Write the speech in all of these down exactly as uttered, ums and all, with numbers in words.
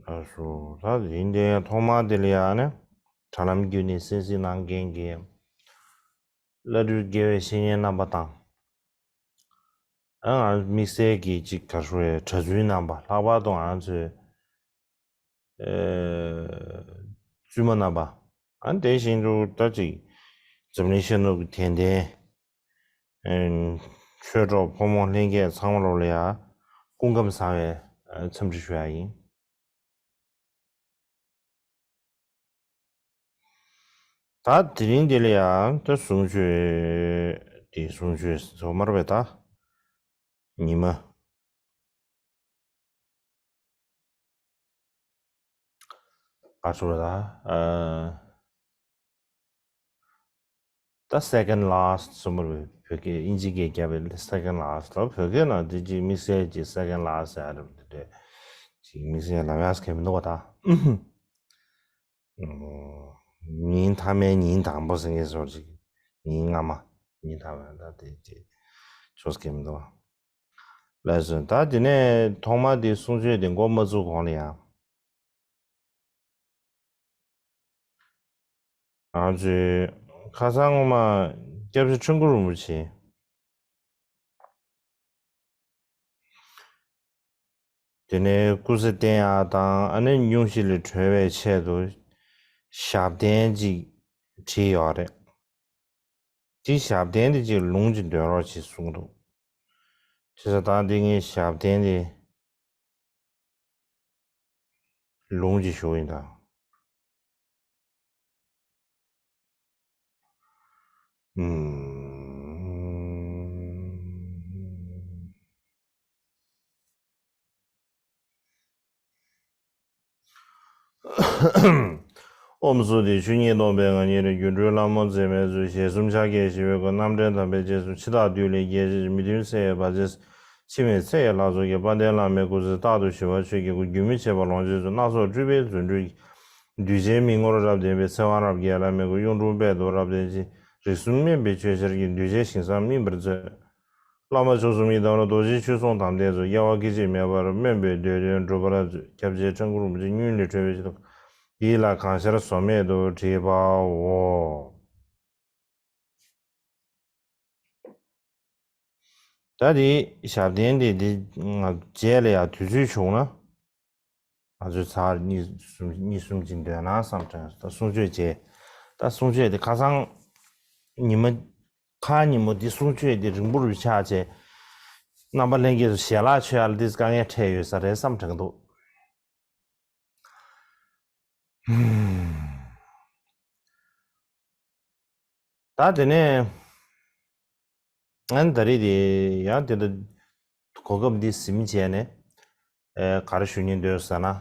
ཨ་སོ་ད་ཡིན་དེ་ཐོག་མ་དེ་ལ་ཡང་ནི་དྲ་ལམ་བརྒྱུད་ནས་གསན་གཟིགས་གནང་མཁན་གྱི་བླ་སྤྲུལ་དགེ་བའི་བཤེས་གཉེན་རྣམ་པ་དང་། ཨ་ང་དམིགས་བསལ་གྱི་ཅིག་ག་རེ་ཞུ་དགོས་རེད། གྲྭ་བཙུན་རྣམ་པ། ལྷག་པར་དུ་ང་ཚོའི་ཨེ་བཙུན་མ་རྣམ་པ། ཨ་དེ་བཞིན་དུ་ད་ཅིག་འཛམ་གླིང་ཤར་ནུབ་ཀྱི་དད་ལྡན་ཨེ་ཆོས་གྲོགས་ཕོ་མོ་ལྷན་རྒྱས་ཚང་མ་ལོ་ལ་ཡ་སྐུ་ཁམས་བཟང་བའི་ཨ་འཚམས་འདྲི་ཞུ་ཡ་ཡིན། ད་དེ་རིང་འདི་ལ་ཡང་ད་གསུང་ཆོས་འདི་གསུང་ཆོས་ཟོ་མར་བས་ད་ཉི་མ་ཨ་སོ་ད་ཨ་ད་second last ཟོ་མར་བས། བོད་སྐད་ཨིན་ཇི་སྐད་རྒྱབ་པའི་second last ལ་བོད་སྐད་ནང་འདི་ཅིག་དམིགས་བསལ་གྱི་second last ཟེར་ཡ་རེད། འདི་འདྲས་ཅིག་དམིགས་བསལ་ལབ་ཡག་གང་མི་འདུག་བ་ད། ཉིན་མཐའ་མའི་ཉིན་དང་པོ་ཟེར་མཁན་བཟོ་ཅིག་ཉིན་སྔ་མ། ཉིན་མཐའ་མ་ད་དེ་ཅིག་ཆོས་སྐད་མི་འདུག་ལགས་སོ། ད་དེ་ནས་ཐོག་མ་དེ་གསུང་ཆོས་དེ་འགོ་མ་བཙུགས་གོང་ལ་ཡང་། ང་ཚོའི་ཁ་སང་སྔོན་མ་སྐྱབས་རྗེ་ཁྲི་འགུ་རིན་པོ་ཆེ། དེ་ནས་སྐུ་ཚེ་བརྟན་ཡག་དང་ཨ་ནི་སྙུང་གཞི་ལས་གྲོལ་བའི་ཆེད་དུ་ཞབས་བརྟན་ཅིག་བྲིས་ཡོད་རེད། དེ་ཞབས་བརྟན་དེ་ཅིག་ལུང་ཅིག་འདོན་རོགས་ཅེས་གསུངས་འདུག་བྱས་ཙང་ད་འདི་ངའི་ཞབས་བརྟན་དེ་ལུང་ཅིག་ཞུ་ཡིན་ད། ཨུམ། ཨོཾ་སྭསྟི། ཆོས་ཉིད་སྟོང་པའི་ངང་ཉིད་ལས། སྒྱུ་འཕྲུལ་ལྷ་མོ་མཛེས་མའི་ཚུལ། ཞལ་གསུམ་ཕྱག་བརྒྱད་བཞི་པའི་སྒོ། རྣམ་འདྲེན་དམ་པའི་རྗེས་སུ། འཆི་བདག་བདུད་ལས་རྒྱལ་བྱེད་ཅིང་། མི་མཐུན་ཚེ་ཡི་བར་ཆད་སེལ། འཆི་མེད་ཚེ་ཡི་ལྷ་ཚོགས་ཀྱིས། དཔལ་ལྡན་བླ་མའི་སྐུ་ཚེ་རྟག་ཏུ་ཞི་བར་མཆོད་ཀྱི་སྐུ། རྒྱུན་མི་འཆད་པ་ལོངས་སྤྱོད་ཚུལ། སྣ་ཚོགས་སྤྲུལ་པའི་རྫུ་འཕྲུལ་གྱིས། གདུལ་བྱའི་མིག་ངོར་རབ་བརྟན་པའི། ཚེ་དབང་རབ་རྒྱས་བླ་མའི་སྐུ། གཡུང་དྲུང་དཔལ་དུ་རབ་བརྟན་ཅིང་། རིགས་གསུམ་སྨན་པའི་ཆོས་ཆར་གྱིས། གདུལ་བྱའི་ཞིང་ས་སྨིན་པར་མཛོད། བླ་མ་མཆོག་གསུམ་ཡི་དམ་ལ། རྡོ་རྗེ་ཆོས་སྲུང་དམ་ལྡན་ཚོགས། དབྱེ་བ་སྐད་ཅིག་མེད་པར་སྨོན་པའི་འདོད་དོན་འགྲུབ་པར་མཛོད། སྐྱབས་རྗེ་ཁྲི་འགུ་རིན་པོ་ཆེ་སྙུན་ལས་གྲོལ་བའི་ཆེད་དུ། འདི་ལ་གང་ཤར་བཟོ་མེད་དུ་བྲིས་པའོ། ད་དེ་ཞབས་བརྟན་དེ་འདི་ང་རྗེས་ལ་ཡང་དུས་ཚོད་བྱུང་ན། ང་ཚོའི་ཚར་གཉིས་གསུམ་གཉིས་གསུམ་ཅིག་འདོན་ན་བསམ་དྲན། ད་གསུང་ཆོས་བྱས། ད་གསུང་ཆོས་དེ་ཁ་སང་ཉི་མ་ཁ་ཉིན་མོ་འདི་གསུང་ཆོས་འདི་རིང་པོ་རུ་ཆགས་བྱས། རྣམ་པ་ལྷན་རྒྱས་ཚོ་ཞལ་ལག་མཆོད་ཡ་ལ་འདི་དཀའ་ངལ་འཕྲད་ཡོད་ས་རེད་བསམ་དྲན་འདུག་ད་དེ་ནས་ཨན་ད་རེས་དེ་ཡང་དེ་འདྲ་གོ་སྐབས་འདི་ཟིན་བྱས་ནས་ཨེ་ག་རེ་ཞུ་སྙིང་འདོད་ཟེར་ན། ཨ་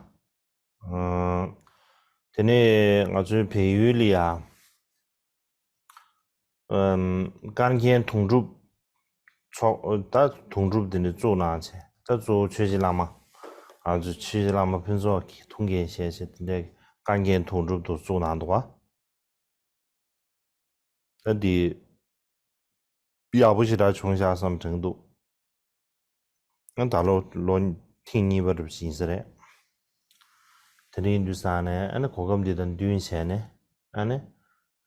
དེ་ནས་ང་ཚོའི་བལ་ཡུལ་ལ་ཡ་ཨམ་དཀར་མཁན་དུང་སྒྲུབ་ཚོགས། ད་དུང་སྒྲུབ་དེ་འདྲ་བཙུགས་གནང་བྱས། ད་གཙོ་བོ་ཆོས་རྗེ་བླ་མ། ང་ཚོ་ཆོས་རྗེ་བླ་མ་ཕུན་ཚོགས་ཀྱི་ཐུགས་འགན་བཞེས་བྱས། དེ་འདྲའི་དཀར་མཁན་དུང་སྒྲུབ་དུ་བཙུགས་གནང་འདུག་བ། ད་འདི་ཡག་པོ་ཞེ་དྲག་བྱུང་ཤག་བསམ་དྲན་འདུག་ང་ད་ལོ་ལོ་ཐེངས་གཉིས་པ་རུ་ཕྱིན་ས་རེད། དེ་རིང་དུས་སང་ནས་ཨ་ནི་གོ་སྐབས་འདི་དང་བསྟུན་བྱས་ནས་ཨ་ནི་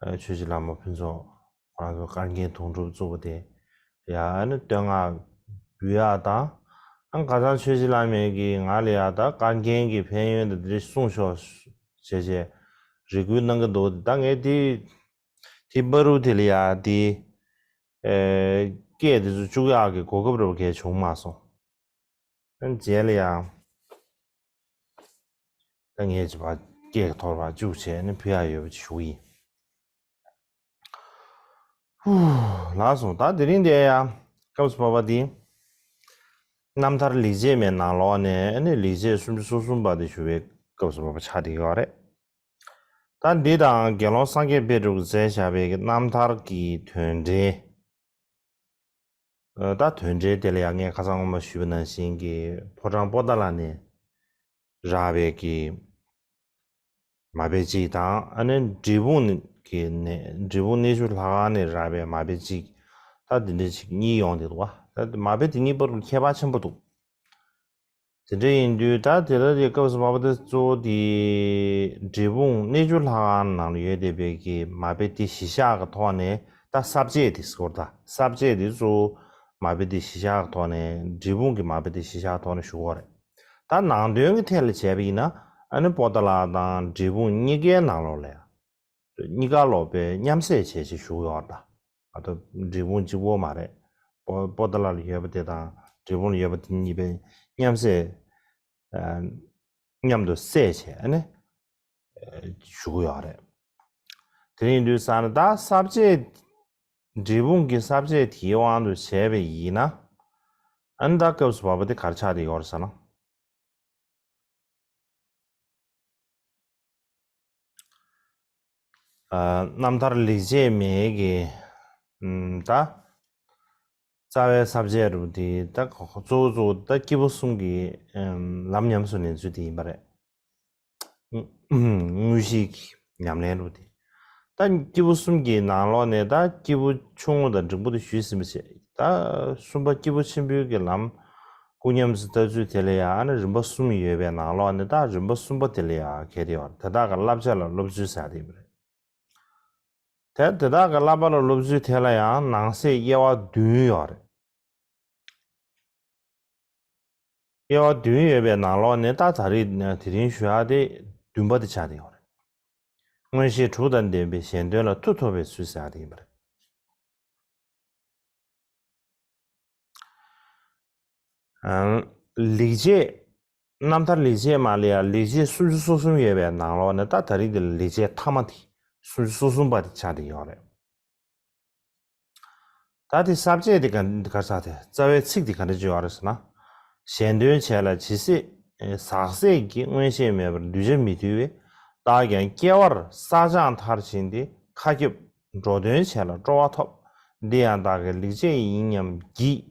ཨ་ཆོས་རྗེ་བླ་མ་ཕུན་ཚོགས་ཁོ་རང་ཚོ་དཀར་མཁན་དུང་སྒྲུབ་བཙུགས་པ་དེ་ཡ་ཨ་ནི་བསྟོད་བསྔགས་འབུལ་ཡག་དང་། ཨ་ཁ་སང་ཆོས་རྗེ་བླ་མས་ཀྱིས་ང་ལ་ཡ་ད་དཀར་མཁན་གྱི་ཕན་ཡོན་དང་དེ་འདྲ་གསུངས་ཤོག་ཅེས་བྱས་རེ་སྐུལ་གནང་གི་འདུག་ད་ངས་དེ་དེ་བར་དུ་དེ་ལ་ཡ་དེ་ཨེ་སྐད་དེ་ཚོ་བཅུག་ཡག་གི་གོ་སྐབས་རེ་བ་གས་བྱུང་མ་སོང་། ཨ་རྗེས་ལ་ཡང་ད་ངས་ཅིག་ཕར་སྐད་ཀྱི་ཐོག་ཕར་བཅུག་བྱས་ནས་ཕུལ་ཡག་ཡོད་པ་ཅིག་ཞུ་གི་ཡིན། ཧུ། ལགས་སོ། ད་དེ་རིང་འདི་ཡང་སྐབས་སུ་བབ་པ་འདི་རྣམ་ཐར་ལེགས་བྱས་མའི་ནང་ལོགས་ནས་ཨ་ནི་ལེགས་བྱས་སུམ་ཅུ་སོ་གསུམ་པ་དེ་ཞུ་བའི་སྐབས་སུ་བབ་པ་ཆགས་བསྡད་ཡོད་རེད། ད་འདི་དང་དགེ་སློང་སངས་རྒྱས་པཎ་གྲུབ་ཀྱིས་མཛད་བཞག་པའི་རྣམ་ཐར་གྱི་དོན་འགྲེལ། ཨ་ད་དོན་འགྲེལ་དེ་ལ་ཡང་ངས་ཁ་སང་སྔོན་མ་ཞུས་པ་ནང་བཞིན་གྱི་ཕོ་བྲང་པོ་ཏཱ་ལ་ནས་རག་པའི་གི་མ་དཔེ་གཅིག་དང་། ཨ་ནི་འབྲས་སྤུངས་ཀྱི་ནས་འབྲས་སྤུངས་གནས་ཆུང་ལྷ་ཁང་ནས་རག་པའི་མ་དཔེ་གཅིག་ད་དེ་འདྲ་ཅིག་གཉིས་ཡོང་བསྡད་འདུག་བ། ད་མ་དཔེ་དེ་གཉིས་བར་ལ་ཁྱད་པར་ཆེན་པོ་འདུག་དེ་འདྲ་ཡིན་དུས་ད་དེ་ལ་དེ་སྐབས་སུ་བབ་པ་དེ་གཙོ་བོ་དེ་འབྲས་སྤུངས་གནས་ཆུ་ལྷ་ཁང་ནང་ལ་ཡོད་བསྡད་པའི་གི་མ་དཔེ་དེ་གཞི་བཞག་གི་ཐོག་ནས་ད་ས་བཅད་དེ་ཟེར་བ་ད་ས་བཅད་དེ་གཙོ་བོ་མ་དཔེ་དེ་གཞི་བཞག་གི་ཐོག་ནས་འབྲས་སྤུངས་ཀྱི་མ་དཔེ་དེ་གཞི་བཞག་གི་ཐོག་ནས་ཞུ་གི་ཡོད་རེད། ད་ནང་དོན་གྱི་ཐད་ལ་བྱས་པ་ཡིན་ན་ཨ་ནི་པོ་ཏ་ལ་དང་འབྲས་སྤུངས་གཉིས་ཀའི་ནང་ལོགས་ལ་ཡང་གཉིས་ཀ་ལོག་པའི་མཉམ་བསྲེས་བྱས་བྱས་ཞུ་གི་ཡོད་རེད་ད། ཨ་ད་འབྲས་སྤུངས་གཅིག་པོ་མ་རེད། པོ་པོ་ཏ་ལ་ལ་ཡོད་པ་དེ་དང་འབྲས་སྤུངས་ལ་ཡོད་པ་དེ་གཉིས་པའི་མཉམ་བསྲེས། ཨ་མཉམ་དུ་བསྲེས་བྱས་ཨ་ནི་ཨ་ཞུ་གི་ཡོད་རེད། དེ་ཡིན་དུས་ཙང་ནས་ད་ས་བཅད། འབྲས་སྤུངས་ཀྱི་ས་བཅད་དེའི་དབང་དུ་བྱས་པ་ཡིན་ན། ཨ་ནི་ད་སྐབས་སུ་བབ་པ་དེ་ག་རེ་ཆགས་བསྡད་ཡོད་རེད་ཟེར་ན། ཨ་རྣམ་ཐར་ལེགས་བྱས་མའི་གི་ཨམ་ད་རྩ་བའི་ས་བཅད་རུ་དེ་ད་གཙོ་བོ་གཙོ་བོ་ད་སྐྱེས་བུ་གསུམ་གྱི་ཨམ་ལམ་ཉམས་སུ་ལེན་ཚུལ་དེ་ཡིན་པ་རེད། དངོས་གཞིའི་ཉམས་ལེན་རུ་དེ། ད་སྐྱེས་བུ་གསུམ་གྱི་ནང་ལོགས་ནས་ད་སྐྱེས་བུ་ཆུང་ངུ་དང་འབྲིང་པོ་དེ་ཞུས་ཟིན་པ་བྱས། ད་གསུམ་པ་སྐྱེས་བུ་ཆེན་པོའི་གི་ལམ་སྐུ་ཉམས་སུ་བསྟར་ཚུལ་དེ་ལ་ཡང་ཨ་ནི་རིམ་པ་གསུམ་ཡོད་པའི་ནང་ལོགས་ནས་ད་རིམ་པ་གསུམ་པ་དེ་ལ་ཡང་གལ་ཏེ་ཡོད་དེ་དག་གི་བསླབ་བྱ་ལ་སློབ་ཚུལ་ཟེར་ཡ་དེ་ཡིན་པ་རེད། དེ་དེ་དག་གི་བསླབ་པ་ལ་སློབ་ཚུལ་དེ་ལ་ཡང་ནང་གསེས་དབྱེ་བ་བདུན་ཡོད་རེད། དབྱེ་བ་བདུན་ཡོད་པའི་ནང་ལོགས་ནས་ད་ད་རེས་དེ་རིང་ཞུ་ཡག་དེ་བདུན་པ་དེ་ཆགས་བསྡད་ཡོད་རེད། མངོན་ཤེས་དྲུག་དང་ལྡན་པའི་གཞན་དོན་ལ་མཐུ་ཐོབ་པའི་ཚུལ་ཟེར་ཡག་དེ་ཡིན་པ་རེད། ཨང་། ལེགས་བྱས། རྣམ་ཐར་ལེགས་བྱས་མ་ལ་ཡ་ལེགས་བྱས་སུམ་ཅུ་སོ་གསུམ་ཡོད་པའི་ནང་ལོགས་ནས་ད་ད་རེས་འདི་ལ་ལེགས་བྱས་ཐ་མ་དེ་སུམ་ཅུ་སོ་གསུམ་པ་དེ་ཆགས་བསྡད་ཡོད་རེད། ད་དེ་ས་བཅད་དེ་ག་ག་ས་དེ་རྩ་བའི་ཚིག་དེ་ག་འདྲ་ཅིག་ཡོད་རེད་ཟེར་ན། གཞན་དོན་བྱས་ལ་ཇི་སྲིད་ཟག་ཟད་ཀྱི་མངོན་ཤེས་མེད་པར་གདུལ་བྱ་མི་དུལ་བས། བདག་ཀྱང་སྐྱེ་བར་བསགས་སྦྱངས་མཐར་ཕྱིན་ཏེ་ཁ་སྐྱེངས་འགྲོ་དོན་བྱས་ལ་སྤྲོ་བ་ཐོབ། འདི་ཡང་བདག་གི་ལེགས་བྱས་ཡིན་སྙམ་བགྱིད།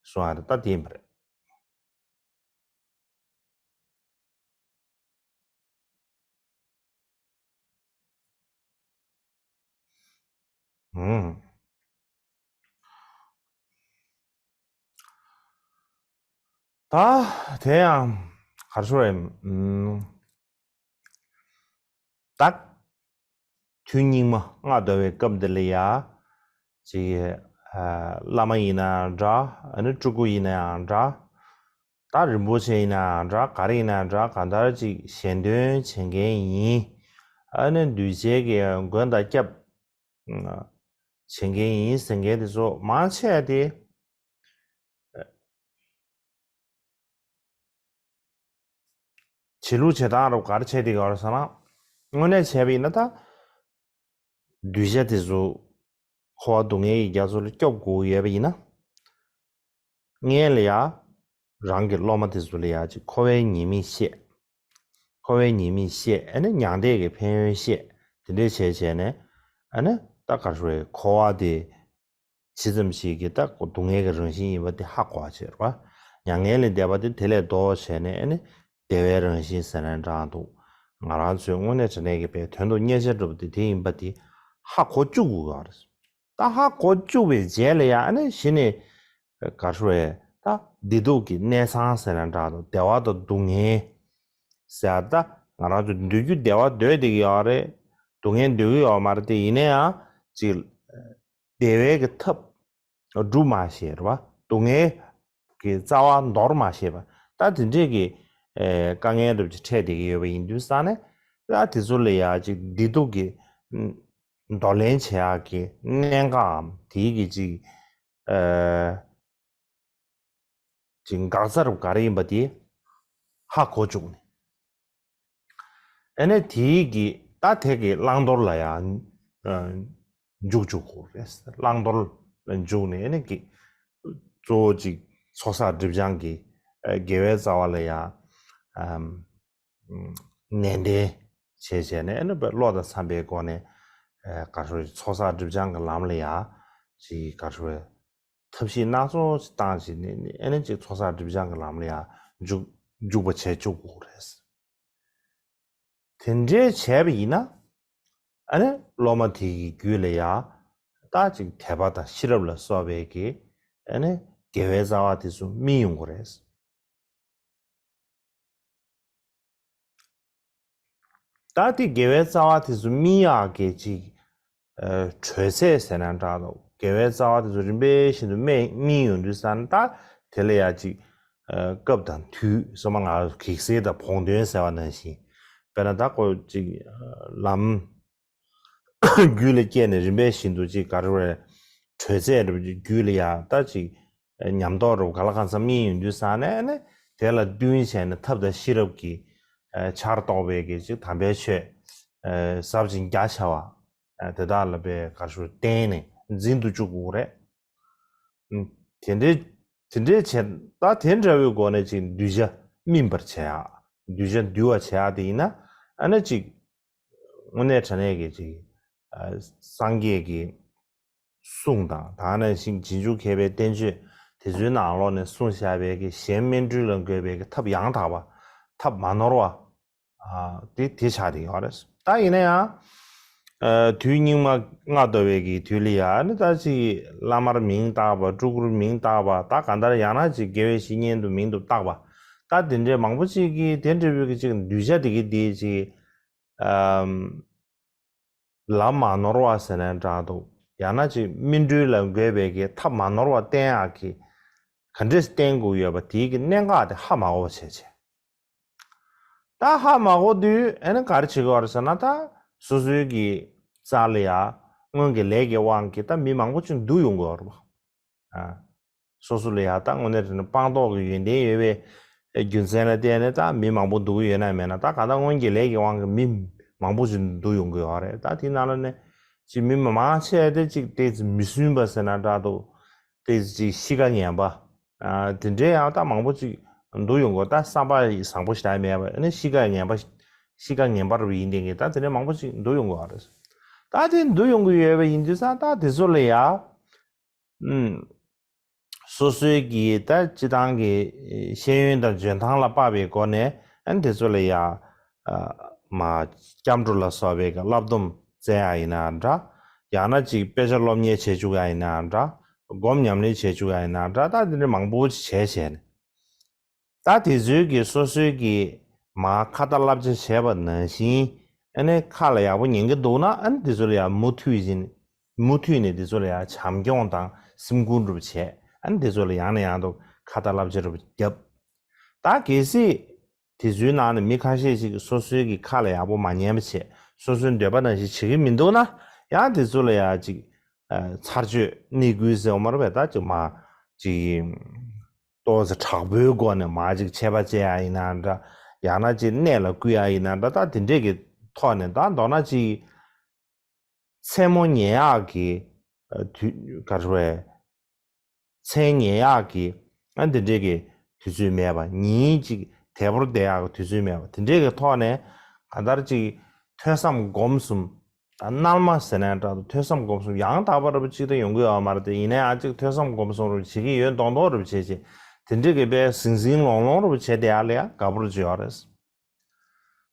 གསུང་བ་རེད་ད་དེ་ཡིན་པ་རེད། ཨང་། ད་དེ་ཡང་གར་ཤོར་ཡིན། ཨང་། ད་དུས་སྙིགས་མ་སྔ་དར་བའི་སྐབས་འདི་ལ་ཡ། ཅིག་ཨ་བླ་མ་ཡིན་ན་འདྲ། ཨ་ནི་སྤྲུལ་སྐུ་ཡིན་ན་ཡང་འདྲ། ད་རིན་པོ་ཆེ་ཡིན་ན་ཡང་འདྲ། ག་རེ་ཡིན་ན་ཡང་འདྲ། གང་ལྟར་ཅིག་གཞན་དོན་བྱེད་མཁན་ཡིན། ཨ་ནི་གདུལ་བྱའི་གི་མགོན་དང་སྐྱབས་བྱེད་མཁན་ཡིན་ཟེར་མཁན་དེ་ཚོ་མང་ཆེ་བ་དེ། བྱེད་ལུགས་བྱེད་སྟངས་རབ་ག་རེ་བྱས་བསྡད་ཡོད་རེད་ཟེར་ན། དངོས་གནས་བྱས་པ་ཡིན་ན་ད། གདུལ་བྱ་དེ་ཚོ་འཁོར་བ་སྡུག་བསྔལ་གྱི་རྒྱ་མཚོ་ལས་སྐྱོབ་དགོས་ཡོད་པ་ཡིན་ན། སྔོན་ལ་ཡ། རང་གི་སློབ་མ་དེ་ཚོ་ལ་ཡ་ཅིག་འཁོར་བའི་ཉེས་དམིགས་བཤད། འཁོར་བའི་ཉེས་དམིགས་བཤད། ཨ་ནི་མྱང་འདས་ཀྱི་ཕན་ཡོན་བཤད། དེ་འདྲས་བྱས་བྱས་ནས། ཨ་ནི་ད་ག་རེ་ཟེར། འཁོར་བ་དེ། ཇི་ཙམ་ཞིག་གིས་ད་སྡུག་བསྔལ་གྱི་རང་བཞིན་ཡིན་པ་དེ་ཧ་གོ་བ་བྱེད་རོགས། མྱ་ངན་ལས་འདས་པ་དེ་དེ་ལས་ལྡོག་བྱས་ནས་ཨ་ནི་བདེ་བའི་རང་བཞིན་ཟེར་ན་འདྲ་འདུག་ང་རང་ཚོའི་དངོས་གནས་དྲང་གནས་ཀྱི་དཔེ་དོན་དུ་གཉེར་བྱ་འགྲུབ་པ་དེ་དེ་ཡིན་པ་དེ་ཧ་གོ་བཅུག་དགོས་པ་རེད། ད་ཧ་གོ་བཅུག་པའི་རྗེས་ལ་ཡང་ཨ་ནི་གཞི་ནས་ག་རེ་ཟེར། ད་བདེ་སྡུག་གི་གནས་ཚང་ཟེར་ན་འདྲ་འདུག་བདེ་བ་དང་སྡུག་བསྔལ་ཟེར། ད་ང་རང་ཚོ་འདོད་རྒྱུ་བདེ་བ་འདོད་བསྡད་ཀྱི་ཡོད་རེད། སྡུག་བསྔལ་འདོད་ཀྱི་ཡོད་མ་རེད་དེ། ཡིན་ན་ཡང་ཅིག་བདེ་བའི་གི་ཐབས་སྒྲུབ་མ་ཤེས་རེད་པ། སྡུག་བསྔལ་གྱི་རྩ་བ་འདོར་མ་ཤེས་པ། ད་དེ་འདྲས་ཀྱི་ཨེ་དཀའ་ངལ་འདྲ་པོ་ཅིག་འཕྲད་བསྡད་ཀྱི་ཡོད་པ་ཡིན་དུས་ཙང་ནས། ད་དེ་ཚོ་ལ་ཡ་ཅིག་བདེ་སྡུག་གི་འདོར་ལེན་བྱེད་ཡག་གི་གནད་འགག་གམ་དེའི་གི་ཅིག་ཨེ་ཅིག་འགག་རྩ་རུ་ག་རེ་ཡིན་པ་དེ་ཧ་གོ་བཅུག་ནས། ཨ་ནི་དེའི་གི་ད་དེ་གི་བླང་དོར་ལ་ཡང་ཨ་འཇུག་བཅུག་དགོས་རེད། བླང་དོར་ལ་འཇུག་ནས་ཨ་ནི་གི་གཙོ་བོ་ཅིག་ཚོགས་བསགས་སྒྲིབ་སྦྱང་གི་ཨ་དགེ་བའི་རྩ་བ་ལ་ཡང་ཨམ་ནན་ཏན་བྱས་བྱས་ནས་ཨ་ནི་བློ་དང་འཚམ་པའི་སྒོ་ནས་ཨ་ག་རེ་ཟེར། ཚོགས་བསགས་སྒྲིབ་སྦྱང་གི་ལམ་ལ་ཡང་ཅིག་ག་རེ་ཟེར། ཐབས་ཤེས་སྣ་ཚོགས་ཤིག་བཏང་བྱས་ནས་ཨ་ནི་ཅིག་ཚོགས་བསགས་སྒྲིབ་སྦྱང་གི་ལམ་ལ་ཡང་འཇུག་འཇུག་པ་བྱས་བཅུག་དགོས་རེད། དེ་འདྲའི་བྱས་པ་ཡིན་ན། ཨ་ནི་སློབ་མ་དེ་གི་རྒྱུད་ལ་ཡང་ད་ཅིག་དད་པ་དང་ཤེས་རབ་ལ་སོགས་པའི་གི་ཨ་ནི་དགེ་བའི་རྩ་བ་དེ་ཚོ་སྨིན་ཡོང་གི་རེད། ད་དེ་དགེ་བའི་རྩ་བ་དེ་ཚོ་སྨིན་ཡག་གི་ཅིག་ཨ་དྲོད་ཚད་ཟེར་ན་འདྲ་འདུག་དགེ་བའི་རྩ་བ་དེ་ཚོ་རིམ་པས་བཞིན་དུ་སྨིན་སྨིན་ཡོང་དུས་ཙང་ད་དེ་ལ་ཡ་ཅིག་ཨ་སྐབས་དང་དུས་སོ་མ་ང་གེགས་སེལ་དང་བོགས་འདོན་ཟེར་བ་ནང་བཞིན། དཔེར་ན་ད་ཁོ་ཅིག་ལམ་རྒྱུད་ལ་སྐྱེས་ནས་རིམ་པས་བཞིན་དུ་ཅིག་ག་རེ་རེད། དྲོད་ཚད་རུ་རྒྱུད་ལ་ཡ་ད་ཅིག་ཉམས་རྟོགས་རུ་ག་ལ་གང་འཚམ་སྨིན་ཡོང་དུས་ཙང་ནས་ནི་དེ་ལ་བསྟུན་བྱས་ནས་ཐབས་དང་ཤེས་རབ་ཀྱི་ཨ་ཆར་གཏོགས་པའི་གི་ཅིག་དམ་པའི་ཆོས་ཨ་ཟབ་ཅིང་རྒྱ་ཆེ་བ་ཨ་དེ་དག་ལ་དཔེ་ག་རེ་ཞུ་བསྟན་ནས་འཛིན་དུ་བཅུག་དགོས་རེད། ཨུམ། དེ་འདྲའི་དེ་འདྲའི་བྱས་ད་དེ་འདྲ་བའི་སྒོ་ནས་ཅིག་གདུལ་བྱ་སྨིན་པར་བྱེད་ཡག་གདུལ་བྱ་འདུལ་བར་བྱེད་ཡག་དེ་ཡིན་ན་ཨ་ནི་ཅིག་དངོས་གནས་དྲང་གནས་ཀྱི་ཅིག་ཨ་སངས་རྒྱས་ཀྱི་གསུང་དང་ད་ག་ནང་བཞིན་རྗེས་འཇུག་མཁས་པའི་བསྟན་བཅོས་དེ་ཚོའི་ནང་ལོགས་ནས་གསུངས་བཞག་པའི་གི་གཞན་སྨིན་གྲོལ་ལ་འགོད་པའི་གི་ཐབས་ཡང་དག་པ་ཐབས་མ་ནོར་བ་ཨ་དེ་དེ་ཆགས་བསྡད་ཡོད་རེད། ད་ཡིན་ན་ཡང་ཨ་དུས་སྙིགས་མ་ལྔ་བདོ་བའི་གི་དུས་ལ་ཡ་ནི་ད་ཅིག་བླ་མར་མིང་བཏགས་པ་སྤྲུལ་སྐུར་མིང་བཏགས་པ་ད་གང་ལྟར་ཡང་ན་ཅིག་དགེ་བའི་བཤེས་གཉེན་དུ་མིང་དུ་བཏགས་པ་ད་དེ་འདྲའི་མང་པོ་ཅིག་གིས་དེ་འདྲ་བའི་གི་ཅིག་གདུལ་བྱ་དེ་གི་དེ་ཅིག་ཨམ། ལམ་མ་ནོར་བ་ཟེར་ནའི་འདྲ་འདུག་ཡང་ན་ཅིག་སྨིན་གྲོལ་ལ་འགོད་པའི་གི་ཐབས་མ་ནོར་བ་བསྟན་ཡག་གི་ག་འདྲས་བསྟན་དགོས་ཡོད་པ་དེའི་གི་གནད་འགག་དེ་ཧ་མ་གོ་བ་བྱས་བྱས། ད་ཧ་མ་གོ་དུས་ཨ་ནི་ག་རེ་བྱེད་དགོས་རེད་ཟེར་ན་ད་སོ་སོའི་གི་རྩ་ལ་ཡ་སྔོན་གྱི་ལས་ཀྱི་དབང་གིས་ད་མི་མང་པོ་ཅིག་འདུལ་ཡོང་དགོས་རེད་པ། ཨ། སོ་སོ་ལ་ཡ་ད་དངོས་གནས་དྲང་གནས་སྤངས་རྟོགས་ཀྱི་ཡོན་ཏན་ཡོད་པའི་རྒྱུ་མཚན་ལ་བརྟེན་ནས་ད་མི་མང་པོ་འདུལ་གྱི་ཡོད་ན་མེད་ན་ད་གང་ལྟར་སྔོན་གྱི་ལས་ཀྱི་དབང་གིས་མི་མང་པོ་ཞིག་འདུལ་ཡོང་གི་ཡོད་རེད། ད་དེའི་ནང་ལ་ནས་ཅིག་མི་མང་ཆེ་དེ་ཅིག་ཏོག་ཙམ་མི་སྲུན་པ་ཟེར་ན་འདྲ་འདུག་ཏོག་ཙམ་ཅིག་གཤིས་ཀ་ངན་པ། ཨ། དེ་འདྲའི་ཡང་ད་མང་པོ་ཅིག་འདུལ་ཡོང་གི་ཡོད། ད་བསམ་པ་བཟང་པོ་ཞིག་ད་མེད་པ་ནི་གཤིས་ཀ་ངན་པ་གཤིས་ཀ་ངན་པ་རུ་ཡིན་དེ་གི་ད་དེ་འདྲའི་མང་པོ་ཅིག་འདུལ་ཡོང་གི་ཡོད་རེད། ད་དེ་འདུལ་ཡོང་གི་ཡོད་པ་ཡིན་དུས་ཙང་ད་དེ་ཚོ་ལ་ཡ། ཨུམ། སོ་སོའི་གི་ད་སྤྱི་བཏང་གི་ཤེས་ཡོན་དང་འཇོན་ཐང་ལ་དཔག་པའི་སྒོ་ནས་ཨ་ནི་དེ་ཚོ་ལ་ཡ། ཨ། མ་སྐྱབས་འགྲོ་ལ་སོགས་པའི་གི་བསླབ་སྡོམ་སྩལ་ཡ་ཡིན་ན་འདྲ། ཡང་ན་ཅིག་དཔེ་ཆ་སློབ་གཉེར་བྱེད་བཅུག་ཡ་ཡིན་ན་འདྲ། སྒོམ་ཉམས་ལེན་བྱེད་བཅུག་ཡ་ཡིན་ན་འདྲ། ད་དེ་འདྲ་མང་པོ་ཅིག་བྱས་བྱས་ནས། ད་དེ་ཚོའི་གི་སོ་སོའི་གི་མ་ཁ་ཏ་བསླབ་བྱ་བྱས་པ་ནང་བཞིན་ཨ་ནི་ཁ་ལ་ཡག་པོ་ཉན་གི་འདུག་ན་ཨ་ནི་དེ་ཚོ་ལ་ཡང་མུ་མཐུད་བཞིན་མུ་མཐུད་ནས་དེ་ཚོ་ལ་ཡང་བྱམས་སྐྱོང་དང་སེམས་ཁུར་འདྲ་པོ་བྱས། ཨ་ནི་དེ་ཚོ་ལ་ཡང་ནས་ཡང་དུ་ཁ་ཏ་བསླབ་བྱ་འདྲ་པོ་བརྒྱབ། ད་གལ་སྲིད་དེ་ཚོའི་ནང་ནས་མི་ཁ་ཤས་ཤིག་སོ་སོའི་གི་ཁ་ལ་ཡག་པོ་མ་ཉན་པ་བྱས་སོ་སོའི་འདོད་པ་ནང་བཞིན་བྱེད་ཀྱི་མི་འདུག་ན་ཡང་དེ་ཚོ་ལ་ཡང་ཅིག་ཚར་གཅོད་གནས་སྐུལ་ཟེར་བ་མ་རེད་པས། ད་ཅིག་མ་ཅིག་ཏོག་ཙམ་དྲག་པོའི་སྒོ་ནས་མ་ཅིག་ཆད་པ་བཅད་ཡ་ཡིན་ན་འདྲ། ཡང་ན་ཅིག་གནས་ལ་བསྐུལ་ཡ་ཡིན་ན་འདྲ། ད་དེ་འདྲས་ཀྱི་ཐོག་ནས་ད་མདོར་ན་ཅིག་མཚན་མོ་ཉལ་ཡག་གི་དུས་ག་རེ་རེད། མཚན་ཉལ་ཡག་གི་ཨ་འདི་འདྲས་ཀྱི་དུས་ཚོད་མེད་པ། ཉིན་གཅིག་དལ་པོར་བསྡད་ཡག་གི་དུས་ཚོད་མེད་པ། དེ་འདྲས་ཀྱི་ཐོག་ནས་གང་ལྟར་ཅིག་ཐོས་བསམ་སྒོམ་གསུམ། ད་རྣལ་མ་ཟེར་ནའི་འདྲ་འདུག་ཐོས་བསམ་སྒོམ་གསུམ་ཡང་དག་པ་ར་བ་ཅིག་ད་ཡོང་གི་ཡོད་མ་རེད་དེ། ཡིན་ན་ཡང་ཅིག་ཐོས་བསམ་སྒོམ་གསུམ་ར་བ་བྱེད་ཀྱི་ཡོད་མདོག་མདོག་ར་བ་བྱེད་བྱེད་དེ་འདྲས་ཀྱི་དཔེ་ཟིང་ཟིང་ལོང་ལོང་ར་བ་བྱེད་བསྡད་ཡག་ལ་ཡང་དགའ་པོ་ར་ཅིག་ཡོད་རེད།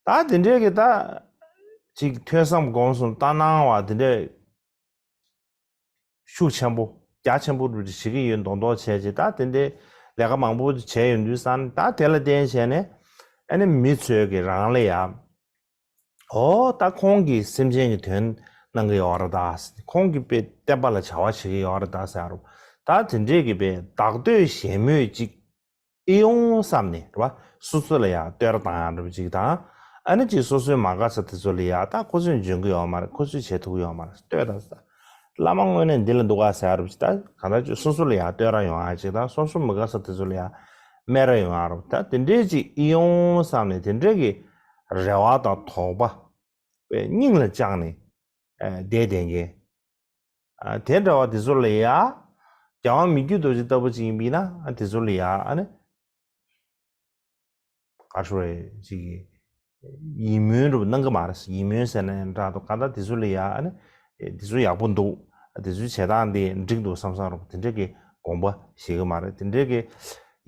ད་དེ་འདྲས་ཀྱི་ད་ཅིག་ཐོས་བསམ་སྒོམ་གསུམ་ལྟར་སྣང་བ་དེ་འདྲས་ཤུགས་ཆེན་པོ་རྒྱ་ཆེན་པོ་རུ་བྱེད་ཀྱི་ཡོད་མདོག་མདོག་བྱས་རྗེས་ད་དེ་འདྲའི་ལས་ཀ་མང་པོ་བྱས་ཡོང་དུས་ཙང་ད་དེ་ལ་བརྟེན་བྱས་ནས་ཨ་ནི་མི་ཚོས་ཀྱི་རང་ལ་ཡ་ཨོ་ད་ཁོང་གིས་སེམས་ཅན་གྱི་དོན་གནང་གི་ཡོད་རེད་ད། ཁོང་གིས་དཔེ་བསྟན་པ་ལ་བྱ་བ་བྱེད་ཀྱི་ཡོད་རེད་ད་ཟེར་རོ། ད་དེ་འདྲས་ཀྱི་དཔེ་བདག་བསྟོད་བཞད་མོ་ཅིག་ཨེ་ཡོང་བསམ་ནས་རེད་བ། སོ་སོ་ལ་ཡང་བསྟོད་ར་བཏང་ཡག་འདྲ་པོ་ཅིག་དང་། ཨ་ནི་ཅིག་སོ་སོའི་མ་དགའ་ས་དེ་ཚོ་ལ་ཡང་ད་ཁོ་ཚོས་འཇོན་གི་ཡོད་མ་རེད། ཁོ་ཚོས་བྱེད་ཐུབ་ཀྱི་ཡོད་མ་རེད། བསྟོད་དང་ས། བླ་མ་དངོས་གནས་འདི་ལ་འདུག་ག་ཟེར་ཡག་འདྲ་པོ་ཅིག་ད་གང་ལྟར་ཅིག་སོ་སོ་ལ་ཡང་བསྟོད་ར་ཡོང་ཡག་ཅིག་དང་སོ་སོ་མི་དགའ་ས་དེ་ཚོ་ལ་ཡང་སྨད་ར་ཡོང་ཡག་རེད། ད་དེ་འདྲས་ཅིག་ཨེ་ཡོང་བསམ་ནས་དེ་འདྲས་ཀྱི་རེ་བ་དང་དོགས་པ་པའི་སྙིང་ལ་བཅངས་ནས་བསྡད་བསྡད་མཁན། ཨ། དེ་འདྲ་བ་དེ་ཚོ་ལ་ཡ། རྒྱལ་དབང་མི་བསྐྱོད་རྡོ་རྗེ་ལྟ་བུ་ཅིག་ཡིན་པ་ཡིན་ན་ཨ་དེ་ཚོ་ལ་ཡ་ཨ་ནི། ག་རེ་ཞུ་དགོས་རེད་ཅིག་ཡིད་སྨོན་རུ་གནང་གི་མ་རེད། ཡིད་སྨོན་ཟེར་ན་ཡང་འདྲ་འདུག་གང་ལྟར་དེ་ཚོ་ལ་ཡ་ཨ་ནི། དེ་ཚོ་ཡག་པོ་འདུག་དེ་ཚོའི་བྱེད་སྟངས་དེ་འགྲིག་འདུག་བསམ་བསམ་རུ་དེ་འདྲས་ཀྱི་དགོངས་པ་བཞེས་གི་མ་རེད། དེ་འདྲས་ཀྱི་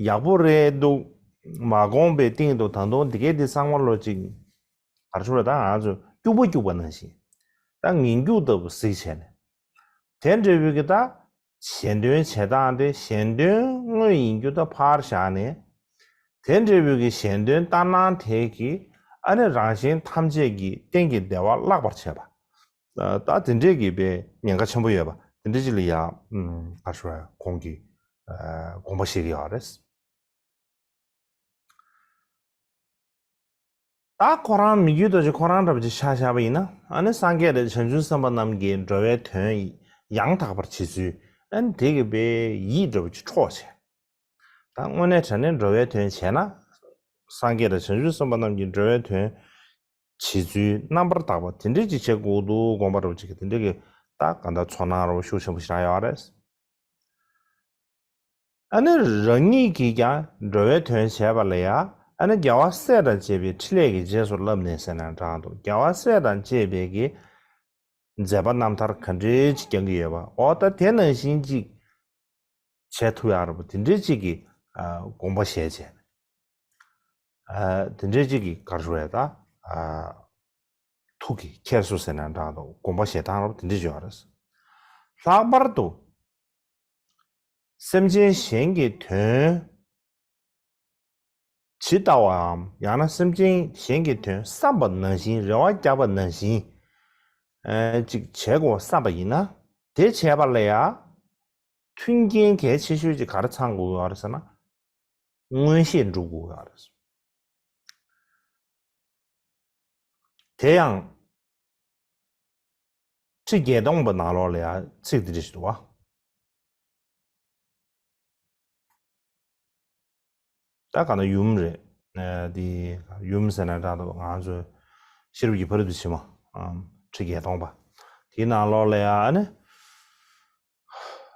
ཡག་པོ་རེད་འདུག་མ་དགོངས་པའི་སྟེང་དུ་ད་དུང་དེ་གས་དེ་ཚང་མ་ལོ་ཅིག་ག་རེ་ཞུ་དགོས་རེད། ད་ང་ཚོ་སྐྱུག་པ་སྐྱུག་པ་ནང་བཞིན། ད་ངན་སྐྱུག་ལྟ་བུ་གཟིགས་བྱས་ནས། དེ་འདྲ་བོའི་གི་ད་གཞན་དོན་བྱེད་སྟངས་དེ་གཞན་དོན་དངོས་ཡིན་རྒྱུ་ད་ཕར་བཞག་ནས། དེ་འདྲ་བོའི་གི་གཞན་དོན་ལྟར་སྣང་དེ་གི་ ཨ་ནི་རང་གཞན་ཐམས་ཅད་ཀྱི་གཏན་གྱི་བདེ་བ་བརླག་པར་བྱེད་པ། ད་དེ་འདྲས་ཀྱི་པའི་ཉེན་ཁ་ཆེན་པོ་ཡོད་པ་དེ་འདྲས་ཅིག་ལ་ཡང་ཨ་ཧྲུ་ཁོང་གིས་དགོངས་པ་བཞེས་ཀྱི་ཡོད་རེད། ད་ཁོ་རང་མི་བསྐྱོད་རྡོ་རྗེ་ཁོ་རང་འདྲ་པོ་ཅིག་ཆ་བཞག་པ་ཡིན་ན། ཨ་ནི་སངས་རྒྱས་དང་བྱང་ཆུབ་སེམས་དཔའ་རྣམས་ཀྱི་འགྲོ་བའི་དོན་ཡང་དག་པར་བྱེད་ཚུལ། ཨ་ནི་དེ་གི་པའི་ཡིད་འདྲ་པོ་ཅིག་འཕྲོག་བྱས། ད་དངོས་གནས་དྲང་གནས་འགྲོ་བའི་དོན་བྱས་ན། སངས་རྒྱས་དང་བྱང་ཆུབ་སེམས་དཔའ་རྣམས་ཀྱི་འགྲོ་བའི་དོན་བྱེད་ཚུལ་རྣམ་པར་དག་པ་དེ་འདྲས་ཅིག་བྱེད་དགོས་འདུག་དགོངས་པ་འདྲ་པོ་ཅིག་གི་དེ་འདྲས་ཀྱི་ད་ག་འདྲ་ཚོར་སྣང་འདྲ་པོ་ཤུགས་ཆེན་པོ་ཞིག་རག་ཡོད་རེད། ཨ་ནི་རང་ཉིད་ཀྱིས་ཀྱང་འགྲོ་བའི་དོན་བྱས་པ་ལ་ཡང་། ཨ་ནི་རྒྱལ་བ་སྲས་དང་བཅས་པའི་ཕྲིན་ལས་ཀྱི་རྗེས་སུ་བསླབས་ནས་ཟེར་ན་འདྲ་འདུག་རྒྱལ་བ་སྲས་དང་བཅས་པའི་གི་མཛད་པ་རྣམ་ཐར་ག་འདྲས་ཅིག་ཀྱང་གི་ཡོད་པ། འོ་ད་དེ་ནང་བཞིན་ཅིག་བྱེད་ཐུབ་ཡག་རེད་པ། དེ་འདྲས་ཅིག་གི་ཨ་དགོངས་པ་བཞེས་བྱས། ཨ་དེ་འདྲས་ཅིག་གི་ག་རེ་ཞུ་དགོས་རེད། ད་ཨ་ཐུགས་ཀྱི་འཁྱེར་སོ་ཟེར་ན་འདྲ་འདུག་དགོངས་པ་བཞེས་སྟངས་རེད་པ། དེ་འདྲས་ཅིག་ཡོད་རེད། ལྷག་པར་དུ། སེམས་ཅན་གཞན་གྱི་དོན་ཇི་ལྟ་བའམ། ཡང་ན་སེམས་ཅན་གཞན་གྱི་དོན་བསམ་པ་ནང་བཞིན། རེ་བ་བརྒྱབ་པ་ནང་བཞིན་ཨ་ཅིག་བྱེད་དགོས་བསམ་པ་ཡིན་ན། དེ་བྱས་པ་ལ་ཡང་མཐུན་རྐྱེན་གལ་ཆེ་ཤོས་ཅིག་ག་རེ་ཚང་དགོས་ཡོད་རེད་ཟེར་ན། མངོན་ཤེས་འགྲུབ་དགོས་ཡོད་རེད། དེ་ཡང་། ཁྲི་བརྒྱད་སྟོང་པ་ནང་ལོགས་ལ་ཡང་ཚིག་འདི་འདྲ་ཞིག་འདུག་བ། ད་ག་ན་ཡུམ་རེད། ཨ་འདི་ཡུམ་ཟེར་ན་འདྲ་འདུག་ང་ཚོ་ཤེས་རབ་ཀྱི་ཕ་རོལ་ཏུ་ཕྱིན་པ། ཨམ་ཁྲི་བརྒྱད་སྟོང་པ། དེའི་ནང་ལོགས་ལ་ཡང་ཨ་ནི།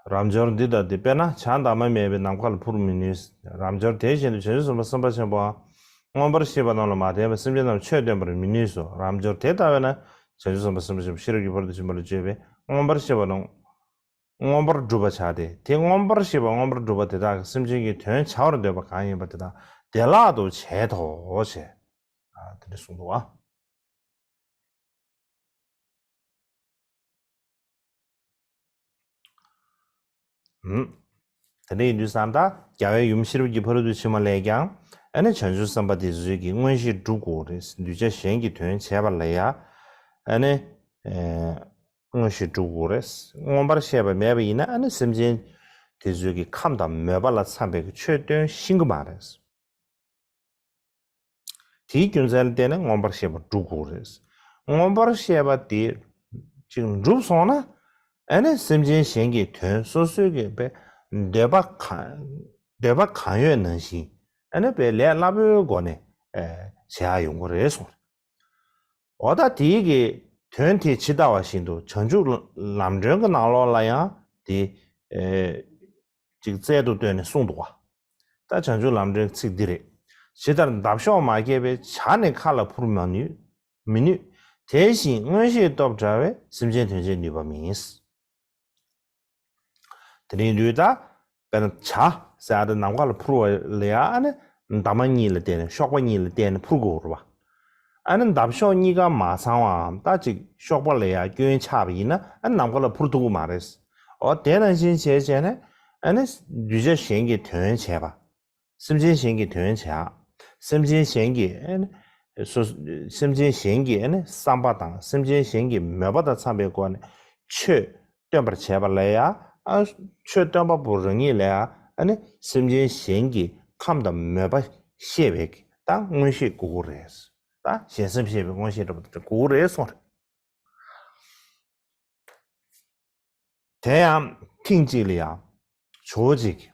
རབ་འབྱོར་འདི་ལྟ་སྟེ། དཔེར་ན་བྱ་འདབ་མ་མེད་པའི་ནམ་མཁའ་ལ་འཕུར་མི་ནུས། རབ་འབྱོར་དེ་བཞིན་དུ་བྱང་ཆུབ་སེམས་དཔའ་སེམས་དཔའ་ཆེན་པོའང་། མངོན་པར་ཤེས་པ་རྣམས་ལ་མ་བརྟེན་པར་སེམས་ཅན་རྣམས་ཆོས་སྟོན་པར་མི་ནུས་སོ། རབ་འབྱོར་དེ་ལྟ་བས་ན་བྱང་ཆུབ་སེམས་དཔའ་སེམས་དཔའ་ཆེན་པོ་ཤེས་རབ་ཀྱི་ཕ་རོལ་ཏུ་ཕྱིན་པ་ལ་སྤྱོད་པས་མངོན་པར་ཤེས་པ་རྣམས་མངོན་པར་སྒྲུབ་པར་བྱ་སྟེ། དེ་མངོན་པར་ཤེས་པ་མངོན་པར་སྒྲུབ་པ་དེ་དག་གིས་སེམས་ཅན་གྱི་དོན་བྱ་བར་འདོད་པ་གང་ཡིན་པ་དེ་དག་བདེ་བླག་ཏུ་བྱེད་དོ་ཞེས་དེ་འདྲ་གསུངས་འདུག་བ། ཨུམ། དེ་འདྲ་ཡིན་དུས་ཙང་ད་རྒྱལ་བའི་ཡུམ་ཤེས་རབ་ཀྱི་ཕ་རོལ་ཏུ་ཕྱིན་པ་ལས་ཀྱང་ཨ་ནི་བྱང་ཆུབ་སེམས་དཔའ་དེ་ཚོས་ཀྱི་མངོན་ཤེས་སྒྲུབ་དགོས་རེད། གདུལ་བྱ་གཞན་གྱི་དོན་བྱས་པ་ལ་ཡང་ཨ་ནི་ཨེ་མངོན་ཤེས་སྒྲུབ་དགོས་རེད། མངོན་པར་ཤེས་པ་མེད་པ་ཡིན་ན་ཨ་ནི་སེམས་ཅན་དེ་ཚོས་ཀྱི་ཁམས་དང་མོས་པ་ལ་འཚམ་པའི་ཆོས་སྟོན་ཤེས་ཀྱི་མ་རེད། དེའི་རྒྱུ་མཚན་ལ་བརྟེན་ནས་མངོན་པར་ཤེས་པ་སྒྲུབ་དགོས་རེད། མངོན་པར་ཤེས་པ་དེ་ཅིག་འགྲུབ་སོང་ན། ཨ་ནི་སེམས་ཅན་གཞན་གྱི་དོན་སོ་སོའི་གི་པའི་འདོད་པ་གང་འདོད་པ་གང་ཡོད་ནང་བཞིན་ཨ་ནི་པའི་ལས་སླ་པོའི་སྒོ་ནས་ཨེ་བྱེད་ཡག་ཡོང་གི་རེད་གསུངས་རེད། འོ་ད་དེའི་གི་དོན་དེ་ཇི་ལྟ་བ་བཞིན་དུ་བྱང་ཆུབ་ལམ་སྒྲོན་གྱི་ནང་ལོགས་ལ་ཡང་དེ་ཨེ་ཅིག་རྩལ་དུ་བཏོན་ནས་གསུངས་འདུག་བ། ད་བྱང་ཆུབ་ལམ་སྒྲོན་ཚིག་འདི་རེད། ཇི་ལྟར་འདབ་གཤོག་མ་སྐྱེས་པས་བྱ་ནི་མཁའ་ལ་འཕུར་མ་ནུས། མི་ནུས། དེ་བཞིན་མངོན་ཤེས་སྟོབས་བྲལ་བས་སེམས་ཅན་དོན་བྱེད་ནུས་པ་མིན། དེ་ནས་དུས་ད་དཔེར་ན་བྱ་ཟེར་ཡ་དེ་ནམ་མཁའ་ལ་འཕུར་བ་ལ་ཡ་ཨ་ནི་འདབ་མ་གཉིས་ལ་བརྟེན་ནས་གཤོག་པ་གཉིས་ལ་བརྟེན་ནས་འཕུར་དགོས་རེད་བ། ཨ་ནི་འདབ་གཤོག་གཉིས་ཀ་མ་ཚང་བའམ་ད་ཅིག་གཤོག་པ་ལ་ཡ་སྐྱོན་ཆགས་པ་ཡིན་ན་ཨ་ནི་ནམ་མཁའ་ལ་འཕུར་ཐུབ་ཀྱི་མ་རེད། འོ་དེ་ནང་བཞིན་བྱས་བྱས་ནས་ཨ་ནི་གདུལ་བྱ་གཞན་གྱི་དོན་བྱས་པ། སེམས་ཅན་གཞན་གྱི་དོན་བྱ། སེམས་ཅན་གཞན་གྱི་ཨ་ནི་སོ་སེམས་ཅན་གཞན་གྱི་ཨ་ནི་བསམ་པ་དང་སེམས་ཅན་གཞན་གྱི་མོས་པ་དང་འཚམ་པའི་སྒོ་ནས་ཆོས་སྟོན་པར་བྱེད་པ་ལ་ཡང་ཨ་ཆོས་སྟོན་པ་པོ་རང་ཉིད་ལ་ཡང་ཨ་ནི་སེམས་ཅན་གཞན་གྱི་ཁམས་དང་མོས་པ་ཤེས་པའི་ད་མངོན་ཤེས་དགོས་ཀྱི་རེད། ད་གཞན་སེམས་ཤེས་པའི་མངོན་ཤེས་འདྲ་པོ་དེ་འདྲ་དགོས་ཀྱི་རེད་གསུངས་རེད། དེ་ཡང་ཐེངས་གཅིག་ལ་ཡང་ཇོ་བོ་རྗེ་གིས་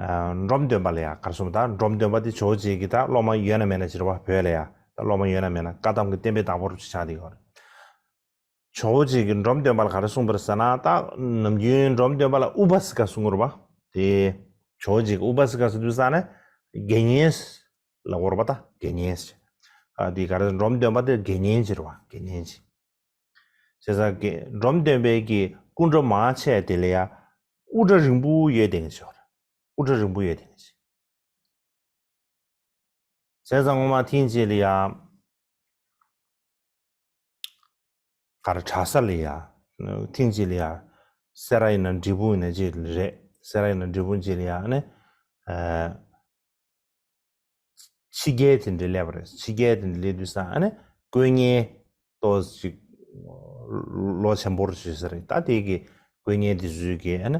ཨ་འབྲོམ་སྟོན་པ་ལ་ཡང་ག་རེ་གསུངས་པ། ད་འབྲོམ་སྟོན་པ་དེ་ཇོ་བོ་རྗེ་གི་ད་སློབ་མ་ཡོད་ན་མེད་ན་ཅིག་རེད་བ། བོད་ལ་ཡང་ད་སློབ་མ་ཡོད་ན་མེད་ན་བཀའ་གདམས་ཀྱི་བསྟན་པའི་བདག་པོ་རུ་ཆགས་བསྡད་ཡོད་རེད། ཇོ་བོ་རྗེ་གིས་འབྲོམ་སྟོན་པ་ལ་ག་རེ་གསུངས་པ་རེད་ཟེར་ན། ད་ནམ་རྒྱུན་འབྲོམ་སྟོན་པ་ལ་ཨུ་པ་སི་ཀ་གསུང་གི་རེད་བ། དེ་ཇོ་བོ་རྗེ་གིས་ཨུ་པ་སི་ཀ་ཟེར་དུས་ཙ་ནས་དགེ་བསྙེན་ལབ་དགོས་རེད་བ། ད་དགེ་བསྙེན་ཟེར། ཨ་དེ་ག་རེ་འབྲོམ་སྟོན་པ་དེ་དགེ་བསྙེན་ཅིག་རེད་བ། དགེ་བསྙེན་ཅིག་བྱས་ཙང་གི་འབྲོམ་སྟོན་པའི་གི་སྐུ་འདྲ་མང་ཆེ་དེ་ལ་ཡ་དབུ་སྐྲ་རིང་པོ་ཡོད་བསྡད་མཁན་ཅིག་ཡོད་རེད། དབུ་སྐྲ་རིང་པོ་ཡོད་བསྡད་མཁན་ཅིག་བྱས་ཙང་སྔོན་མ་ཐེངས་གཅིག་ལ་ཡ་ག་རེ་གྲྭ་ས་ལ་ཡ་ཐེངས་གཅིག་ལ་ཡ་སེ་ར་ཡིན་ན་འབྲས་སྤུངས་ཡིན་ན་ཅིག་རེད། སེ་ར་ཡིན་ན་འབྲས་སྤུངས་ཅིག་ལ་ཡ་ནི་ཨ། ཕྱི་རྒྱལ་དེ་འདྲ་སླེབས་པ་རེད། ཕྱི་རྒྱལ་དེ་འདྲ་སླེབས་དུས་ཙང་ཨ་ནི་དཀོན་གཉེར་ཏོག་ཙམ་ཅིག་ལོ་ཆེན་པོར་བྱེད་ས་རེད། ད་དེ་གི་དཀོན་གཉེར་དེ་ཚོས་ཀྱི་ཨ་ནི་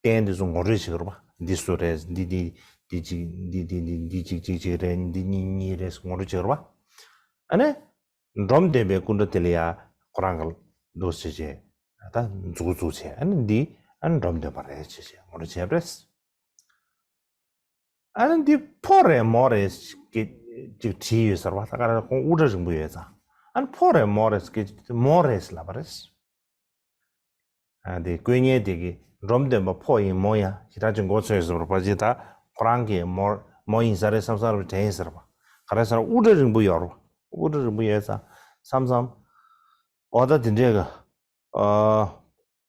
རྟེན་དེ་ཚོ་ངོ་སྤྲོད་བྱེད་ཀྱི་རེད་པ། འདི་སུ་རེད། འདི་འདི་འདི་གཅིག་འདི་འདི་འདི་འདི་གཅིག་གཅིག་གཅིག་རེད། འདི་གཉིས་གཉིས་རེད། ངོ་སྤྲོད་བྱེད་ཀྱི་རེད་པ། ཨ་ནི་འབྲོམ་སྟོན་པའི་སྐུ་འདྲ་དེ་ལ་ཡ་ཁོ་རང་གི་འདུག་བྱས་བྱས་ད་མཛུག་མཛུག་བྱས། ཨ་ནི་འདི་ཨ་ནི་འབྲོམ་སྟོན་པ་རེད་བྱས་བྱས་ངོ་སྤྲོད་བྱས་པ་རེད། ཨ་ནི་འདི་ཕོ་རེད་མོ་རེད་ཅིག་བྲིས་ཡོད་ཟེར་བ། ད་ག་རེ་ཁོང་དབུ་སྐྲ་རིང་པོ་ཡོད་ཙང་ཨ་ནི་ཕོ་རེད་མོ་རེད་ཅིག་མོ་རེད་ལབ་པ་རེད། ཨ་དེ་དཀོན་གཉེར་དེ་གིས་འབྲོམ་སྟོན་པ་ཕོ་ཡིན་མོ་ཡང་ཞེ་དྲག་ཅིག་མགོ་ཚོས་ཟེར་བ་ཅིག་ད་ཁོ་རང་གིས་མོ་མོ་ཡིན་ས་རེད་བསམ་བསམ་རེད་དྲན་ཡིན་ཟེར་བ། ག་རེ་ཟེར་དབུ་སྐྲ་རིང་པོ་ཡོད་རེད། དབུ་སྐྲ་རིང་པོ་ཡོད་ཙང་བསམ་བསམ། འོ་ད་དེ་འདྲས་གི་ཨ་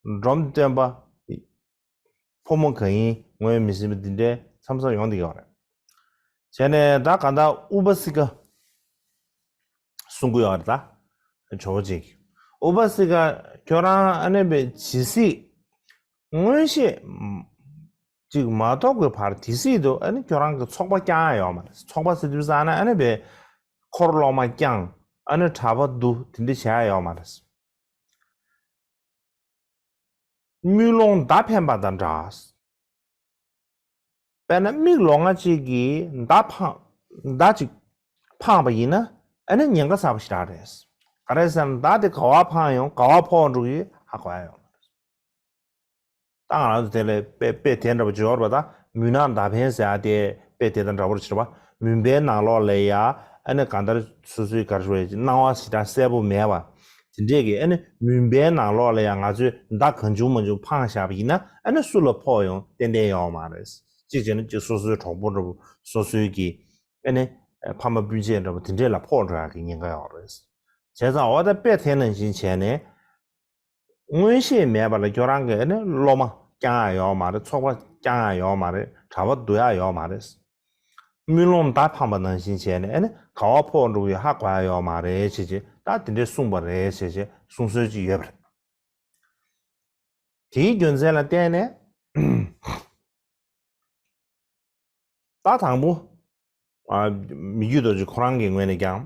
འབྲོམ་སྟོན་པ་ཕོ་མོ་གང་ཡིན་ངོས་མི་ཟིན་པ་འདི་འདྲའི་མཚམས་མཚམས་ཡོང་བསྡད་ཡོད་རེད། བྱས་ནས་ད་ག་ད་ཨུ་པ་སི་ཀ་གསུང་གི་ཡོད་རེད། ད་ཇོ་བོ་རྗེ་གིས་ཨུ་པ་སི་ཀ་ཁྱོད་རང་ཨ་ནེ་པའི་ཇི་སྲིད་མངོན་ཤེས་ཅིག་མ་ཐོབ་ཀྱི་བར་དེ་སྲིད་དུ་ཨ་ནེ་ཁྱོད་རང་གི་ཚོགས་པ་བསྐྱང་ཡ་ཡོད་མ་རེད། ཚོགས་པ་ཟེར་དུས་ཙང་ཨ་ནེ་ཨ་ནེ་པའི་འཁོར་སློབ་མ་བསྐྱང་ཨ་ནེ་གྲྭ་པ་བསྡུ་དེ་འདྲ་བྱ་ཡ་ཡོད་མ་རེད། དམུས་ལོང་མདའ་འཕེན་པ་དང་འདྲ། དཔེར་ན་མིག་ལོང་ང་གཅིག་གིས་མདའ་འཕངས་མདའ་གཅིག་འཕངས་པ་ཡིན་ན་ཨ་ནི་ཉེན་ཁ་ཚ་པོ་ཞེ་དྲག་རེད། ག་རེ་ཟེར་ན་མདའ་དེ་ག་བ་འཕངས་ཡོང་ག་བ་ཕོག་འགྲོ་གི་ཡོད་ཧ་གོ་ཡ་ཡོད་མ་རེད། ད་ང་རང་ཚོ་དེ་ལས་དཔེ་དཔེ་དེ་འདྲ་པོ་འབྱོར་བ་དང་མུན་ནག་མདའ་འཕེན་ཟེར་ཡ་དེ་དཔེ་དེ་དང་འདྲ་པོ་ཕྱིར་བ་མུན་པའི་ནང་ལོགས་ལ་ཡ་ཨ་ནི་གང་ལྟར་སོ་སོའི་ག་རེ་ཞུ་དགོས་རེད། སྣང་བ་ཞེ་དྲག་གསལ་པོ་མེད་པ་དེ་འདྲས་ཀྱི་ཨ་ནི་མུན་པའི་ནང་ལོགས་ལ་ཡ་ང་ཚོས་མདའ་གང་བྱུང་མང་བྱུང་འཕངས་བཞག་པ་ཡིན་ན་ཨ་ནི་སུ་ལ་ཕོག་ཡོང་ཏན་ཏན་ཡོང་མ་རེད། གཅིག་བྱས་ན་གཅིག་སོ་སོའི་གྲོགས་པོ་འདྲ་པོ་སོ་སོའི་གི་ཨ་ནི་ཕ་མ་སྤུན་མཆེད་འདྲ་པོ་དེ་འདྲས་ལ་ཕོག་འགྲོ་ཡག་གི་ཉེན་ཁ་ཡོད་རེད། བྱས་ཙང་འོ་ད་དཔེ་དེ་ནང་བཞིན་བྱས་ནས། མངོན་ཤེས་མེད་པ་ལ་ཁྱོད་རང་གི་ཨ་ནི་སློབ་མ་བསྐྱང་ཡ་ཡོད་མ་རེད། ཚོགས་པ་བསྐྱང་ཡ་ཡོད་མ་རེད། གྲྭ་པ་བསྡུ་ཡ་ཡོད་མ་རེད། དམུས་ལོང་མདའ་འཕངས་པ་ནང་བཞིན་བྱས་ནས་ཨ་ནི་ག་བ་ཕོག་འགྲོ་གི་ཡོད་ཧ་གོ་ཡ་ཡོད་མ་རེད་བྱས་བྱས་ད་དེ་འདྲས་གསུངས་པ་རེད་བྱས་བྱས་གསུང་སྲོལ་ཅིག་ཡོད་པ་རེད། དེའི་རྒྱུ་མཚན་ལ་བརྟེན་ནས། ད་དང་པོ། ཨ། མི་བསྐྱོད་རྡོ་རྗེ་ཁོ་རང་གི་ངོས་ནས་ཀྱང་།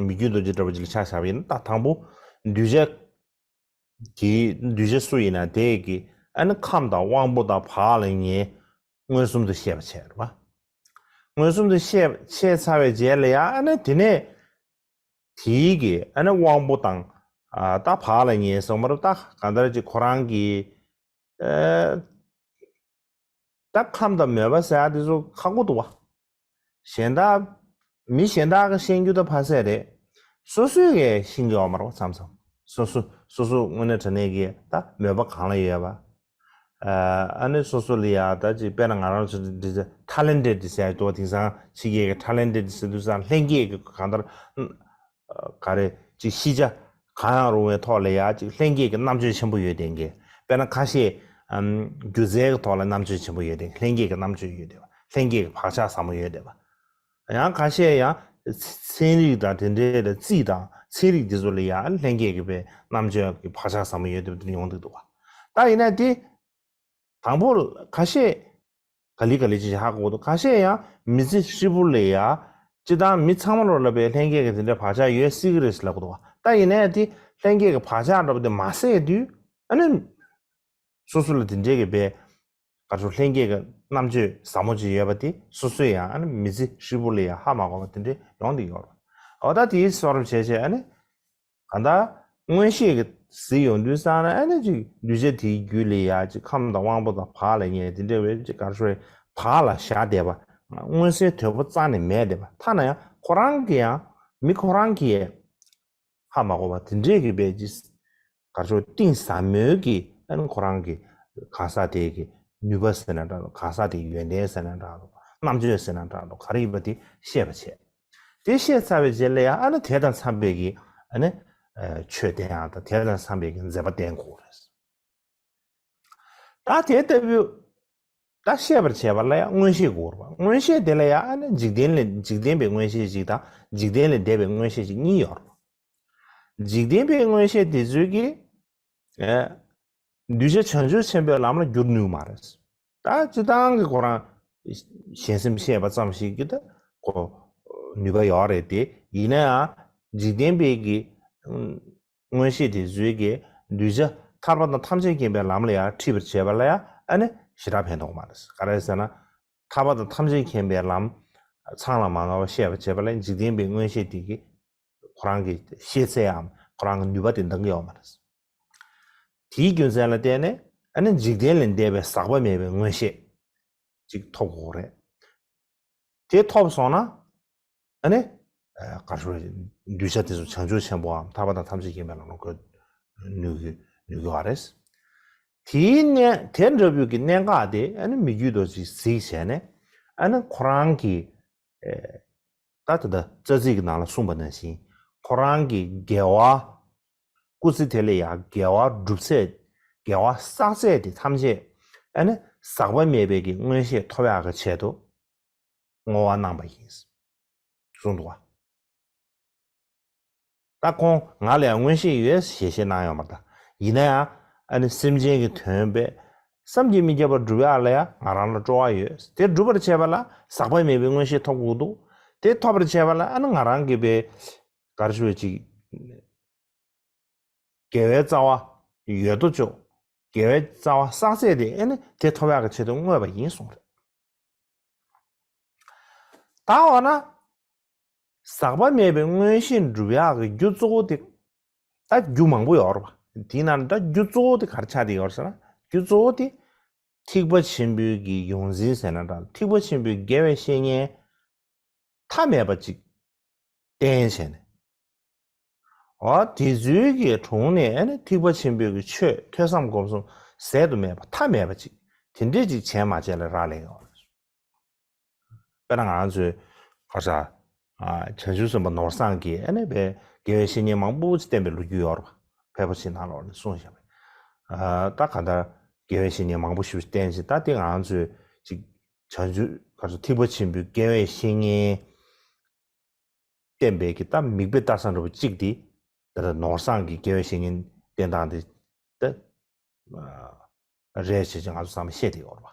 མི་བསྐྱོད་རྡོ་རྗེ་འདྲ་པོ་ཅིག་ལ་ཆ་བཞག་པ་ཡིན་ན་ད་དང་པོ། གདུལ་བྱ། གི་གདུལ་བྱ་སུ་ཡིན་ན་དེ་གི་ཨ་ནི་ཁམས་དང་དབང་པོ་དང་བག་ལ་ཉལ་མངོན་སུམ་དུ་ཤེས་པ་བྱས་རེད་པ། མངོན་སུམ་དུ་ཤེས་ཤེས་ཚར་བའི་རྗེས་ལ་ཡང་ཨ་ནི་དེ་ནས་དེའི་གི་ཨ་ནི་དབང་པོ་དང་ཨ་ད་བག་ལ་ཉལ་སོང་བར་ད་གང་ལྟར་ཅིག་ཁོ་རང་གི་ཨ། ད་ཁམས་དང་མོས་པ་ཟེར་ཡ་དེ་ཚོ་ཁག་པོ་འདུག་བ། གཞན་དག་མི་གཞན་དག་གིས་ཤེས་རྒྱུ་ད་ཕ་སེ་རེད། སོ་སོས་གས་ཤེས་ཀྱི་ཡོད་མ་རེད་བ་མཚམས་མཚམས། སོ་སོ་སོ་སོ་དངོས་གནས་དྲང་གནས་ཀྱི་ད་མོས་པ་གང་ལ་ཡོད་པ། ཨ་ནི་སོ་སོ་ལ་ཡ་ད་ཅིག་དཔེར་ན་ང་རང་ཚོ་འདི་ཚོ་ཊ་ལེན་ཊེཌ་ཟེར་ཡ་འདུག་བ། དེང་སང་ཕྱི་རྒྱལ་གྱི་ཊ་ལེན་ཊེཌ་ཟེར་དུས་སང་ལྷན་སྐྱེས་ཀྱི་གང་ལྟར། ག་རེ་ཅིག་ཤེས་བྱ་གང་ཡང་རུང་བའི་ཐོག་ལ་ཡ་ཅིག་ལྷན་སྐྱེས་ཀྱི་རྣམ་དཔྱོད་ཆེན་པོ་ཡོད་བསྡད་མཁན། དཔེར་ན་ཁ་ཤས་ཨམ་སྒྱུ་རྩལ་གྱི་ཐོག་ལ་རྣམ་དཔྱོད་ཆེན་པོ་ཡོད་བསྡད་མཁན། ལྷན་སྐྱེས་ཀྱི་རྣམ་དཔྱོད་ཡོད་བསྡད་པ། ལྷན་སྐྱེས་ཀྱི་བག་ཆགས་ཟབ་མོ་ཡོད་བསྡད་པ། ཡང་ཁ་ཤས་ཡང་ཚན་རིག་དང་དེ་འདྲའི་ལ་རྩིས་དང་ཚན་རིག་འདི་ཚོ་ལ་ཡ་ལྷན་སྐྱེས་ཀྱི་པའི་རྣམ་དཔྱོད་ཀྱི་བག་ཆགས་ཟབ་མོ་ཡོད་བསྡད་པ་དེ་འདྲ་ཡོང་བསྡད་འདུག་བ། ད་ཡིན་ན་དེ། དང་པོ་ཁ་ཤས་ག་ལེ་ག་ལེ་ཅིག་ཧ་གོ་འདུག་ཁ་ཤས་ཡང་མི་ཚེ་ཧྲིལ་པོ་ལ་ཡ་སྤྱི་བཏང་མི་ཚང་མ་ལོ་ལ་པའི་ལྷན་སྐྱེས་ཀྱི་དེ་འདྲའི་བག་ཆགས་ཡོད་སྲིད་ཀྱི་རེད་ཟེར་ལབ་གི་འདུག་ད་ཡིན་ནའི་དེ་ལྷན་སྐྱེས་ཀྱི་བག་ཆགས་འདྲ་པོ་དེ་མ་ཟད་དུས་ཨ་ནི་སོ་སོ་ལ་དེ་འདྲའི་གི་པའི་ག་ཚོད་ལྷན་སྐྱེས་ཀྱི་རྣམ་དཔྱོད་ཟབ་མོ་ཅིག་ཡོད་པ་དེ་སོ་སོས་ཡང་ཨ་ནི་མི་ཚེ་ཧྲིལ་པོ་ལ་ཡ་ཧ་མ་གོ་བ་དེ་འདྲའི་ཡོང་བསྡད་ཡོད་རེད། འོ་ད་དེའི་བཟོ་འདྲ་བྱས་བྱས་ཨ་ནི། གང་ལྟར་མངོན་ཤེས་ཀྱིས་གཟིགས་ཡོང་དུས་ཙང་ན་ཨ་ནི་ཅིག་གདུལ་བྱ་དེའི་རྒྱུད་ལ་ཡ་ཅིག་ཁམས་དང་དབང་པོ་དང་བག་ལ་ཉལ་དེ་འདྲ་བའི་ཅིག་ག་རེ་ཞུ་རེད། བག་ལ་ཞ་བསྡད་པ། མངོན་གསལ་དོད་པོ་རྩ་ནས་མེད་བསྡད་པ། ཐ་ན་ཡང་ཁོ་རང་གི་ཡང་མི་ཁོ་རང་གིས་ཧ་མ་གོ་བ་དེ་འདྲས་ཀྱི་བས་ཅིག་ག་རེ་ཞུ་གཏིང་ཟབ་མོའི་གི་ཨ་ནི་ཁོ་རང་གི་གང་ཟག་དེ་གི་ནུས་པ་ཟེར་ན་འདྲ་འདུག་གང་ཟག་དེ་གི་ཡོན་ཏན་ཟེར་ན་འདྲ་འདུག་རྣམ་དཔྱོད་ཟེར་ན་འདྲ་འདུག་ག་རེ་ཡིན་པ་དེ་ཤེས་པ་བྱས། དེ་ཤེས་ཚར་བའི་རྗེས་ལ་ཡང་ཨ་ནི་དེ་དང་འཚམས་པའི་གི་ཨ་ནི་ཆོས་བསྟན་ཡག་དང་དེ་དང་འཚམས་པའི་གི་མཛད་པ་བསྟན་དགོས་རེད། ད་དེ་ལྟ་བུ་ད་ཤེས་པར་བྱེད་པ་ལ་ཡང་མངོན་ཤེས་དགོས་རེད་པ། མངོན་ཤེས་དེ་ལ་ཡང་ཨ་ནི་འཇིག་རྟེན་ལས་འཇིག་རྟེན་པའི་མངོན་ཤེས་ཤིག་དང་འཇིག་རྟེན་ལས་འདས་པའི་མངོན་ཤེས་ཤིག་གཉིས་ཡོད་རེད། འཇིག་རྟེན་པའི་མངོན་ཤེས་དེ་ཚོས་ཀྱིས། ཨེ། གདུལ་བྱ་བྱང་ཆུབ་ཆེན་པོའི་ལམ་ལ་བསྒྱུར་ནུས་མ་རེད། ད་སྤྱི་བཏང་གི་ཁོ་རང་གཞན་སེམས་ཤེས་པ་ཙམ་ཞིག་གིས་ད་ཁོ་ ནུས་པ་ཡོད་རེད་དེ། ཡིན་ན་ཡང་འཇིག་རྟེན་པའི་གི་ཨམ་མངོན་ཤེས་དེ་ཚོའི་གི་གདུལ་བྱ་ཐར་པ་དང་ཐམས་ཅད་མཁྱེན་པའི་ལམ་ལ་ཡང་ཁྲིད་པར་བྱེད་པ་ལ་ཡང་ཨ་ནི་ཞེ་དྲག་ཕན་ཐོགས་མ་རེད། ག་རེ་ཟེར་ན། ཐར་པ་དང་ཐམས་ཅད་མཁྱེན་པའི་ལམ་ཚང་ལ་མ་ནོར་བ་ཤེས་པར་བྱེད་པ་ལ་འཇིག་རྟེན་པའི་མངོན་ཤེས་དེ་གི་ཁོ་རང་གི་ཤེས་ཚད་འམ་ཁོ་རང་གི་ནུས་པ་དེ་འདང་གི་ཡོད་མ་རེད། དེའི་རྒྱུ་མཚན་ལ་བརྟེན་ནས་ཨ་ནི་འཇིག་རྟེན་ལས་འདས་པའི་ཟག་པ་མེད་པའི་མངོན་ཤེས་ཅིག་ཐོབ་དགོས་རེད། དེ་ཐོབ་སོང་ན་ཨ་ནི་ག་རེ་ཞུ་དགོས་རེད། གདུལ་བྱ་དེ་ཚོ་བྱང་ཆུབ་ཆེན་པོའམ་ཐར་པ་དང་ཐམས་ཅད་མཁྱེན་པའི་ལམ་ལ་འགོད་ནུས་ཀྱི་ནུས་ཀྱི་བ་རེད། དེའི་གནས་དེ་འདྲ་བོའི་གི་གནད་འགག་དེ་ཨ་ནི་མི་བསྐྱོད་རྡོ་རྗེས་གཟིགས་བྱས་ནས་ཨ་ནི་ཁོ་རང་གི་ད་ད་ལྟ་རྩ་ཚིག་གི་ནང་ལ་གསུངས་པ་ནང་བཞིན་ཁོ་རང་གི་དགེ་བ་སྐུ་ཚེ་དེ་ལ་ཡང་དགེ་བ་སྒྲུབ་ཚད་དགེ་བ་བསགས་ཚད་དེ་ཐམས་ཅད་ཨ་ནི་ཟག་པ་མེད་པའི་གི་མངོན་ཤེས་ཐོབ་ཡག་གི་ཆེད་དུ་བསྔོ་བ་གནང་པ་ཡིན་གསུངས་འདུག་བ། ད་ཁོང་ང་ལ་ཡང་མངོན་ཤེས་ཡོད་ཞེས་བཤད་གནང་ཡོད་མ་རེད། ཡིན་ན་ཡང་ཨ་ནི་སེམས་ཅན་གྱི་དོན་པས་བསམ་གྱིས་མི་ཁྱབ་པ་སྒྲུབ་ཡག་ལ་ཡང་ང་རང་ལ་སྤྲོ་བ་ཡོད། དེ་སྒྲུབ་པར་བྱེད་པ་ལ་ཟག་པ་མེད་པའི་མངོན་ཤེས་ཐོབ་དགོས་འདུག་དེ་ཐོབ་པར་བྱེད་པ་ལ་ཨ་ནི་ང་རང་གི་པའི་ག་རེ་ཞུ་བའི་ཅིག་དགེ་བའི་རྩ་བ་ཡོད་དོ་ཅོག་དགེ་བའི་རྩ་བ་བསགས་ཚད་དེ་ཨ་ནི་དེ་ཐོབ་ཡག་གི་ཆེད་དུ་བསྔོས་པ་ཡིན་གསུངས་རེད། ད་འོ་ན། ཟག་པ་མེད་པའི་མངོན་ཤེས་འགྲུབ་ཡག་གི་རྒྱུ་གཙོ་བོ་དེ། ད་རྒྱུ་མང་པོ་ཡོད་རེད་པ། དེའི་ནང་ནས་ད་རྒྱུ་གཙོ་བོ་དེ་ག་རེ་ཆགས་བསྡད་ཡོད་རེད་ཟེར་ན། རྒྱུ་གཙོ་བོ་དེ། ཐེག་པ་ཆེན་པོའི་གི་ཡོངས་འཛིན་ཟེར་ན་འདྲ། ཐེག་པ་ཆེན་པོའི་དགེ་བའི་བཤེས་གཉེན་མཐའ་མེད་པ་ཅིག་བསྟེན་བྱས་ནས། འོ་དེ་ཚོའི་གི་དྲུང་ནས་ཨ་ནི་ཐེག་པ་ཆེན་པོའི་གི་ཆོས་ཐོས་བསམ་སྒོམ་གསུམ་ཟད་དུ་མེད་པ་མཐའ་མེད་པ་ཅིག་དེ་འདྲས་ཅིག་བྱས་མ་བྱས་ལ་རག་ལས་ཡོད་རེད། དཔེར་ན་ང་རང་ཚོའི་ག་རེ་ཟེར། ཨ་བྱང་ཆུབ་སེམས་དཔའ་ནོར་བཟང་གིས་ཨ་ནི་དགེ་བའི་བཤེས་གཉེན་མང་པོ་ཅིག་བསྟེན་པའི་ལོ་རྒྱུས་ཡོད་རེད་པ། ཕལ་པ་ཅིག་ནང་ལོགས་ནས་གསུངས་བཞག་པས། ཨ་ད་གང་ལྟར་དགེ་བའི་བཤེས་གཉེན་མང་པོ་ཞིག་བསྟེན་བྱས། ད་དེ་ང་རང་ཚོའི་ཅིག་བྱང་ཆུབ་ག་རེ་ཟེར། ཐེག་པ་ཆེན་པོའི་དགེ་བའི་བཤེས་གཉེན་བསྟེན་པའི་གི་ད་མིག་དཔེ་ལྟ་ས་འདྲ་པོ་གཅིག་དེ། ད་ལྟ་ནོར་བཟང་གིས་དགེ་བའི་བཤེས་གཉེན་བསྟེན་སྟངས་དེ་ད་རེད་ཅེས་ང་ཚོ་ཚང་མས་བཤད་བསྡད་ཡོད་རེད་པ།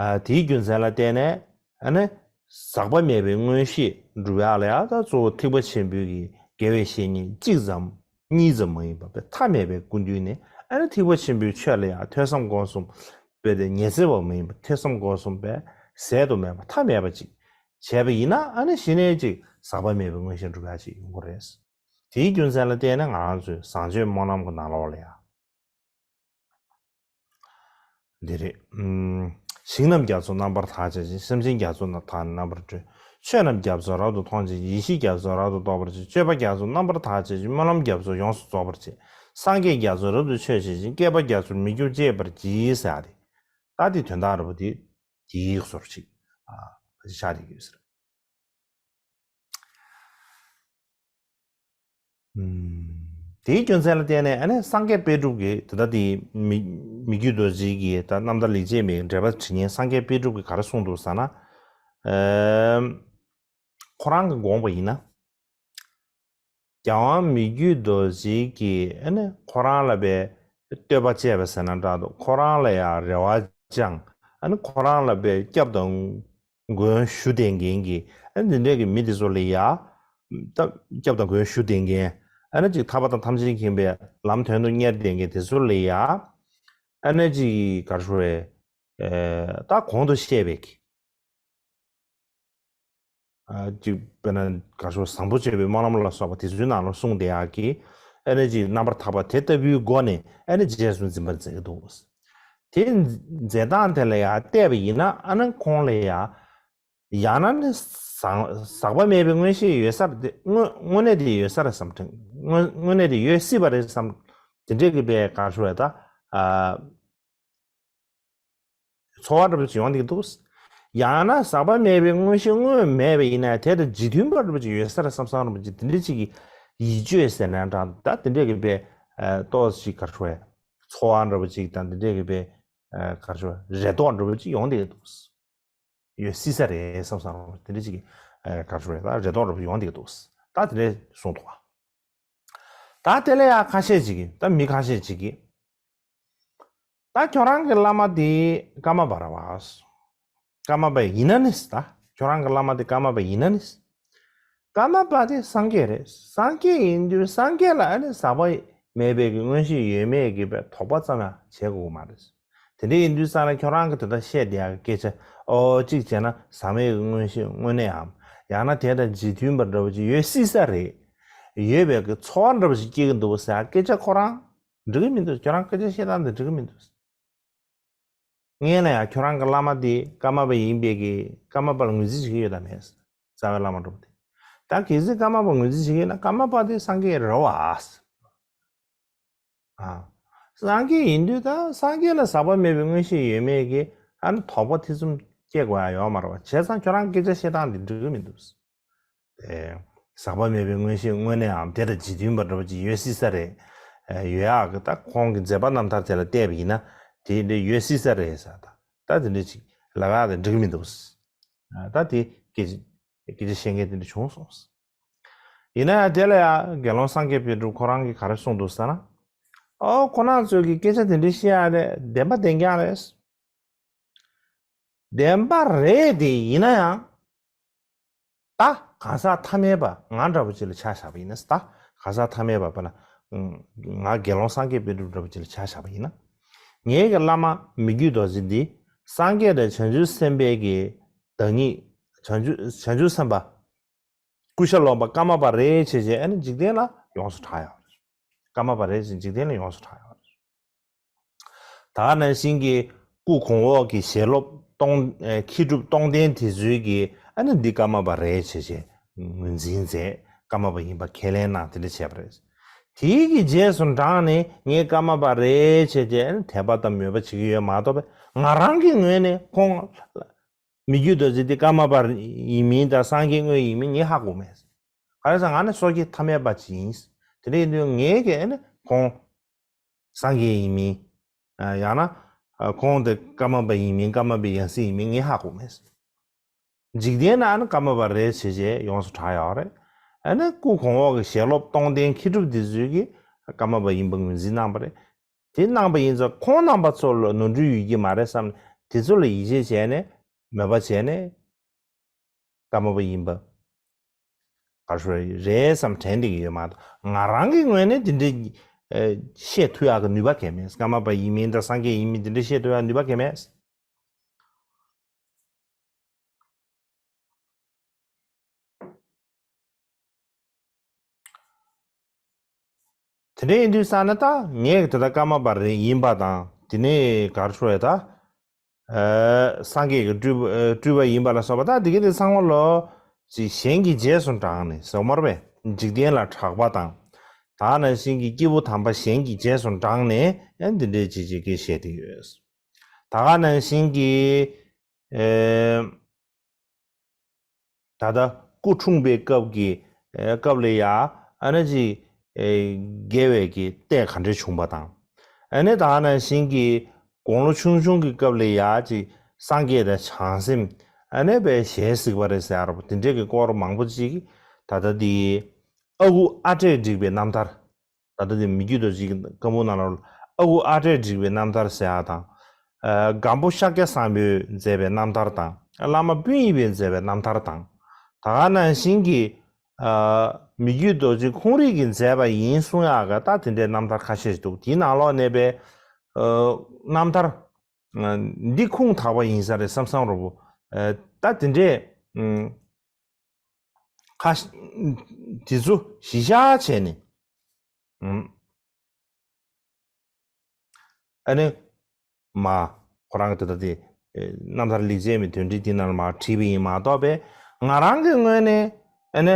ཨ་དེའི་རྒྱུ་མཚན་ལ་བརྟེན་ནས་ཨ་ནི་ཟག་པ་མེད་པའི་མངོན་ཤེས་འགྲུབ་ཡག་ལ་ཡང་ད་གཙོ་བོ་ཐེག་པ་ཆེན་པོའི་གི་དགེ་བའི་བཤེས་གཉེན་གཅིག་ཙམ་གཉིས་ཙམ་མ་ཡིན་པ་དཔེ་མཐའ་མེད་པའི་སྐུ་མདུན་ནས་ཨ་ནི་ཐེག་པ་ཆེན་པོའི་ཆོས་ལ་ཡང་ཐོས་བསམ་སྒོམ་གསུམ་དཔེ་དེ་ཉི་ཚེ་བ་མ་ཡིན་པ་ཐོས་བསམ་སྒོམ་གསུམ་དཔེ་ཟད་དུ་མེད་པ་མཐའ་མེད་པ་ཅིག་བྱས་པ་ཡིན་ན་ཨ་ནི་གཞི་ནས་ཅིག་ཟག་པ་མེད་པའི་མངོན་ཤེས་འགྲུབ་ཡག་ཅིག་ཡོང་གི་རེད། དེའི་རྒྱུ་མཚན་ལ་བརྟེན་ནས་ང་རང་ཚོའི་བཟང་སྤྱོད་སྨོན་ལམ་གྱི་ནང་ལོགས་ལ་ཡང་འདི་རེད། ཨུམ། ཞིང་རྣམས་རྒྱ་མཚོ་རྣམ་པར་དག་བྱེད་ཅིང་། སེམས་ཅན་རྒྱ་མཚོ་ན་དག་རྣམ་པར་སྒྲོལ། ཆོས་རྣམས་རྒྱ་མཚོ་རབ་ཏུ་མཐོང་བྱེད་ཅིང་། ཡེ་ཤེས་རྒྱ་མཚོ་རབ་ཏུ་རྟོགས་པར་བྱེད། སྤྱོད་པ་རྒྱ་མཚོ་རྣམ་པར་དག་བྱེད་ཅིང་། སྨོན་ལམ་རྒྱ་མཚོ་ཡོངས་སུ་རྫོགས་པར་བྱེད། སངས་རྒྱས་རྒྱ་མཚོ་རབ་ཏུ་མཆོད་བྱེད་ཅིང་། བསྐལ་པ་རྒྱ་མཚོར་མི་འགྱུར་སྤྱད་པར་བགྱི་ཟེར་ཡ་དེ། ད་དེ་དོན་དག་རེད་པ། དེ་དེའི་སོར་ཅིག་ཨ་ཕལ་ཆེར་ཆགས་བསྡད་ཀྱི་ཡོད་ཟེར། ཨུམ། དེའི་རྒྱུ་མཚན་ལ་བརྟེན་ནས་ཨ་ནི་སངས་རྒྱས་དཔལ་སྒྲུབ་ཀྱིས་ད་ལྟ་དེ་མི་མི་བསྐྱོད་རྡོ་རྗེ་གིས་ད་རྣམ་ཐར་ལེགས་བྱས་མའི་འགྲེལ་པ་བྲིས་མཁན་སངས་རྒྱས་དཔལ་སྒྲུབ་ཀྱིས་ག་རེ་གསུངས་འདུག་ཟེར་ན། ཨམ། ཁོ་རང་གི་དགོངས་པ་ཡིན་ན། རྒྱལ་དབང་མི་བསྐྱོད་རྡོ་རྗེ་གིས་ཨ་ནི་ཁོ་རང་ལ་པའི་བསྟོད་པ་བཅས་པ་ཟེར་ན་འདྲ་འདུག་ཁོ་རང་ལ་ཡང་རེ་བ་བཅངས། ཨ་ནི་ཁོ་རང་ལ་པའི་སྐྱབས་དང་མགོན་ཞུ་བསྡད་མཁན་གྱི་ཨ་ནི་འདི་འདྲས་ཀྱི་མི་དེ་ཚོ་ལ་ཡང་ད་སྐྱབས་དང་མགོན་ཞུ་བསྡད་མཁན། ཨ་ནི་ཅིག་ཐར་པ་དང་ཐམས་ཅད་མཁྱེན་པའི་ལམ་དོན་དུ་གཉེར་བསྡད་མཁན་དེ་ཚོ་ལ་ཡང་ཨ་ནི་ཅིག་ག་རེ་ཞུ་རེད། ཨེ་ད་གོང་དུ་བཤད་པའི་གི་ཨ་ཅིག་དཔེར་ན་ག་རེ་ཞུ་བཟང་པོ་སྤྱོད་པའི་སྨོན་ལམ་ལ་སོགས་པ་དེ་ཚོའི་ནང་ལ་གསུངས་བསྡད་ཡག་གི་ཨ་ནི་ཅིག་རྣམ་པར་དག་པ་དེ་ལྟ་བུའི་སྒོ་ནས་ཨ་ནི་རྗེས་སུ་འཛིན་པར་མཛད་ཀྱི་འདུག་དེ་མཛད་སྟངས་དེ་ལ་ཡང་བལྟས་པ་ཡིན་ན་ཨ་ནི་ཁོང་ལ་ཡང་ཡང་ན་ནི་ཟག་ཟག་པ་མེད་པའི་མངོན་ཤེས་ཡོད་ས་རེད་དེ། དངོས་དངོས་གནས་དེ་ཡོད་ས་རེད་བསམ་དྲན། དངོས་དངོས་གནས་དེ་ཡོད་སྲིད་པ་རེད་བསམ། དེ་འདྲས་ཀྱི་པའི་ག་རེ་ཞུ་རེད་ད། ཨ། ཚོར་བ་འདྲ་པོ་ཅིག་ཡོང་བསྡད་ཀྱི་འདུག་ཡང་ན་ཟག་པ་མེད་པའི་མངོན་ཤེས་དངོས་མེད་པ་ཡིན་ན་དེ་དང་རྗེས་མཐུན་པ་འདྲ་པོ་ཅིག་ཡོད་ས་རེད་བསམ་བསམ་འདྲ་པོ་ཅིག་དེ་འདྲ་ཅིག་གི་ཡིད་དཔྱོད་ཟེར་ན་འདྲ། ད་དེ་འདྲས་ཀྱི་པའི་ཨ་ཏོག་ཙམ་ཅིག་ག་རེ་ཞུ་རེད། ཚོར་བ་འདྲ་པོ་ཅིག་དང་དེ་འདྲས་ཀྱི་པའི་ཨ་ག་རེ་ཞུ་རེད། རེ་དོགས་འདྲ་པོ་ཅིག་ཡོང་བསྡད་ཀྱི་འདུག་ཡོད་སྲིད་ས་རེད་བསམ་བསམ་འདྲ་པོ་དེ་འདྲ་ཅིག་གི་ཨ་ག་རེ་ཞུ་རེད། ད་རེ་དོགས་འདྲ་པོ་ཡོང་བསྡད་ཀྱི་འདུག་ད་དེ་འདྲས་གསུངས་འདུག་ག་ད་དེ་ལ་ཡང་ཁ་ཤས་ཅིག་གིས། ད་མི་ཁ་ཤས་ཅིག་གིས། ད་ཁྱོད་རང་གི་བླ་མ་དེ་ཀརྨ་པ་རེད་བ། ཀརྨ་པ་ཡིན་ན་ནི་ད་ ཁྱོད་རང་གི་བླ་མ་དེ་ཀརྨ་པ་ཡིན་ན་ནི། ཀརྨ་པ་དེ་སངས་རྒྱས་རེད། སངས་རྒྱས་ཡིན་དུས་སངས་རྒྱས་ལ་ཨ་ནི་ཟག་པ་མེད་པའི་གི་མངོན་ཤེས་ཡོད་མེད་ཀྱི་པའི་དོགས་པ་ཙམ་ཡང་བྱེད་དགོས་མ་རེད། དེ་འདྲ་ཡིན་དུས་ཙང་ལ་ཁྱོད་རང་གི་དེ་ལྟར་བཤད་བསྡད་ཡག་གི་སྐད་ཆ། ཨོ་གཅིག་བྱས་ན་ཟག་མེད་ཀྱི་མངོན་ཤེས་དངོས་གནས་འམ། ཡང་ན་དེ་དང་རྗེས་མཐུན་པ་འདྲ་བོ་ཅིག་ཡོད་སྲིད་ས་རེད། ཡོད་པའི་གི་ཚོར་བ་འདྲ་བོ་ཞིག་སྐྱེ་གི་འདུག་ཟེར་སྐད་ཆ་ཁོ་རང་འགྲིག་གི་མི་འདུག་ཁྱོད་རང་སྐད་ཆ་བཤད་སྟངས་དེ་འགྲིག་གི་མི་འདུག་སྔོན་ལ་ཡང་ཁྱོད་རང་གི་བླ་མ་དེ་ཀརྨ་པ་ཡིན་པའི་གི་ཀརྨ་པ་ལ་ངོས་འཛིན་བྱེད་ཀྱི་ཡོད་དམ་མེད། རྩ་བའི་བླ་མ་འགྲོ་བ་དེ། ད་གལ་སྲིད་ཀརྨ་པ་ངོས་འཛིན་བྱེད་ཀྱི་ཡོད་ན་ཀརྨ་པ་དེ་སངས་རྒྱས་རེད་བ། ཨ། སངས་རྒྱས་ཡིན་དུས་ད་སངས་རྒྱས་ལ་ཟག་པ་མེད་པའི་མངོན་ཤེས་ཡོད་མེད་ཀྱི་ཨ་ནི་དོགས་པ་ཐེ་ཚོམ་སྐྱེ་དགོས་ཡ་ཡོད་མ་རེད་བ། བྱས་ཙང་ཁྱོད་རང་སྐད་ཆ་བཤད་སྟངས་འདི་འགྲིག་གི་མི་འདུག་དེ་ཟག་པ་མེད་པའི་མངོན་ཤེས་དངོས་གནས་འམ་དེ་དང་རྗེས་མཐུན་པ་འདྲ་བོ་ཅིག་ཡོད་སྲིད་ས་རེད། ཡོད་ཡག་གི་ད་ཁོང་གི་མཛད་པ་རྣམ་ཐར་དེ་ལ་བལྟས་པ་ཡིན་ན་དེ་འདྲ་ཡོད་སྲིད་ས་རེད་ཟེར། ད་ད་དེ་འདྲ་ཅིག་ལབ་ཡག་དེ་འགྲིག་གི་མི་འདུག་ད་དེ་སྐད་ཆ་སྐད་ཆ་བཤད་མཁན་དེ་འདྲ་བྱུང་སོང་། ཡིན་ན་ཡང་དེ་ལ་ཡང་དགེ་སློང་སངས་རྒྱས་པཎ་གྲུབ་ཁོ་རང་གིས་ག་རེ་གསུངས་འདུག་ཟེར་ན། ཨོ་ཁོ་རང་ཚོས་ཀྱི་སྐད་ཆ་དེ་འདྲ་བཤད་ཡ་དེ་བདེན་པ་བདེན་རྐྱང་རེད། བདེན་པ་རེད་དེ་ཡིན་ན་ཡང་། ད་གང་ཟག་ཐ་མལ་པ་ང་འདྲ་བོ་ཅིག་ལ་ཆ་བཞག་པ་ཡིན་ན། ད་གང་ཟག་ཐ་མལ་པ་པ་ལ་ང་དགེ་སློང་སངས་རྒྱས་པཎ་གྲུབ་འདྲ་བོ་ཅིག་ལ་ཆ་བཞག་པ་ཡིན་ན། ངའི་གི་བླ་མ་མི་བསྐྱོད་རྡོ་རྗེ་འདི་སངས་རྒྱས་དང་བྱང་ཆུབ་སེམས་དཔའི་གི་བདག་ཉིད་བྱང་ཆུབ་བྱང་ཆུབ་སེམས་དཔའ། སྐུ་ཤ་ལོག་པ་ཀརྨ་པ་རེད་བྱས་བྱས་ཨ་ནི་འཇིག་རྟེན་ལ་ཡོངས་སུ་གྲགས་ཡོད་རེད། ཀརྨ་པ་རེད་བྱས་འཇིག་རྟེན་ལ་ཡོངས་སུ་གྲགས་ཡོད་རེད། ད་ག་ནང་བཞིན་གྱི་སྐུ་གོང་འོག་གི་ཞལ་སློབ་སྟོང་ཨེ་མཁས་གྲུབ་སྟོང་ལྡན་དེ་ཚོའི་གི་ཨ་ནི་འདི་ཀརྨ་པ་རེད་བྱས་བྱས་ངོས་འཛིན་མཛད། ཀརྨ་པ་ཡིན་པ་ཁས་ལེན་གནང་དེ་འདྲ་བྱས་པ་རེད། དེའི་གི་རྗེས་སུ་འབྲངས་ནས་ངས་ཀརྨ་པ་རེད་བྱས་བྱས་ཨ་ནི་དད་པ་དང་མོས་པ་བྱེད་ཀྱི་ཡོད་མ་གཏོགས་པས་ང་རང་གི་ངོས་ནས་ཁོང་མི་བསྐྱོད་རྡོ་རྗེ་འདི་ཀརྨ་པ་ཡིན་མིན་དང་སངས་རྒྱས་དངོས་ཡིན་མིན་ངས་ཧ་གོ་མེད། ག་རེ་ཟེར་ང་ནི་སོ་སྐྱེ་ཐ་མལ་པ་ཅིག་ཡིན། དེ་འདྲ་ཡིན་དུས་ངས་ཀྱི་ཨ་ནི་ཁོང་སངས་རྒྱས་ཡིན་མིན། ཡང་ན་ཁོང་དེ་ཀརྨ་པ་ཡིན་མིན་ཀརྨ་པའི་ཡང་སྲིད་ཡིན་མིན་ངས་ཧ་གོ་མེད། འཇིག་རྟེན་ན་ཨ་ནི་ཀརྨ་པ་རེད་བྱས་བྱས་ཡོངས་སུ་གྲགས་ཡོད་རེད། ཨ་ནི་སྐུ་གོང་འོག་གི་ཞལ་སློབ་སྟོང་ལྡན་མཁས་གྲུབ་འདི་ཚོས་ཀྱི་ཀརྨ་པ་ཡིན་པ་ངོས་འཛིན་གནང་བ་རེད། དེ་གནང་པ་ཡིན་ཙང་ཁོང་རྣམ་པ་ཚོ་ལ་ནོར་འཁྲུལ་ཡོད་ཀྱི་མ་རེད་བསམ་ནས་དེ་ཚོ་ལ་ཡིད་ཆེས་བྱས་ནས་མོས་པ་བྱས་ནས་ཀརྨ་པ་ཡིན་པ་ག་རེ་རེད་བསམ་དྲན་བསྡད་ཀྱི་ཡོད་མ་གཏོགས་ང་རང་གི་ངོས་ནས་དེ་འདྲའི་བཤད་ཐུབ་ཡག་གི་ནུས་པ་གང་མེད། ཀརྨ་པ་ཡིན་མིན་དང་སངས་རྒྱས་ཡིན་མིན་དེ་འདྲ་བཤད་ཐུབ་ཡག་ནུས་པ་གང་མེད། དེ་འདྲ་ཡིན་དུས་ཙང་ན་ད་ངས་དེ་ལྟར་ཀརྨ་པ་རེ་ཡིན་པ་དང་དེ་ནས་ག་རེ་ཞུ་ཡ་ད། ཨ་སངས་རྒྱས་ཀྱི་སྤྲུལ་པ་སྤྲུལ་པ་ཡིན་པ་ལ་སོགས་པ་ད་དེ་ག་དེ་ཚང་མ་ལོ་ཅིག་གཞན་གྱི་རྗེས་སུ་འབྲངས་ནས་ཟེར་མར་བས་འཇིག་རྟེན་ལ་གྲགས་པ་དང་། ད་ནང་བཞིན་གྱི་སྐྱེས་བུ་དམ་པ་གཞན་གྱི་རྗེས་སུ་འབྲངས་ནས་ཨ་འདི་འདྲའི་ཅིག་ཅིག་གི་བཤད་དེ་ཡོད། ད་ག་ནང་བཞིན་གྱི་ཨེ། ད་ལྟ་སྐུ་འཁྲུངས་པའི་སྐབས་ཀྱི་ཨེ་སྐབས་ལ་ཡ་ཨ་ནི་ཅིག་ཨེ་དགེ་བའི་གི་ལྟས་ག་འདྲ་བྱུང་པ་དང་། ཨ་ནི་ད་ནང་བཞིན་གྱི་དགུང་ལོ་ཆུང་ཆུང་གི་སྐབས་ལ་ཡ་ཅིག་སངས་རྒྱས་དང་བྱང་སེམས་ཨ་ནི་དཔེ་ཞལ་གཟིགས་པ་རེད་ཟེར་ཡ་རོ་དེ་འདྲས་ཀྱི་སྐོར་མང་པོ་ཅིག་ད་ལྟ་འདི་ཨ་ཁུ་ཨ་འབྲས་བསྒྲིགས་པའི་རྣམ་ཐར། ད་ལྟ་དེ་མི་བསྐྱོད་རྡོ་རྗེའི་བཀའ་འབུམ་ནང་ལ་ཨ་ཁུ་ཨ་འབྲས་བསྒྲིགས་པའི་རྣམ་ཐར་ཟེར་ཡ་དང་། ཨ་སྒམ་པོ་ཤཱཀྱ་བཟང་པོས་མཛད་པའི་རྣམ་ཐར་དང་། བླ་མ་སྤུན་ཡིད་པས་མཛད་པའི་རྣམ་ཐར་དང་། ད་ག་ནང་བཞིན་གྱི་ཨ་མི་བསྐྱོད་རྡོ་རྗེ་ཁོང་རང་གིས་མཛད་པ་ཡིན་གསུང་ཡག་གི་ད་དེ་འདྲའི་རྣམ་ཐར་ཁ་ཤས་ཤིག་འདུག་དེའི་ནང་ལོགས་ནས་པའི་ཨ་རྣམ་ཐར་ཨ་འདི་ཁུངས་དག་པ་ཡིན་ས་རེད་བསམ་བསམ་རོ་བོ། ཨ་ད་དེ་འདྲའི་ཨ། ཁ་ཤས་དེ་ཚོ་གཞི་བཞག་བྱས་ནས། ཨ་ནི་མ་ཁོ་རང་གི་ད་ལྟ་དེ་རྣམ་ཐར་ལེགས་བྱས་མའི་དོན་བྲིས་དེ་ནང་ལ་མ་བྲིས་པ་ཡིན་མ་གཏོགས་པས་ང་རང་གི་ངོས་ནས་ཨ་ནི་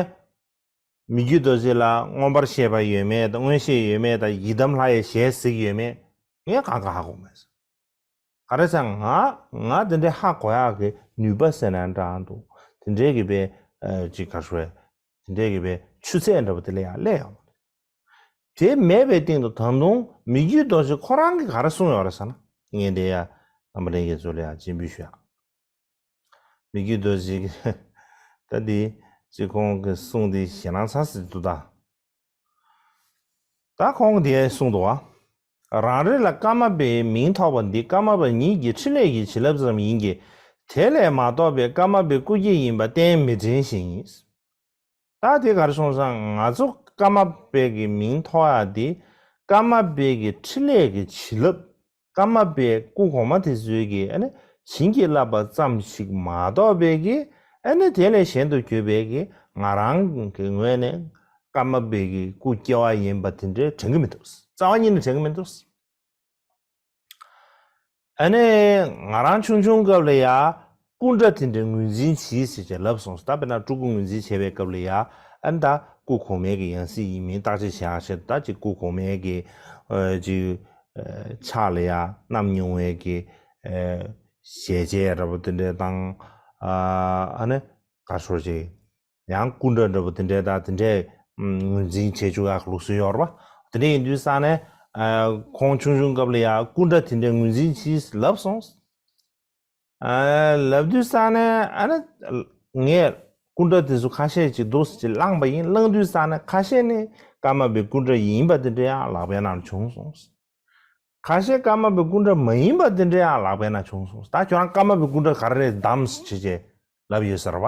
མི་བསྐྱོད་རྡོ་རྗེ་ལ་མངོན་པར་ཤེས་པ་ཡོད་མེད་དང་མངོན་ཤེས་ཡོད་མེད་དང་ཡི་དམ་ལྷ་ཡི་ཞལ་གཟིགས་ཡོད་མེད་ངས་གང་ག་ཧ་གོ་མེད། ག་རེ་ཟེར་ང་ང་དེ་འདྲའི་ཧ་གོ་ཡག་གི་ནུས་པ་ཟེར་ན་འདྲ་འདུག་དེ་འདྲའི་གི་པའི་ཅིག་ག་རེ་ཞུ་དེ་འདྲའི་གི་པའི་ཆུ་ཚད་འདྲ་པོ་དེ་ལ་ཡང་སླེབས་ཡོང་། དེ་མེད་པའི་སྟེང་དུ་ད་དུང་མི་བསྐྱོད་རྡོ་རྗེ་ཁོ་རང་གིས་ག་རེ་གསུངས་ཡོད་རེད་ཟེར་ན་ངས་འདི་ཡ་རྣམ་པ་ལྷན་རྒྱས་ཚོ་ལ་ཡང་སྤྱན་འབུལ་ཞུ་ཡག་མི་བསྐྱོད་རྡོ་རྗེ་གི་ད་འདི་ཅིག་ཁོང་གི་གསུང་འདི་ཞེད་སྣང་ཚ་ཟེར་འདུག་ད། ད་ཁོང་གིས་འདི་གསུངས་འདུག་བ། རང་རེ་ལ་ཀརྨ་པའི་མིང་ཐོགས་པ་འདི་ཀརྨ་པ་ཉིད་ཀྱི་འཕྲིན་ལས་ཀྱི་བྱིན་རླབས་ཙམ་ཡིན་གྱི། དེ་ལས་མ་གཏོགས་པའི་ཀརྨ་པའི་སྐུ་སྐྱེ་ཡིན་པ་གཏན་མི་དྲན་ཞིང་། ད་དེ་ག་རེ་སོང་ཙང་ང་ཚོ་ཀརྨ་པའི་གི་མིང་ཐོགས་ཡ་དེ་ཀརྨ་པའི་གི་འཕྲིན་ལས་ཀྱི་བྱིན་རླབས། ཀརྨ་པའི་སྐུ་གོང་མ་དེ་ཚོའི་གི་ཨ་ནི་བྱིན་གྱིས་བརླབས་པ་ཙམ་ཞིག་མ་གཏོགས་པའི་གི་ཨ་ནི་དེ་ལས་གཞན་དུ་གྱུར་པའི་གི་ང་རང་གི་ངོས་ནས་ཀརྨ་པའི་གི་སྐུ་སྐྱེ་བ་ཡིན་པ་དེ་འདྲའི་དྲན་གྱི་མི་འདུག་རྩ་བ་ཉིད་ནས་དྲན་གྱི་མི་འདུག་ཨ་ནི་ང་རང་ཆུང་ཆུང་སྐབས་ལ་ཡ་སྐུ་འདྲ་དེ་འདྲའི་ངོས་འཛིན་གྱིས་ཟེར་བྱས་ལབ་སོང་། ད་དཔེར་ན་སྤྲུལ་སྐུ་ངོས་འཛིན་བྱས་པའི་སྐབས་ལ་ཡ་ཨ་ནི་ད་སྐུ་གོང་མའི་གི་ཡང་སྲིད་ཡིན་མིན་བརྟག་དཔྱད་བྱེད་ཡག་ཆེད་དུ་ད་ཅིག་སྐུ་གོང་མའི་གི་ཨ་ཅིག་ཨ་ཕྱག་ལ་ཡ་བསྣམས་མྱོང་བའི་གི་ཨ་ཞལ་ཆས་འདྲ་པོ་དེ་འདྲ་དང་ཨ་ཨ་ནི་ག་ཤོར་ཅིག་ཡང་སྐུ་འདྲ་འདྲ་པོ་དེ་འདྲའི་ད་དེ་འདྲའི་ངོས་འཛིན་བྱེད་བཅུག་ཡག་ལུགས་སྲོལ་ཡོད་རེད་པ། དེ་འདྲ་ཡིན་དུས་ཙང་ནས་ཨ་ཁོང་ཆུང་ཆུང་སྐབས་ལ་ཡང་སྐུ་འདྲ་དེ་འདྲའི་ངོས་འཛིན་གྱིས་ལབ་སོང་། ཨ་ལབ་དུས་ཙང་ནས་ཨ་ནི་ངས་སྐུ་འདྲ་དེ་ཚོ་ཁ་ཤས་ཅིག་འདུག་ཅེས་བླངས་པ་ཡིན། བླངས་དུས་ཙང་ནས་ཁ་ཤས་ནི་ཀརྨ་པའི་སྐུ་འདྲ་ཡིན་པ་དེ་འདྲ་ཡང་ལག་པའི་ནང་བྱུང་སོང་། ཁ་ཤས་ཀརྨ་པའི་སྐུ་འདྲ་མ་ཡིན་པ་དེ་འདྲ་ཡང་ལག་པའི་ནང་བྱུང་སོང་། ད་ཁྱོད་རང་ཀརྨ་པའི་སྐུ་འདྲ་ག་རེ་རེད་བདམས་ཟེར་བྱས་ལབ་ཡོད་ཟེར་བ།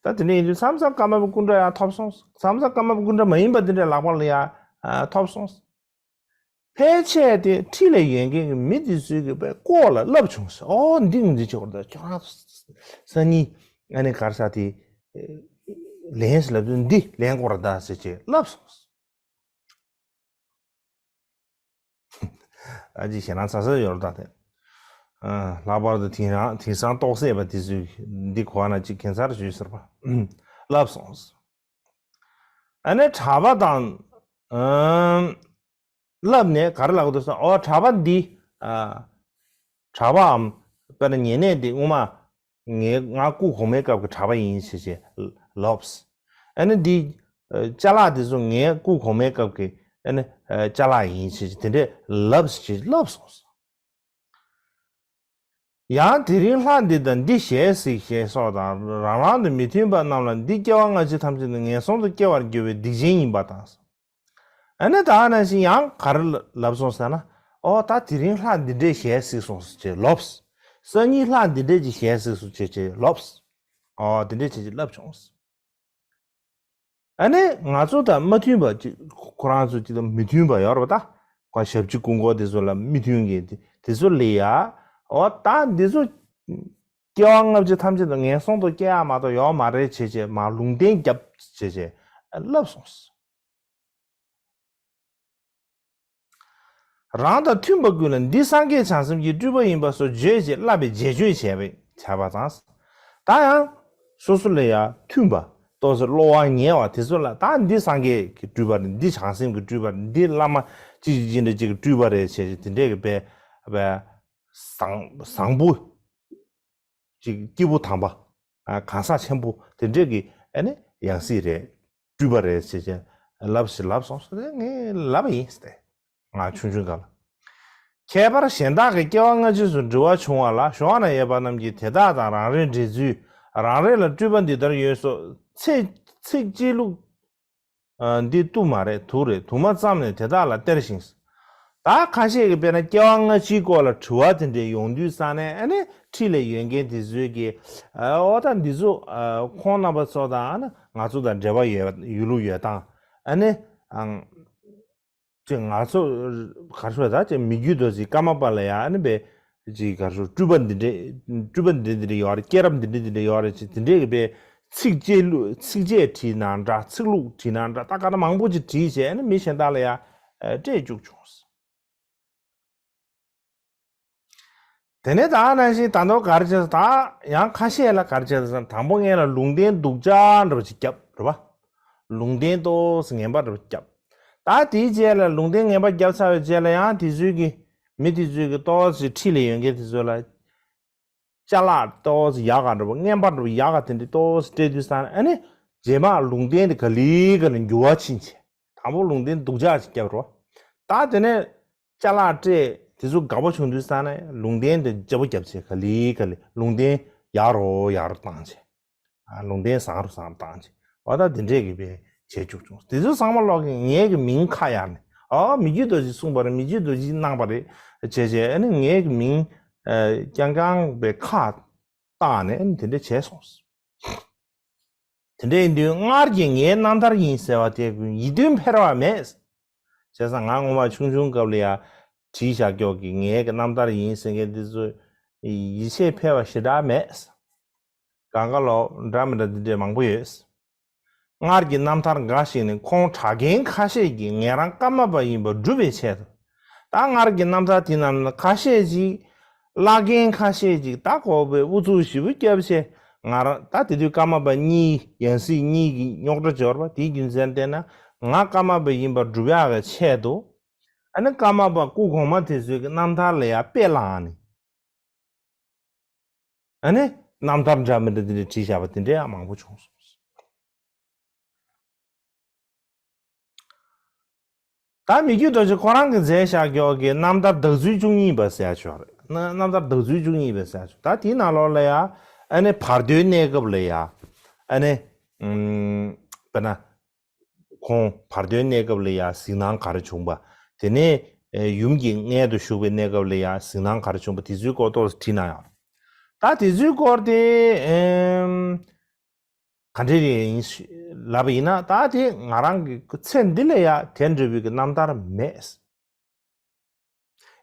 ད་དེ་འདྲ་ཡིན་དུས་མཚམས་མཚམས་ཀརྨ་པའི་སྐུ་འདྲ་ཡང་ཐོབ་སོང་། མཚམས་མཚམས་ཀརྨ་པའི་སྐུ་འདྲ་མ་ཡིན་པ་དེ་འདྲ་ལག་པ་ལ་ཡང་ཨ་ཐོབ་སོང་། ཕལ་ཆེར་དེ་འཁྲིས་ལ་ཡོད་མཁན་གྱི་མི་དེ་ཚོའི་གི་པའི་སྐོར་ལ་ལབ་བྱུང་ཟེར། ཨོ་འདི་ངོས་འཛིན་བྱེད་དགོས་རེད། ད་ཁྱོད་རང་སང་ཉིན་ཨ་ནི་ག་རེ་ཟེར་དེ་ལེན་ཟེར་ལབ་དུས་འདི་ལེན་དགོས་རེད་ད་ཟེར་བྱས་ལབ་སོང་། ཨ་ཅེ་ཞེ་སྣང་ཚ་ཚ་ཡོད་རེད་ད་དེ། ཨ་ལྷག་པར་དུ་དེང་རང་དེང་སང་རྟོགས་སད་པ་དེ་ཚོས་འདི་གོ་བ་ན་ཅིག་གེ་སར་ཞུས་ཟེར་བ། ལབ་སོང་། ཨ་ནི་གྲྭ་པ་དང་ཨམ་ལབ་ནས་ག་རེ་ལབ་འདུག་ཟེར། ཨོ་གྲྭ་པ་འདི་ཨ་གྲྭ་པའམ་དཔེར་ན་ཉེ་གནས་འདི་སྔོན་མ་ངའི་ང་སྐུ་གོང་མའི་སྐབས་ཀྱི་གྲྭ་པ་ཡིན་ཞེས་བྱས་ལབས། ཨ་ནི་འདི་ཨ་ཅ་ལག་འདི་ཚོ་ངའི་སྐུ་གོང་མའི་སྐབས་ཀྱི་ཨ་ནི་ཨ་ཅ་ལག་ཡིན་ཞེས་བྱས་དེ་འདྲས་ལབས་ཞེས་ལབ་སོང་། ཡང་དེ་རིང་ལྷ་འདི་དང་འདི་ཞལ་གཟིགས་ཞེས་སོགས་དང་རང་རང་དུ་མི་མཐུན་པ་རྣམས་ལ་འདི་སྐྱེ་བ་སྔ་ཕྱི་ཐམས་ཅད་དུ་ངན་སོང་དུ་སྐྱེ་བར་འགྱུར་བའི་སྡིག་ཅན་ཡིན་པ་དང་། ཨ་ནི་ད་ནང་བཞིན་ཡང་ག་རེ་ལབ་སོང་ཟེར་ན། ཨོ་ད་དེ་རིང་ལྷ་འདི་འདྲས་ཞལ་གཟིགས་སོང་ཟེར་ལབས། སང་ཉིན་ལྷ་འདི་འདྲས་ཀྱི་ཞལ་གཟིགས་སོང་ཅེས་ཅེས་ལབས། ཨོ་དེ་འདྲས་ཅེས་ཅེས་ལབ་བྱུང་། ཨ་ནི་ང་ཚོ་དང་མ་མཐུན་པ་ཅིག་ཁོ་རང་ཚོ་ཅིག་དང་མི་མཐུན་པ་ཡོད་རེད་པ་ད། ཁོ་ཞབས་ཕྱི་སྐུ་འཁོར་དེ་ཚོ་ལ་མི་མཐུན་མཁན་དེ་དེ་ཚོ་ལ་ཡ། ཨོ་ད་འདི་ཚོ་སྐྱེ་བ་སྔ་ཕྱི་ཐམས་ཅད་དུ་ངན་སོང་དུ་སྐྱེ་ཡ་མ་གཏོགས་ཡོད་མ་རེད་བྱས་བྱས་མར་ལུང་བསྟན་རྒྱབ་བྱས་བྱས་ལབ་སོང་། རང་དང་མཐུན་པ་ཀུན་ལ་འདི་སངས་རྒྱས་བྱང་སེམས་ཀྱི་སྤྲུལ་པ་ཡིན་པ་སོགས་བརྗོད་ཅིང་བསླབ་པའི་རྗེས་གཅོད་བྱས་པས་བྱས་པ་དང་། ད་ཡང་སོ་སོ་ལ་ཡང་མཐུན་པ་ཏོག་ཙམ་བློ་དབང་ཉེ་བ་དེ་ཚོ་ལ་ད་འདི་སངས་རྒྱས་ཀྱི་སྤྲུལ་པ་རེད། འདི་བྱང་སེམས་ཀྱི་སྤྲུལ་པ་རེད། འདི་བླ་མ་ཅི་ཅི་ཅི་འདྲ་ཅིག་གི་སྤྲུལ་པ་རེད་བྱས་ཏེ་དེ་འདྲས་ཀྱི་དཔེ་དཔེ་བཟང་བཟང་པོ། ཅིག་སྐྱེས་བུ་དམ་པ། ཨ་གང་ཟག་ཆེན་པོ་དེ་འདྲས་ཀྱི་ཨ་ནི་ཡང་སྲིད་རེད། སྤྲུལ་པ་རེད་ཟེར་བྱས་ལབ་ཞེས་ལབ་སོང་ཟེར་ཏེ་ངས་ལབ་པ་ཡིན་ཟེར་ཏེ། ང་ཆུང་ཆུང་སྒང་ལ། ཁྱད་པར་གཞན་དག་གི་སྐྱེ་བ་སྔ་ཕྱི་སོགས་འདྲི་བ་བྱུང་བ་ལ་གཞོགས་ན་ཡོད་པ་རྣམས་ཀྱིས་དེ་དག་དང་རང་རེའི་འགྲེལ་ཚུལ། རང་རེ་ལ་སྤྲུལ་པ་འདི་ལྟར་ཡོད་སོགས་ཚིག་ཚིགས་བཅད་ལྷུག་ཨ་འདི་གཏུབ་མ་རེད། དུག་རེད། དུག་མ་བརྩམས་ནས་དེ་དག་ལ་སྟེར་ཞིང་། ད་ཁ་ཤས་ཀྱིས་དཔེར་ན་སྐྱེ་བ་སྔ་ཕྱིའི་སྐོར་ལ་དྲི་བ་དེ་འདྲས་ཡོང་དུས་ཙང་ནས་ཨ་ནི་འཁྲིས་ལ་ཡོད་མཁན་དེ་ཚོས་ཀྱིས་ཨ་འོ་ད་འདི་ཚོ་ཨ་ཁོང་རྣམ་པ་ཚོ་དང་ཨ་ནི་ང་ཚོ་དང་འབྲེལ་བ་ཡོད་ཡོད་ལུགས་ཡོད་སྟངས་ཨ་ནི་ཨང་། ཅེས་ང་ཚོ་གར་ཤོར་ད་ཅེས་མི་རྒྱུད་རྡོ་རྗེ་ཀརྨ་པ་ལ་ཡང་ཨ་ནི་བས་ཅེས་གར་ཤོར་སྤྲུལ་པ་འདི་འདྲས་སྤྲུལ་པ་འདི་འདྲས་འདི་འདྲས་ཡོད་རེད། སྐྱེས་རབས་འདི་འདྲས་འདི་འདྲས་ཡོད་རེད་ཅེས་དེ་འདྲས་ཀྱི་བས་ཚིགས་བཅད་ལྷུག་ཚིགས་བཅད་བྲིས་ན་འདྲ། ཚིག་ལྷུག་བྲིས་ན་འདྲ། ད་ག་ད་མང་པོ་ཅིག་བྲིས་བྱས་ཨ་ནི་མི་གཞན་དག་ལ་ཡང་སྤྲད་བཅུག་བྱུང་། དེ་ནས་ད་ནང་བཞིན་ད་དུང་ག་རེ་བྱས་ད་ཡང་ཁ་ཤས་ལ་ག་རེ་བྱས་ད་དང་པོ་ངས་ལ་ལུང་བསྟན་སྡུག་ཅག་འདྲ་པོ་ཅིག་བརྒྱབ་རེད་པ། ལུང་བསྟན་ཏོག་ཙམ་ངན་པ་འདྲ་པོ་བརྒྱབ། ད་དེའི་རྗེས་ལ་ལུང་བསྟན་ངན་པ་བརྒྱབ་ཚར་བའི་རྗེས་ལ་ཡང་དེ་ཚོའི་གི་མི་དེ་ཚོའི་གི་ཏོག་ཙམ་འཁྲིས་ལ་ཡོད་མཁན་དེ་ཚོ་ལ་ཅ་ལག་ཏོག་ཙམ་ཡག་ག་འདྲ་པོ་རྔན་པ་འདྲ་པོ་ཡག་ག་དེ་འདྲ་ཏོག་ཙམ་སྤྲད་དུས་ཙང་ཨ་ནི་རྗེས་མ་ལུང་བསྟན་དེ་ག་ལེ་ག་ལེ་འགྱུར་བ་ཕྱིན་བྱས་དང་པོ་ལུང་བསྟན་སྡུག་ཅག་ཅིག་བརྒྱབ་རོ། ད་དེ་ནས་ཅ་ལག་སྤྲད་དེ་ཚོ་དགའ་པོ་བྱུང་དུས་ཙང་ནས་ལུང་བསྟན་དེ་ལྗིད་པོ་བརྒྱབ་བྱས་ག་ལེ་ག་ལེ་ལུང་བསྟན་ཡག་རུ་ཡག་རུ་བཏང་བྱས། ཨ་ལུང་བསྟན་བཟང་རུ་བཟང་རུ་བཏང་བྱས། འོ་ད་དེ་འདྲས་ཀྱི་བས་བྱས་བཅུག་བྱུང་། དེ་ཚོ་ཚང་མ་ལོག་གི་ངའི་གི་མིང་ཁ་གཡར་ནས་ཨ་མི་རྒྱུད་རྡོ་རྗེས་གསུངས་པ་རེད། མི་རྒྱུད་རྡོ་རྗེས་གནང་པ་རེད་བྱས་བྱས་ཨ་ནི་ངའི་གི་མིང་ཨ་རྐྱང་རྐྱང་བས་ཁ་ བཏགས་ནས་དེ་འདྲ་བྱས་སོང་། དེ་འདྲ་ཡིན་དུས་སྔར་གྱི་ངའི་རྣམ་ཐར་ཡིན་ཟེར་བ་དེ་ཡིད་དུ་འཕེར་བ་མེད། བྱས་ཙང་ང་སྔོན་མ་ཆུང་ཆུང་སྐབས་ལ་ཡ་བྲིས་བཞག་ཀྱོག་གི་ངའི་གི་རྣམ་ཐར་ཡིན་ཟེར་མཁན་འདི་ཚོ་ཡིད་ཆེས་འཕེར་བ་ཞེ་དྲག་མེད། གང་ག་ལོག་འདྲ་མི་འདྲ་འདི་འདྲས་མང་པོ་ཡོད། སྔར་གྱི་རྣམ་ཐར་འགའ་ཞིག་ནི་ཁོང་གྲྭ་རྒན་ཁ་ཤས་ཀྱིས་ངེད་རང་ཀརྨ་པ་ཡིན་པ་སྒྲུབ་པའི་ཆེད་དུ། ད་སྔར་གྱི་རྣམ་ཐར་དེ་རྣམས་ནི་ཁ་ཤས་ཅིག་བླ་རྒན་ཁ་ཤས་ཅིག་ད་ཁོ་པའི་ཨུ་ཚུགས་ཞེ་པོ་བརྒྱབ་བྱས། ང་རང་ད་དེ་དུས་ཀརྨ་པ་གཉིས་ཡང་སྲིད་གཉིས་ཀྱི་རྙོག་དྲ་འབྱོར་བ་དེའི་རྒྱུ་མཚན་བལྟས་ན། ང་ཀརྨ་པ་ཡིན་པ་སྒྲུབ་ཡག་གི་ཆེད་དུ། ཨ་ནི་ཀརྨ་པ་སྐུ་གོང་མ་དེ་ཚོའི་གི་རྣམ་ཐར་ལ་ཡང་དཔེ་བླངས་ནས། ཨ་ནི་རྣམ་ཐར་འདྲ་མི་འདྲ་དེ་འདྲ་བྲིས་བཞག་པ་དེ་འདྲ་ཡང་མང་པོ་བྱུང་སོང་། ད་མི་བསྐྱོད་རྡོ་རྗེ་ཁོ་རང་གིས་མཛད་བཞག་ཀྱོག་གི་རྣམ་ཐར་དྭགས་ཚུལ་བཅུ་གཉིས་པ་ཟེར་ཡ་ཅིག་ཡོད་རེད། ན་རྣམ་ཐར་དྭགས་ཚུལ་བཅུ་གཉིས་པ་ཟེར་ཡ་ཅིག་ད་དེའི་ནང་ལོགས་ལ་ཡ། ཨ་ནི་བར་དོའི་གནས་སྐབས་ལ་ཡ། ཨ་ནི། ཨུམ། དཔེར་ན། ཁོང་བར་དོའི་གནས་སྐབས་ལ་ཡ་གཟིགས་སྣང་ག་རེ་བྱུང་བ། དེ་ནས་ཡུམ་གྱི་མངལ་དུ་ཞུགས་པའི་གནས་སྐབས་ལ་ཡ་གཟིགས་སྣང་ག་རེ་བྱུང་བ་དེ་ཚོའི་སྐོར་ཏོག་ཙམ་བྲིས་ན་ཡང་། ད་དེ་ཚོའི་སྐོར་དེ་ཨེམ། ག་འདྲ་རེད་ཡིན་ལབ་པ་ཡིན་ན། ད་དེ་ང་རང་གི་ཚེ་འདི་ལ་ཡ་དེ་འདྲ་བོའི་གི་རྣམ་ཐར་མེད།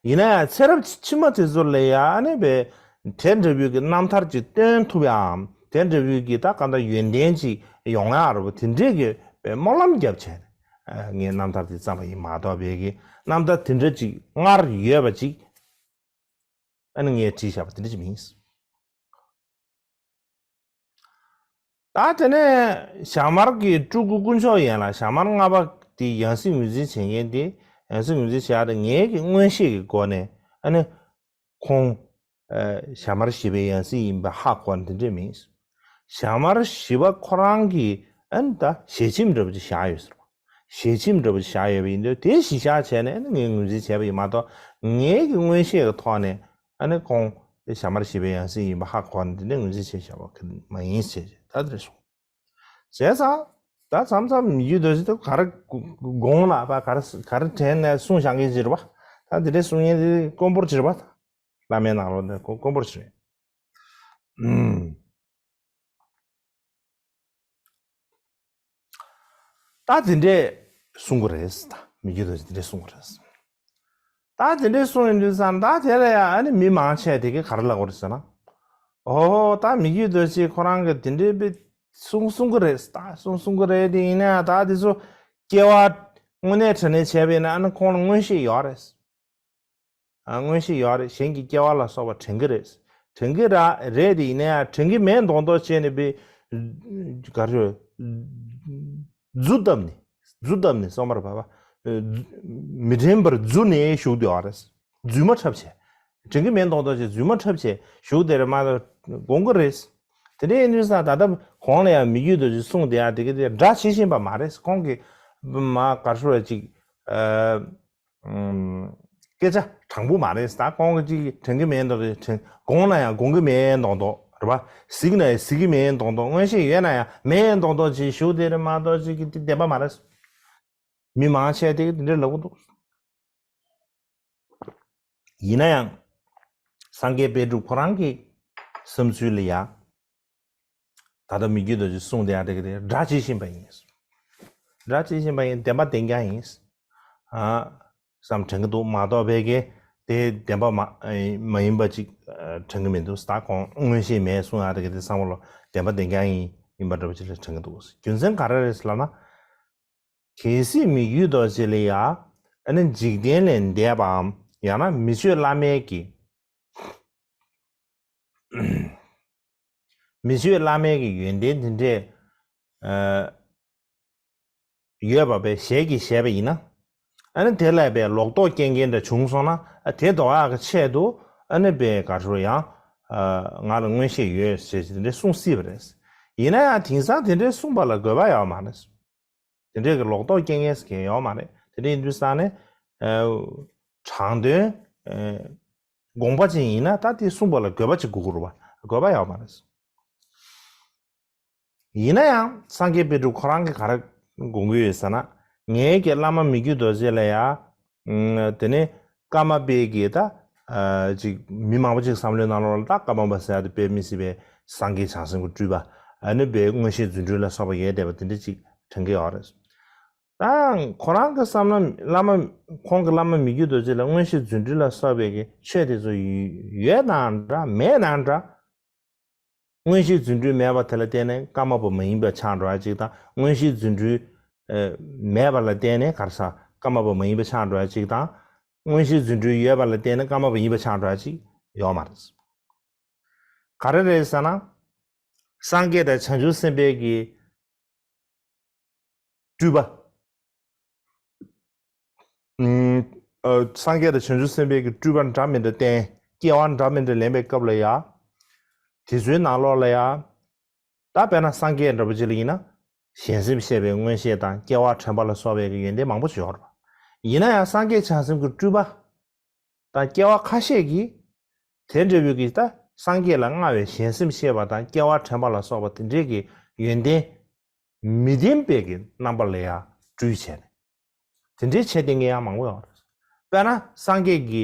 ཡིན་ན་ཡང་ཚེ་རབས་ཕྱི་མ་དེ་ཚོ་ལ་ཡང་ཨ་ནི་བས་དེ་འདྲ་བོའི་གི་རྣམ་ཐར་ཅིག་སྟོན་ཐུབ་ཡའམ། དེ་འདྲ་བོའི་གི་ད་ག་འདྲ་ཡོན་ཏན་ཅིག་ཡོང་ཡ་རེད་པ། དེ་འདྲའི་གི་བས་སྨོན་ལམ་བརྒྱབ་བྱས་ནས་ངས་རྣམ་ཐར་དེ་བརྩམས་པ་ཡིན་མ་གཏོགས། བས་གི་རྣམ་ཐར་དེ་འདྲ་ཅིག་སྔར་ཡོད་པ་ཅིག་ཨ་ནི་ངས་བྲིས་བཞག་པ་དེ་འདྲ་ཅིག་མིན། ད་དེ་ནས་ཞྭ་དམར་གྱི་སྤྲུལ་སྐུ་དཀོན་མཆོག་ཡན་ལག་ཞྭ་དམར་ལྔ་པ་དེ་ཡང་སྲིད་ངོས་འཛིན་བྱེད་མཁན་དེ། ཡང་སྲིད་ངོས་འཛིན་བྱེད་ཡག་དེ་ངེད་ཀྱི་མངོན་ཤེས་ཀྱི་སྒོ་ནས་ཨ་ནི་ཁོང་ཨ་ཞྭ་དམར་བཞི་པའི་ཡང་སྲིད་ཡིན་པ་ཧ་གོ་བ་འདི་འདྲས་མིན། ཞྭ་དམར་བཞི་པ་ཁོ་རང་གིས་ཨ་ནི་ད་ཞལ་ཆེམས་འདྲ་པོ་ཅིག་བཞག་ཡོད་ཟེར་བ། ཞལ་ཆེམས་འདྲ་པོ་ཅིག་བཞག་ཡོད་པ་ཡིན་དུས། དེ་གཞི་བཞག་བྱས་ནས་ཨ་ནི་ངས་ངོས་འཛིན་བྱས་པ་ཡིན་མ་གཏོགས། ངེད་ཀྱི་མངོན་ཤེས་ཀྱི་ཐོག་ནས་ཨ་ནི་ཁོང་ཞྭ་དམར་བཞི་པའི་ཡང་སྲིད་ཡིན་པ་ཧ་གོ་ནས་དེ་འདྲས་ངོས་འཛིན་བྱས་བཞག་པ་མ་ཡིན་ཟེར་ད་དེ་འདྲས་གསུངས། བྱས་ཙང་ད་མཚམས་མཚམས་མི་རྒྱུད་རྡོ་རྗེ་དེ་ག་རེ་དགོངས་ལ་པ་ག་རེ་ག་རེ་དྲན་ནས་གསུངས་བཞག་མཁན་ཅིག་རེད་པ། ད་དེ་འདྲས་གསུང་མཁན་དེ་དཀོན་པོ་ཅིག་རེད་པ། བླ་མའི་ནང་ལོགས་ནས་དཀོན་དཀོན་པོ་ཅིག་རེད། ཨུམ། ད་དེ་འདྲས་གསུང་གི་རེད། ད་མི་རྒྱུད་དུ་དེ་འདྲས་གསུང་གི་རེད། ད་དེ་འདྲས་གསུང་ཡོང་དུས་ཙང་ད་དེ་ལ་ཡང་ཨ་ནི་མི་མང་ཆེ་དེ་གས་ག་རེ་ལབ་ཀྱི་རེད་ཟེར་ན། ཨོ་ད་མི་རྒྱུད་རྡོ་རྗེ་ཁོ་རང་གིས་དེ་འདྲས་པའི་གསུང་གསུང་གི་རེད། ད་གསུང་གསུང་གི་རེད་དེ། ཡིན་ན་ཡང་ད་དེ་ཚོ་སྐྱེ་བ་དངོས་གནས་དྲང་གནས་བྱས་པ་ཡིན་ན་ཨ་ནི་ཁོང་ལ་མངོན་ཤེས་ཡོད་རེད། ཨ་མངོན་ཤེས་ཡོད་རེད། གཞན་གྱི་སྐྱེ་བ་ལ་སོགས་པ་དྲན་གྱི་རེད། དྲན་གྱི་ར་རེད་དེ། ཡིན་ན་ཡང་དྲན་གྱི་མེད་མདོག་མདོག་བྱས་ནས་པའི་ག་རེ་རྫུ་བཏབ་ནས་རྫུ་བཏབ་ནས་སོང་བར་བབ་པ། མི་དྲན་པར་རྫུ་ནས་བཞུགས་བསྡད་པ་རེད། རྫུན་མ་འཁྲབ་བྱས། དྲན་གྱི་མེད་མདོག་མདོག་བྱས་རྫུན་མ་འཁྲབ་བྱས་བཞུགས་བསྡད་རེད་མ་གཏོགས་དགོངས་ཀྱི་རེད། དེ་འདྲ་ཡིན་དུས་ཙང་ད་ལྟ་གོང་ལ་ཡང་མི་རྒྱུད་རྡོ་རྗེ་གསུང་བསྡད་ཡ་དེ་ག་དེ་སྒྲ་ཇི་བཞིན་པ་མ་རེད། ཁོང་གིས་མ་ག་རེ་ཞུ་བ་ཅིག་ཨ། ཨུམ། སྐད་ཆ་དྲང་པོ་མ་རེད། ད་ཁོང་གིས་ཅིག་དྲན་གྱི་མེད་མདོག་དྲན། དགོངས་ན་ཡང་དགོངས་ཀྱི་མེད་མདོག་མདོག་རེད་པ། གཟིགས་ན་ཡང་གཟིགས་ཀྱི་མེད་མདོག་མདོག་མངོན་ཤེས་ཡོད་ན་ཡང་མེད་མདོག་མདོག་ཅིག་བཞུགས་བསྡད་རེད་མ་གཏོགས་ཅིག་གི་དེ་བདེན་པ་མ་རེད། མི་མང་ཆེ་དེ་གིས་དེ་འདྲ་ལབ་ཀྱི་འདུག་ཡིན་ན་ཡང་སངས་རྒྱས་པཎ་གྲུབ་ཁོ་རང་གི་བསམ་ཚུལ་ལ་ཡ། ད་ལྟ་མི་རྒྱུད་རྡོ་རྗེས་གསུངས་དེ་ཡང་དེ་ག་དེ་སྒྲ་ཇི་བཞིན་པ་ཡིན། སྒྲ་ཇི་བཞིན་པ་ཡིན། བདེན་པ་བདེན་རྐྱང་ཡིན། ཨ། བསམ་དྲན་གྱི་འདུག་མ་གཏོགས་ཕ་གིར་དེ་བདེན་པ་མ་མ་ཡིན་པ་ཅིག་དྲན་གྱི་མི་འདུག་ད་ཁོང་མངོན་ཤེས་མེད་གསུང་ཡ་དེ་ག་དེ་བསམ་བློ་བདེན་པ་བདེན་རྐྱང་ཡིན་ཡིན་པ་འདྲ་པོ་ཅིག་ལ་དྲན་གྱི་འདུག་རྒྱུ་མཚན་ག་རེ་རེད་ལབ་ན། གལ་སྲིད་མི་རྒྱུད་རྡོ་རྗེ་ལ་ཡ་ཨ་ནི་འཇིག་རྟེན་ལས་འདས་པའམ་ཡང་ན་མི་ཆོས་བླ་མེད་ཀྱི། མི་ཆོས་བླ་མེད་ཀྱི་ཡོན་ཏན་དེ་འདྲས་ཨ་ཡོད་པ་བས་ཞལ་གྱིས་བཞེས་པ་ཡིན་ན། ཨ་ནི་དེ་ལ་བས་ལོག་རྟོག་སྐྱེ་མཁན་འདྲ་བྱུང་སོང་ན། ཨ་དེ་ཟློག་ཡག་གི་ཆེད་དུ་ཨ་ནི་བས་ག་རེ་ཡང་ཨ་ང་ལ་མངོན་ཤེས་ཡོད་ཟེར་དེ་འདྲས་གསུང་སྲིད་པ་རེད། ཡིན་ན་ཡང་དེང་སང་དེ་འདྲས་གསུངས་པ་ལ་དགོས་པ་ཡོད་མ་རེད། དེ་འདྲས་ཀྱི་ལོག་རྟོག་སྐྱེ་མཁན་ཟེར་མཁན་ཡོད་མ་རེད། དེ་འདྲས་ཡིན་དུས་ཙང་ནས་ཨ་དྲང་དོན་ཨ་དགོངས་པ་ཅན་ཡིན་ན་ད་དེ་གསུངས་པ་ལ་དགོས་པ་ཅིག་དགོས་ཀྱི་རེད་པ། དགོས་པ་ཡོད་མ་རེད། ཡིན་ན་ཡང་སངས་རྒྱས་པཎ་གྲུབ་ཁོ་རང་གིས་ག་རེ་དགོངས་ཀྱི་ཡོད་ཟེར་ན། ངེད་ཀྱི་བླ་མ་མི་བསྐྱོད་རྡོ་རྗེ་ལ་ཡ། ཨ་དེ་ནས་ཀརྨ་པའི་གི་ད་ ཨ་ཅིག་མི་མང་པོ་ཅིག་བསམ་བློའི་ནང་ལོགས་ལ་ད་ཀརྨ་པ་ཟེར་ཡ་དེ་དཔེ་མི་སྲིད་པའི་སངས་རྒྱས་བྱང་སེམས་ཀྱི་སྤྲུལ་པ། ཨ་ནི་དཔེ་མངོན་ཤེས་རྫུ་འཕྲུལ་ལ་སོགས་པ་ཡོད་བསྡད་པ་དེ་འདྲ་ཅིག་དྲན་གྱི་ཡོད་རེད། ད་ཁོ་རང་གི་བསམ་ན་བླ་མ། ཁོང་གི་བླ་མ་མི་བསྐྱོད་རྡོ་རྗེ་ལ་མངོན་ཤེས་རྫུ་འཕྲུལ་ལ་སོགས་པའི་གི་ཆོས་དེ་ཚོ་ཡོད་ན་འདྲ་མེད་ན་འདྲ། མངོན་ཤེས་རྫུ་འཕྲུལ་མེད་པ་དེ་ལ་བརྟེན་ནས་ཀརྨ་པ་མ་ཡིན་པ་ཆགས་འགྲོ་ཡ་གཅིག་དང་། མངོན་ཤེས་རྫུ་འཕྲུལ་ཨ་མེད་པ་ལ་བརྟེན་ནས་ག་རེ་ཟ། ཀརྨ་པ་མ་ཡིན་པ་ཆགས་འགྲོ་ཡ་གཅིག་དང་། མངོན་ཤེས་རྫུ་འཕྲུལ་ཡོད་པ་ལ་བརྟེན་ནས་ཀརྨ་པ་ཡིན་པ་ཆགས་འགྲོ་ཡ་གཅིག་ཡོད་མ་རེད། ག་རེ་རེད་ཟེར་ན། སངས་རྒྱས་དང་བྱང་ཆུབ་སེམས་དཔའི་གི་སྤྲུལ་པ། ཨུམ། ཨ་སངས་རྒྱས་དང་བྱང་ཆུབ་སེམས་དཔའི་གི་སྤྲུལ་པ་འདྲ་མི་འདྲ་བསྟན། སྐྱེ་བ་འདྲ་མི་འདྲ་ལེན་པའི་སྐབས་ལ་ཡ། དེ་ཚོའི་ནང་ལོགས་ལ་ཡ། ད་དཔེར་ན་སངས་རྒྱས་འདྲ་པོ་ཅིག་ལ་ཡིན་ན། གཞན་སེམས་ཤེས་པའི་མངོན་ཤེས་དང་སྐྱེ་བ་དྲན་པ་ལ་སོགས་པའི་གི་ཡོན་ཏན་མང་པོ་ཞིག་ཡོད་རེད་པ། ཡིན་ན་ཡང་སངས་རྒྱས་བྱང་སེམས་ཀྱི་སྤྲུལ་པ་དང་སྐྱེ་བ་ཁ་ཤས་ཀྱིས། དེ་འདྲ་བོའི་གི་ད་སངས་རྒྱས་ལ་མངའ་བའི་གཞན་སེམས་ཤེས་པ་དང་སྐྱེ་བ་དྲན་པ་ལ་སོགས་པ་དེ་འདྲའི་གི་ཡོན་ཏན་མི་ལྡན་པའི་གི་རྣམ་པ་ལ་ཡང་སྤྲུལ་བྱས་ནས། དེ་འདྲའི་བྱས་བསྡད་མཁན་ཡང་མང་པོ་ཡོད་རེད། དཔེར་ན་སངས་རྒྱས་ཀྱི་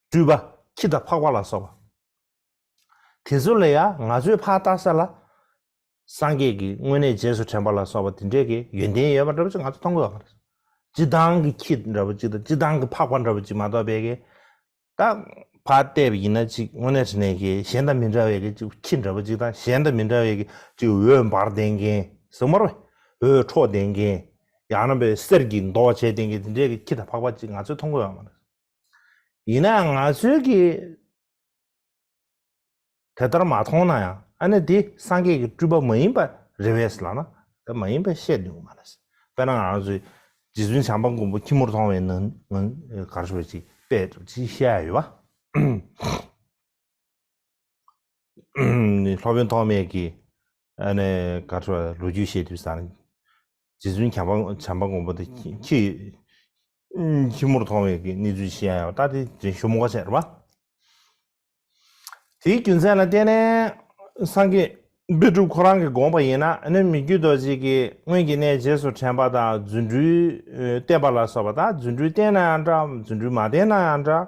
སྤྲུལ་པ་ཁྱི་དང་ཕག་པ་ལ་སོགས་པ། དེ་ཚོ་ལ་ཡང་ང་ཚོས་ཕར་ལྟ་ས་ལ། སངས་རྒྱས་ཀྱི་དངོས་གནས་རྗེས་སུ་དྲན་པ་ལ་སོགས་པ་དེ་འདྲས་ཀྱི་ཡོན་ཏན་ཡོད་པ་འདྲ་པོ་ཅིག་ང་ཚོ་མཐོང་གི་ཡོད་པ་རེད། སྤྱིར་བཏང་གི་ཁྱི་འདྲ་པོ་ཅིག་དང་སྤྱིར་བཏང་གི་ཕག་པ་འདྲ་པོ་ཅིག་མ་གཏོགས་པའི་གི། ད་ཕར་བལྟས་པ་ཡིན་ན་ཅིག་དངོས་གནས་དྲང་གནས་ཀྱི་གཞན་དང་མི་འདྲ་བའི་གི་ཅིག་ཁྱི་འདྲ་པོ་ཅིག་དང་གཞན་དང་མི་འདྲ་བའི་གི་ཅིག་འོད་འབར་ལྡན་མཁན་ཟེར་མ་རེད། འོད་འཕྲོ་ལྡན་མཁན། ཡང་ན་པའི་གསེར་གྱི་མདོག་བྱས་ལྡན་མཁན་དེ་འདྲས་ཀྱི་ཁྱི་དང་ཕག་པ་ཅིག་ང་ཚོས་མཐོང་གི་ཡོད་མ་རེད། ཡིན་ནའང་ང་ཚོའི་གི་དེ་ལྟར་མ་མཐོང་ན་ཡང་ཨ་ནི་དེ་སངས་རྒྱས་ཀྱི་སྤྲུལ་པ་མ་ཡིན་པ་རེད་པས་ལབ་ན་དེ་མ་ཡིན་པ་བཤད་འདུག་མ་རེད། དཔེར་ན་ང་རང་ཚོའི་རྗེ་བཙུན་བྱམས་པ་མགོན་པོ་ཁྱི་མོར་མཐོང་བའི་ནང་ནང་གར་ཤོར་ཅིག་དཔེ་ཅིག་བཤད་ཡ་ཡོད་པ། སློབ་དཔོན་ཐོགས་མེད་ཀྱིས་ཨ་ནི་གར་ཤོར་ལོ་རྒྱུས་བཤད་དུས་ས་ནི་རྗེ་བཙུན་བྱམས་པ་བྱམས་པ་མགོན་པོ་དེ་ཁྱི་ཁྱི་མོར་མཐོང་བའི་གི་གནས་ཚུལ་བཤད་ཡ་ཡོད་པ། ད་དེ་ཞུ་མོ་ག་བྱས་རེད་པ། དེའི་རྒྱུ་མཚན་ལ་བརྟེན་ནས་སངས་རྒྱས་པཎ་གྲུབ་ཁོ་རང་གིས་དགོངས་པ་ཡིན་ན་ཨ་ནི་མི་བསྐྱོད་རྡོ་རྗེ་གིས་སྔོན་གྱི་གནས་རྗེས་སུ་དྲན་པ་དང་རྫུ་འཕྲུལ་བསྟན་པ་ལ་སོགས་པ་དང་། རྫུ་འཕྲུལ་བསྟན་ན་ཡང་འདྲ། རྫུ་འཕྲུལ་མ་བསྟན་ན་ཡང་འདྲ།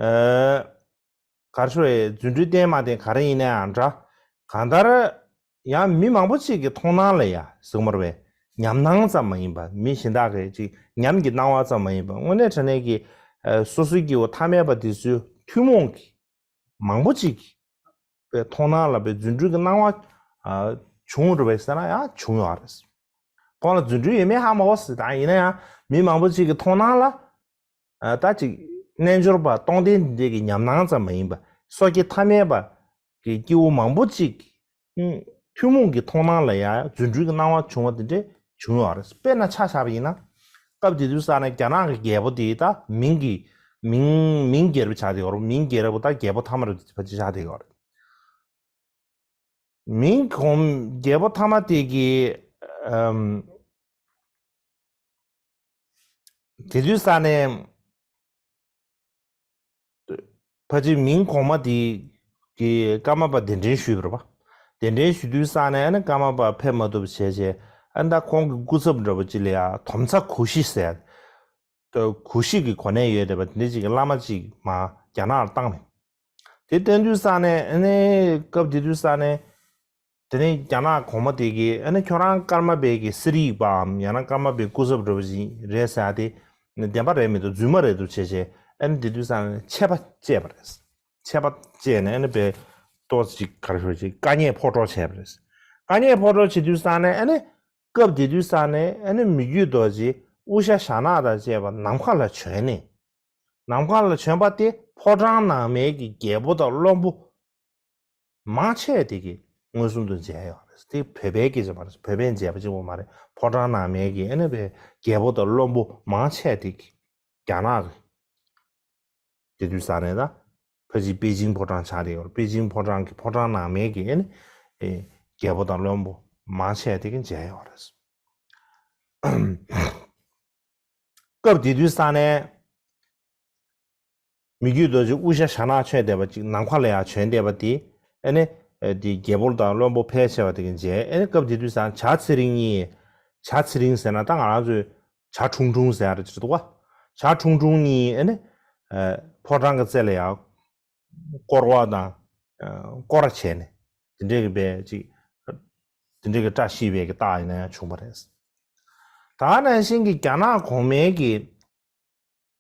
ཨ་གར་ཤོར་རྫུ་འཕྲུལ་བསྟན་མ་བསྟན་ག་རེ་ཡིན་ན་ཡང་འདྲ། གང་ལྟར་ཡང་མི་མང་པོ་ཅིག་གི་མཐོང་སྣང་ལ་ཡ་ཟེར་གྱི་མ་རེད་པས། ཉམས་སྣང་ཙམ་མ་ཡིན་པ། མི་གཞན་དག་གི་ཅིག་ཉམས་ཀྱི་སྣང་བ་ཙམ་མ་ཡིན་པ། དངོས་གནས་དྲང་གནས་ཀྱི་ཨ་སོ་སོའི་སྐྱེ་བོ་ཐ་མལ་པ་དེ་ཚོའི་ཐུན་མོང་གི་མང་པོ་ཅིག་གི་མཐོང་སྣང་ལ་པའི་རྫུ་འཕྲུལ་གྱི་སྣང་བ་ཨ་བྱུང་རེད་པས་ཟེར་ན་ཡང་བྱུང་ཡོད་རེད། ཁོང་ལ་རྫུ་འཕྲུལ་ཡོད་མེད་ཧ་མ་གོ་ཟེར། ད་ཡིན་ན་ཡང་མི་མང་པོ་ཅིག་གི་མཐོང་སྣང་ལ་ཨ་ད་ཅིག་རྣལ་འབྱོར་པ་སྟོང་ལྡན་འདི་འདྲའི་གི་ཉམས་སྣང་ཙམ་མ་ཡིན་པ། སོ་སྐྱེ་ཐ་མལ་པ་གི་སྐྱེ་བོ་མང་པོ་ཅིག་གི་ཐུན་མོང་གི་མཐོང་སྣང་ལ་ཡང་རྫུ་འཕྲུལ་གྱི་སྣང་བ་བྱུང་བ་དེ་འདྲས་བྱུང་ཡོད་རེད། དཔེར་ན་ཆ་བཞག་པ་ཡིན་ན། སྐབས་དེ་དུས་ས་ནས་རྒྱ་ནག་གི་རྒྱལ་པོ་དེ་ད་མིང་གི་མིང་མིང་རྒྱལ་པོ་ཆགས་བསྡད་ཡོད་རེད། མིང་རྒྱལ་པོ་ད་རྒྱལ་པོ་ཐ་མ་རེད་ཕལ་ཆེར་ཆགས་བསྡད་ཡོད་རེད། མིང་གོང་རྒྱལ་པོ་ཐ་མ་དེ་གི་ཨམ་དེ་དུས་ས་ནས་ཕལ་ཆེར་མིང་གོང་མ་དེ་གི་ཀརྨ་པ་གདན་འདྲེན་ཞུས་པ་རེད་པ། གདན་འདྲེན་ཞུ་དུས་ས་ནས་ཨ་ནི་ཀརྨ་པ་ཕེབས་མ་ཐུབ་བྱས་བྱས། ཨ་ནི་ད་ཁོང་གི་སྐུ་ཚབ་འདྲ་པོ་ཅིག་ལ་ཡ་དོམ་ཚ་གུ་ཤྲི་ཟེར། གུ་ཤྲི་གི་གོ་གནས་ཡོད་བསྡད་པ་དེ་འདྲ་ཅིག་གི་བླ་མ་ཅིག་མར་རྒྱ་ནག་ལ་བཏང་ནས། དེ་བསྟན་དུས་ས་ནས་ཨ་ནི་སྐབས་དེ་དུས་ས་ནས་དེ་ནས་རྒྱ་ནག་གོང་མ་དེ་གིས་ཨ་ནི་ཁྱོད་རང་ཀརྨ་པའི་གི་གསེར་ཡིག་པའམ་ཡང་ན་ཀརྨ་པའི་སྐུ་ཚབ་འདྲ་པོ་ཞིག་རེད་ཟེར་ཡ་དེ་བདེན་པ་རེད་མི་འདུག་རྫུན་མ་རེད་འདུག་བྱས་བྱས། ཨ་ནི་དེ་དུས་ས་ནས་ཆད་པ་བཅད་པ་རེད། ཆད་པ་བཅད་ནས་ཨ་ནི་པའི་ཏོག་ཙམ་ཅིག་ག་རེ་ཞུ་ཅིག་དཀའ་ངལ་ཕོག་གྲབས་བྱས་པ་རེད། དཀའ་ངལ་ཕོག་གྲབས་བྱེད་དུས་ས་ནས་ཨ་ནི་སྐབས་དེ་དུས་ས་ནས་ཨ་ནི་མི་བསྐྱོད་རྡོ་རྗེ་དབུ་ཞྭ་ཞྭ་ནག་དང་བཅས་པ་ནམ་མཁའ་ལ་བྱོན་ནས། ནམ་མཁའ་ལ་བྱོན་པ་དེ་ཕོ་བྲང་ནང་མའི་གི་རྒྱལ་པོ་དང་བློན་པོ་མང་ཆེ་དེ་གི་མངོན་སུམ་དུ་མཇལ་ཡོད་རེད། དེ་བོད་པའི་སྐད་ཆ་མ་རེད། བོད་པས་མཇལ་བ་གཅིག་པོ་མ་རེད། ཕོ་བྲང་ནང་མའི་གི་ཨ་ནི་པའི་རྒྱལ་པོ་དང་བློན་པོ་མང་ཆེ་དེ་གི་རྒྱ་ནག་གི་དེ་དུས་ས་ནས་ད་ཕལ་ཆེར་པེ་ཅིང་ཕོ་བྲང་ཆགས་བསྡད་ཡོད་རེད། པེ་ཅིང་ཕོ་བྲང་གི་ཕོ་བྲང་ནང་མའི་གི་ཨ་ནི་ཨེ་རྒྱལ་པོ་དང་བློན་པོ་མང་ཆེ་དེ་གི་མཇལ་ཡོད་རེད། སྐབས་དེ་དུས་ས་ནས་མི་བསྐྱོད་རྡོ་རྗེ་དབུ་ཞྭ་ཞྭ་ནག་མཆོངས་བསྡད་པ་ཅིག་ནམ་མཁའ་ལ་ཡར་བྱོན་བསྡད་པ་དེ་ཨ་ནི་དེ་རྒྱལ་པོ་དང་བློན་པོ་ཕལ་ཆེ་བ་དེ་གི་མཇལ། ཨ་ནི་སྐབས་དེ་དུས་ས་ནས་བྱ་ཚེ་རིང་གཉིས། བྱ་ཚེ་རིང་ཟེར་ན་ད་ང་རང་ཚོས་བྱ་ཁྲུང་ཁྲུང་ཟེར་ཡ་རེ་ཅིག་འདུག་ག་ཞག་ཁྲུང་ཁྲུང་གཉིས་ཨ་ནི་ཕོ་བྲང་གི་རྩེ་ལ་ཡང་སྐོར་བ་དང་སྐོར་ར་བྱས་ནས་དེ་འདྲའི་གི་བས་ཅིག་དེ་འདྲའི་གི་བཀྲ་ཤིས་པའི་གི་རྟགས་ཡིན་ན་ཡང་བྱུང་བ་རེད། ད་ནང་བཞིན་གྱི་རྒྱ་ནག་གོང་མའི་གི་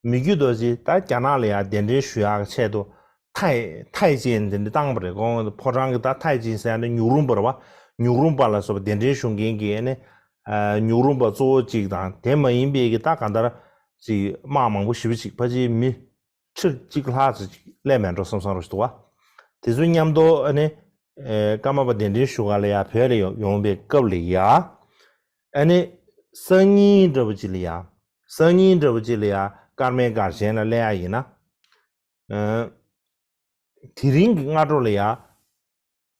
མི་རྒྱུད་རྡོ་རྗེ་ད་རྒྱ་ནག་ལ་ཡང་གདན་འདྲེན་ཞུ་ཡག་ཆེད་དུ་ཐའི་ཐའི་ཅན་དེ་འདྲ་བཏང་བ་རེད། ཁོང་ཕོ་བྲང་གི་ད་ཐའི་ཅན་ཟེར་ཡ་ནི་ཉུག་རུམ་པ་རེད་བ། ཉུག་རུམ་པ་ལ་སོགས་པ་གདན་འདྲེན་ཞུ་མཁན་གྱི་ཨ་ནི་ཉུག་རུམ་པ་གཙོ་བོ་གཅིག་དང་དེ་མ་ཡིན་པའི་གི་ད་གང་ལྟར་ཅིག་དམག་མང་པོ་ཞེ་པོ་ཅིག་ཕལ་ཆེར་མི་ཁྲི་གཅིག་ལྷག་ཙམ་ཅིག་སླེབས་མེད་འགྲོ་བསམ་བསམ་རོ་ཞིག་འདུག་བ། དེ་ཚོ་མཉམ་དུ་ཨ་ནི་ཀརྨ་པ་གདན་འདྲེན་ཞུ་ག་ལ་ཡ་བོད་ལ་ཡོང་བའི་སྐབས་ལ་ཡ། ཨ་ནི་སང་ཉིན་འདྲ་བོ་ཅིག་ལ་ཡ། སང་ཉིན་འདྲ་བོ་ཅིག་ལ་ཡ་ཀརྨའི་སྒར་ཆེན་ལ་སླེབས་ཡ་ཡིན་ན། དེ་རིང་གི་སྔ་དྲོ་ལ་ཡ།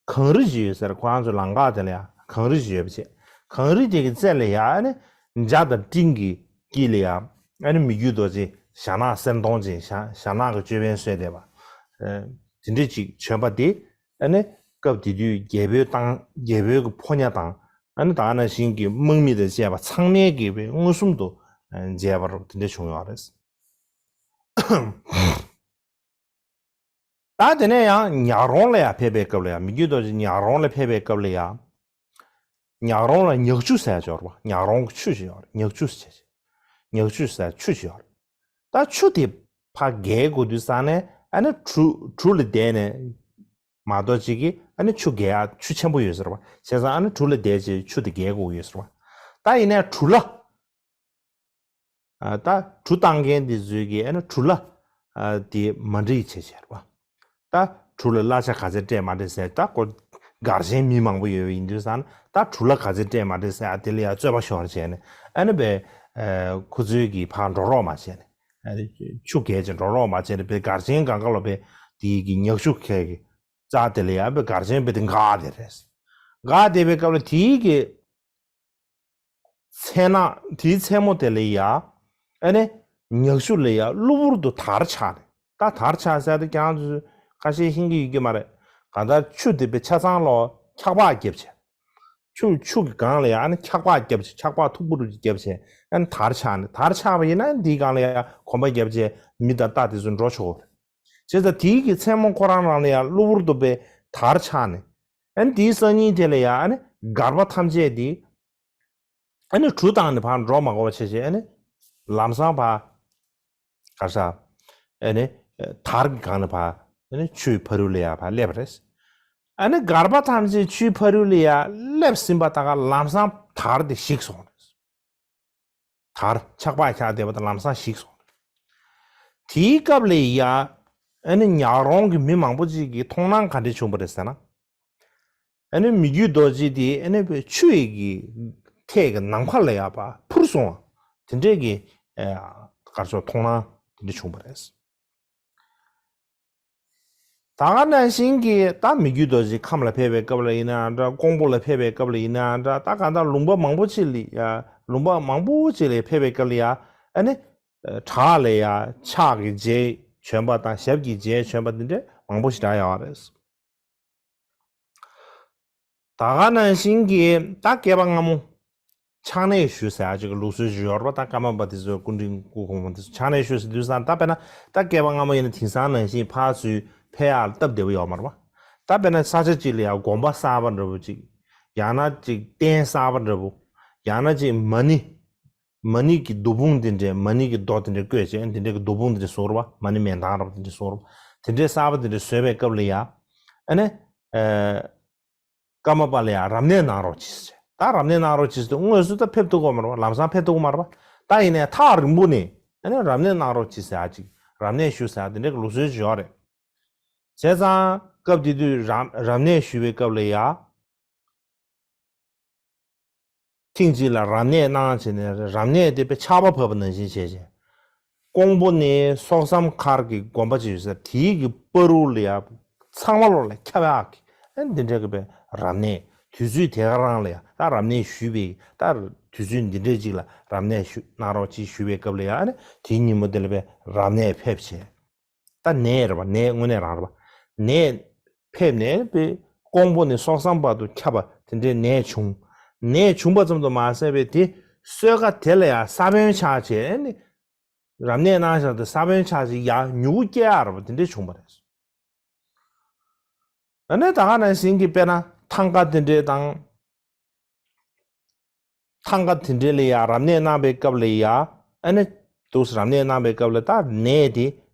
གངས་རི་ཞིག་ཡོད་ཟེར། ཁོ་རང་ཚོ་ལམ་ཁ་དེ་ལ་ཡ་གངས་རི་ཞིག་ཡོད་པ་བྱས། གངས་རི་དེ་གི་རྩེ་ལ་ཡ་ཨ་ནི་འཇའ་དང་སྤྲིན་གྱི་དཀྱིལ་ལ་ཡ་ཨ་ནི་མི་རྒྱུད་རྡོ་རྗེ་ཞྭ་ནག་གསེར་མདོང་ཅན་ཞྭ་ཞྭ་ནག་གི་ཅོད་པན་གསོལ་བསྡད་པ། དེ་འདྲས་ཅིག་བྱོན་པ་དེ་ཨ་ནི་སྐབས་དེ་དུས་རྒྱལ་པོའི་དང་རྒྱལ་པོའི་གི་ཕོ་ཉ་དང་ཨ་ནི་ད་ག་ནང་བཞིན་གྱི་དམག་མི་དང་བཅས་པ་ཚང་མས་གི་བའི་མངོན་སུམ་དུ་མཇལ་བ་རུ་དེ་འདྲས་བྱུང་ཡོད་རེད། ད་དེ་ནས་ཡང་ཉག་རོང་ལ་ཡང་ཕེབས་པའི་སྐབས་ལ་ཡང་མི་རྒྱུད་རྡོ་རྗེ་ཉག་རོང་ལ་ཕེབས་པའི་སྐབས་ལ་ཡང་། ཉག་རོང་ལ་ཉག་ཆུ་ཟེར་ཡ་ཅིག་ཡོད་རེད་པ། ཉག་རོང་གི་ཆུ་ཞིག་ཡོད་རེད། ཉག་ཆུ་ཟེར་ཆུ་ཞིག་ཡོད་རེད། ཆུ་ཞིག་ཡོད་རེད། ད་ཆུ་དེ་ཕར་བརྒལ་དགོས་དུས་ཙང་ནས་ཨ་ནི་གྲུ་གྲུ་ལ་བསྡད་ནས་མ་གཏོགས་ཅིག་གིས་ཨ་ནི་ཆུ་བརྒལ་ཡ་ཆུ་ཆེན་པོ་ཡོད་ཟེར་བ་བྱས་ཙང་ཨ་ནི་གྲུ་ལ་བསྡད་བྱས་ཆུ་དེ་བརྒལ་དགོས་ཡོད་ཟེར་བ། ད་ཡིན་ནའི་གྲུ་ལ། ཨ་ད་གྲུ་བཏང་མཁན་དེ་ཚོས་ཀྱིས་ཨ་ནི་གྲུ་ལ་ཨ་དེ་མ་འགྲིག་བྱས་བྱས་རེད་པ། ད་གྲུ་ལ་གླ་ཆ་ག་ཚད་སྤྲད་མ་སྤྲད་ཟེར་ད་ཁོ་སྒར་ཆེན་མི་མང་པོ་ཡོད་པ་ཡིན་དུས་ཙང་ད་གྲུ་ལ་ག་ཚད་སྤྲད་མ་སྤྲད་ཟེར་ཨ་དེ་ལ་ཡ་རྩོད་པ་ཤོར་བྱས་ནས་ཨ་ནི་བས་ཨ་ཁོ་ཚོས་ཀྱིས་ཕར་འགྲོ་རོགས་མ་བྱས་ནས་ཨ་ཆུ་བརྒལ་བྱས་འགྲོ་རོགས་མ་བྱས་ནས་བས་སྒར་ཆེན་སྒང་ག་ལ་བས་དེ་གི་ཉག་ཆུ་ཁའི་གི་རྩ་དེ་ལ་ཡ་བས་སྒར་ཆེན་བས་དེ་འགག་བསྡད་རེད། འགག་བསྡད་པའི་སྐབས་ལ་དེའི་གི་མཚན་ནག་དེའི་མཚན་མོ་དེ་ལ་ཡ། ཨ་ནི་ཉག་ཆུ་ལ་ཡ་གློ་བུར་དུ་དར་ཆགས་ནས་ད་དར་ཆགས་ཟེར་དུས་ཀྱང་ཁ་ཤས་ཤེས་ཀྱི་ཡོད་ཀྱི་མ་རེད། གང་ལྟར་ཆུ་དེ་པའི་ཆ་ཚང་ལོ་འཁྱག་པ་བརྒྱབ་བྱས། ཆུ་ཆུ་གི་སྒང་ལ་ཡ་ཨ་ནི་འཁྱག་པ་བརྒྱབ་བྱས་འཁྱག་པ་མཐུག་པོ་རུ་བརྒྱབ་བྱས་ཨ་ནི་དར་ཆགས་ནས་དར་ཆགས་པ་ཡིན་ན་འདིའི་སྒང་ལ་ཡ་གོམ་པ་བརྒྱབ་བྱས་མི་དང་རྟ་དེ་ཚོ་འགྲོ་ཆོག་གི་རེད། བྱས་ཙང་དེའི་གི་མཚན་མོ་ཁོ་རང་རང་ལ་ཡ་གློ་བུར་དུ་པའི་དར་ཆགས་ནས་ཨ་ནི་དེའི་སང་ཉིན་དེ་ལ་ཡ་ཨ་ནི་སྒར་པ་ཐམས་ཅད་དེ། ཨ་ནི་གྲུ་བཏང་ནས་ཕར་འགྲོ་མ་དགོས་པ་བྱས་བྱས་ཨ་ནི་ལམ་སང་ཕར་ག་ས་ཨ་ནི་དར་གྱི་སྒང་ནས་ཕར་ཨ་ནི་ཆུའི་ཕ་རོལ་ལ་ཡ་ཕར་སླེབས་པ་རེད། ཨ་ནི་སྒར་པ་ཐམས་ཅད་ཆུའི་ཕ་རོལ་ལ་ཡ་སླེབས་ཟིན་པ་ད་ག་ལམ་སང་དར་དེ་ཞིག་སོང་རེད། དར་ཆག་པ་ཁྱག་བསྡད་པ་དང་ལམ་སང་ཞིག་སོང་རེད། དེའི་སྐབས་ལ་ཡ་ཨ་ནི་ཉག་རོང་གི་མི་མང་པོ་ཅིག་གིས་མཐོང་སྣང་ག་འདྲ་བྱུང་བ་རེད་ཟེར་ན། ཨ་ནི་མི་རྒྱུད་རྡོ་རྗེ་དེ་ཨ་ནི་ཆུ་ཡི་གི་ཐད་ཀྱི་ནམ་མཁའ་ལ་ཡ་ཕར་འཕུར་སོང་བ་དེ་འདྲས་ཀྱི་ཨ་གར་སོགས་མཐོང་སྣང་དེ་འདྲ་བྱུང་བ་རེད། ད་ག་ནང་བཞིན་གྱི་ད་མི་རྒྱུད་རྡོ་རྗེ་ཁམས་ལ་ཕེབས་པའི་སྐབས་ལ་ཡིན་ན་འདྲ་ཀོང་པོ་ལ་ཕེབས་པའི་སྐབས་ལ་ཡིན་ན་འདྲ་ད་ག་ད་ལུང་པ་མང་པོ་ཅིག་ལ་ཡ་ལུང་པ་མང་པོ་ཅིག་ལ་ཕེབས་པའི་སྐབས་ལ་ཡ་ཨ་ནི་བྲག་ལ་ཡ་ཕྱག་གི་རྗེས་བྱོན་པ་དང་ཞབས་ཀྱི་རྗེས་བྱོན་པ་འདི་འདྲ་མང་པོ་ཞིག་འདྲ་ཡོད་རེད། ད་ག་ནང་བཞིན་གྱི་ད་བསྐལ་པ་སྔ་མོ་ཕྱག་གནས་ཞུས་ཟེར་ཡ་ཅིག་གི་ལུགས་སྲོལ་ཞིག་ཡོད་རེད་པ། ད་ཀརྨ་པ་དེ་ཚོའི་སྐུ་ཕྲེང་སྐུ་གོང་མ་དེ་ཚོ་ཕྱག་གནས་ཞུས་ཟེར་དུས་ཙང་ད་དཔེར་ན་ད་བསྐལ་པ་སྔ་མོ་ཡིན་ན་དེང་སང་ནང་བཞིན་ཕར་ཚུར་ཕེབས་ཡག་སྟབས་བདེ་པོ་ཡོད་མ་རེད་པ། ད་དཔེར་ན་ས་ཆ་གཅིག་ལ་ཡང་དགོན་པ་གསར་པ་འདྲ་པོ་ཅིག་ཡང་ན་ཅིག་རྟེན་གསར་པ་འདྲ་པོ་ཡང་ན་ཅིག་མ་ཎི་མ་ཎི་གི་མདོ་འབུམ་དེ་འདྲའི་མ་ཎི་གི་མདོ་དེ་འདྲ་བཀོད་བྱས་དེ་འདྲའི་གི་མདོ་འབུམ་དེ་འདྲ་བཟོ་རེད་པ། མ་ཎི་མན་ཐང་འདྲ་པོ་དེ་འདྲ་བཟོ་རེད་པ། དེ་འདྲའི་གསར་པ་དེ་འདྲ་བཟོས་པའི་སྐབས་ལ་ཡང་ཨ་ནི། ཀརྨ་པ་ལ་ཡང་རབ་གནས་གནང་རོགས་གྱིས་ཟེར། ད་རབ་གནས་གནང་རོགས་གྱིས་ཟེར་དུས་དངོས་སུ་ད་ཕེབས་ཐུབ་ཀྱི་མ་རེད་པ། ལམ་སང་ཕེབས་ཐུབ་ཀྱི་མ་རེད་པ། ད་ཡིན་ནའི་ཐག་རིང་པོ་ནས་ཨ་ནི་རབ་གནས་གནང་རོགས་གྱིས་ཟེར་ཨ་ཅིག་རབ་གནས་ཞུ་ཟེར་དེ་འདྲའི་གི་ལུགས་སྲོལ་ཞིག་ཡོད་རེད། བྱས་ཙང་སྐབས་དེ་དུས་རབ་རབ་གནས་ཞུ་བའི་སྐབས་ལ་ཡང་། ཐེངས་གཅིག་ལ་རབ་གནས་གནང་བྱས་ནས་རབ་གནས་དེ་དཔེ་ཆར་པ་བབས་པ་ནང་བཞིན་བྱས་བྱས། ཀོང་པོ་ནས་སོག་ཟམ་མཁར་གྱི་དགོན་པ་ཅིག་ཡོད་ས་དེའི་གི་བར་དུ་ལ་ཡ་ཚང་མ་ལོག་ལ་ཁྱབ་ཡག་གི་ཨ་འདི་འདྲ་གི་དཔེ་རབ་གནས་དུས་ཚོད་དེ་ག་རང་ལ་ཡ་ད་རབ་གནས་ཞུས་པའི་ད་དུས་ཚོད་འདི་འདྲ་ཅིག་ལ་རབ་གནས་ཞུ་གནང་རོགས་ཅིག་ཞུས་པའི་སྐབས་ལ་ཡ་ཨ་ནི་དེའི་ཉིན་མོ་དེ་ལ་དཔེ་རབ་གནས་ཕེབས་བྱས། ད་ནས་རེད་པ། ནས་དངོས་གནས་རང་རེད་པ། ནས་ཕེབས་ནས་པའི་ཀོང་པོ་ནས་སོག་ཟམ་བར་དུ་ཁྱབ་པ་དེ་འདྲའི་ནས་བྱུང་། ནས་བྱུང་པ་ཙམ་དུ་མ་ཟད་པའི་དེ་གསོལ་ཁ་དེ་ལ་ཡང་ས་བོན་ཆགས་བྱས་ནས་ རབ་གནས་གནང་བཞག་དེ་ས་བོན་ཆགས་ཅིག་ཡ་མྱུ་གུ་སྐྱེ་ཡག་རེད་པ་དེ་འདྲས་བྱུང་བ་རེད། ཨ་ནི་ད་ག་ནང་བཞིན་གྱི་དཔེར་ན་ཐང་ག་དེ་འདྲས་དང་། ཐང་ག་དེ་འདྲས་ལ་ཡ་རབ་གནས་གནང་བའི་སྐབས་ལ་ཡ་ཨ་ནི་འདུག་སེ་རབ་གནས་གནང་བའི་སྐབས་ལ་ད་ནས་དེ་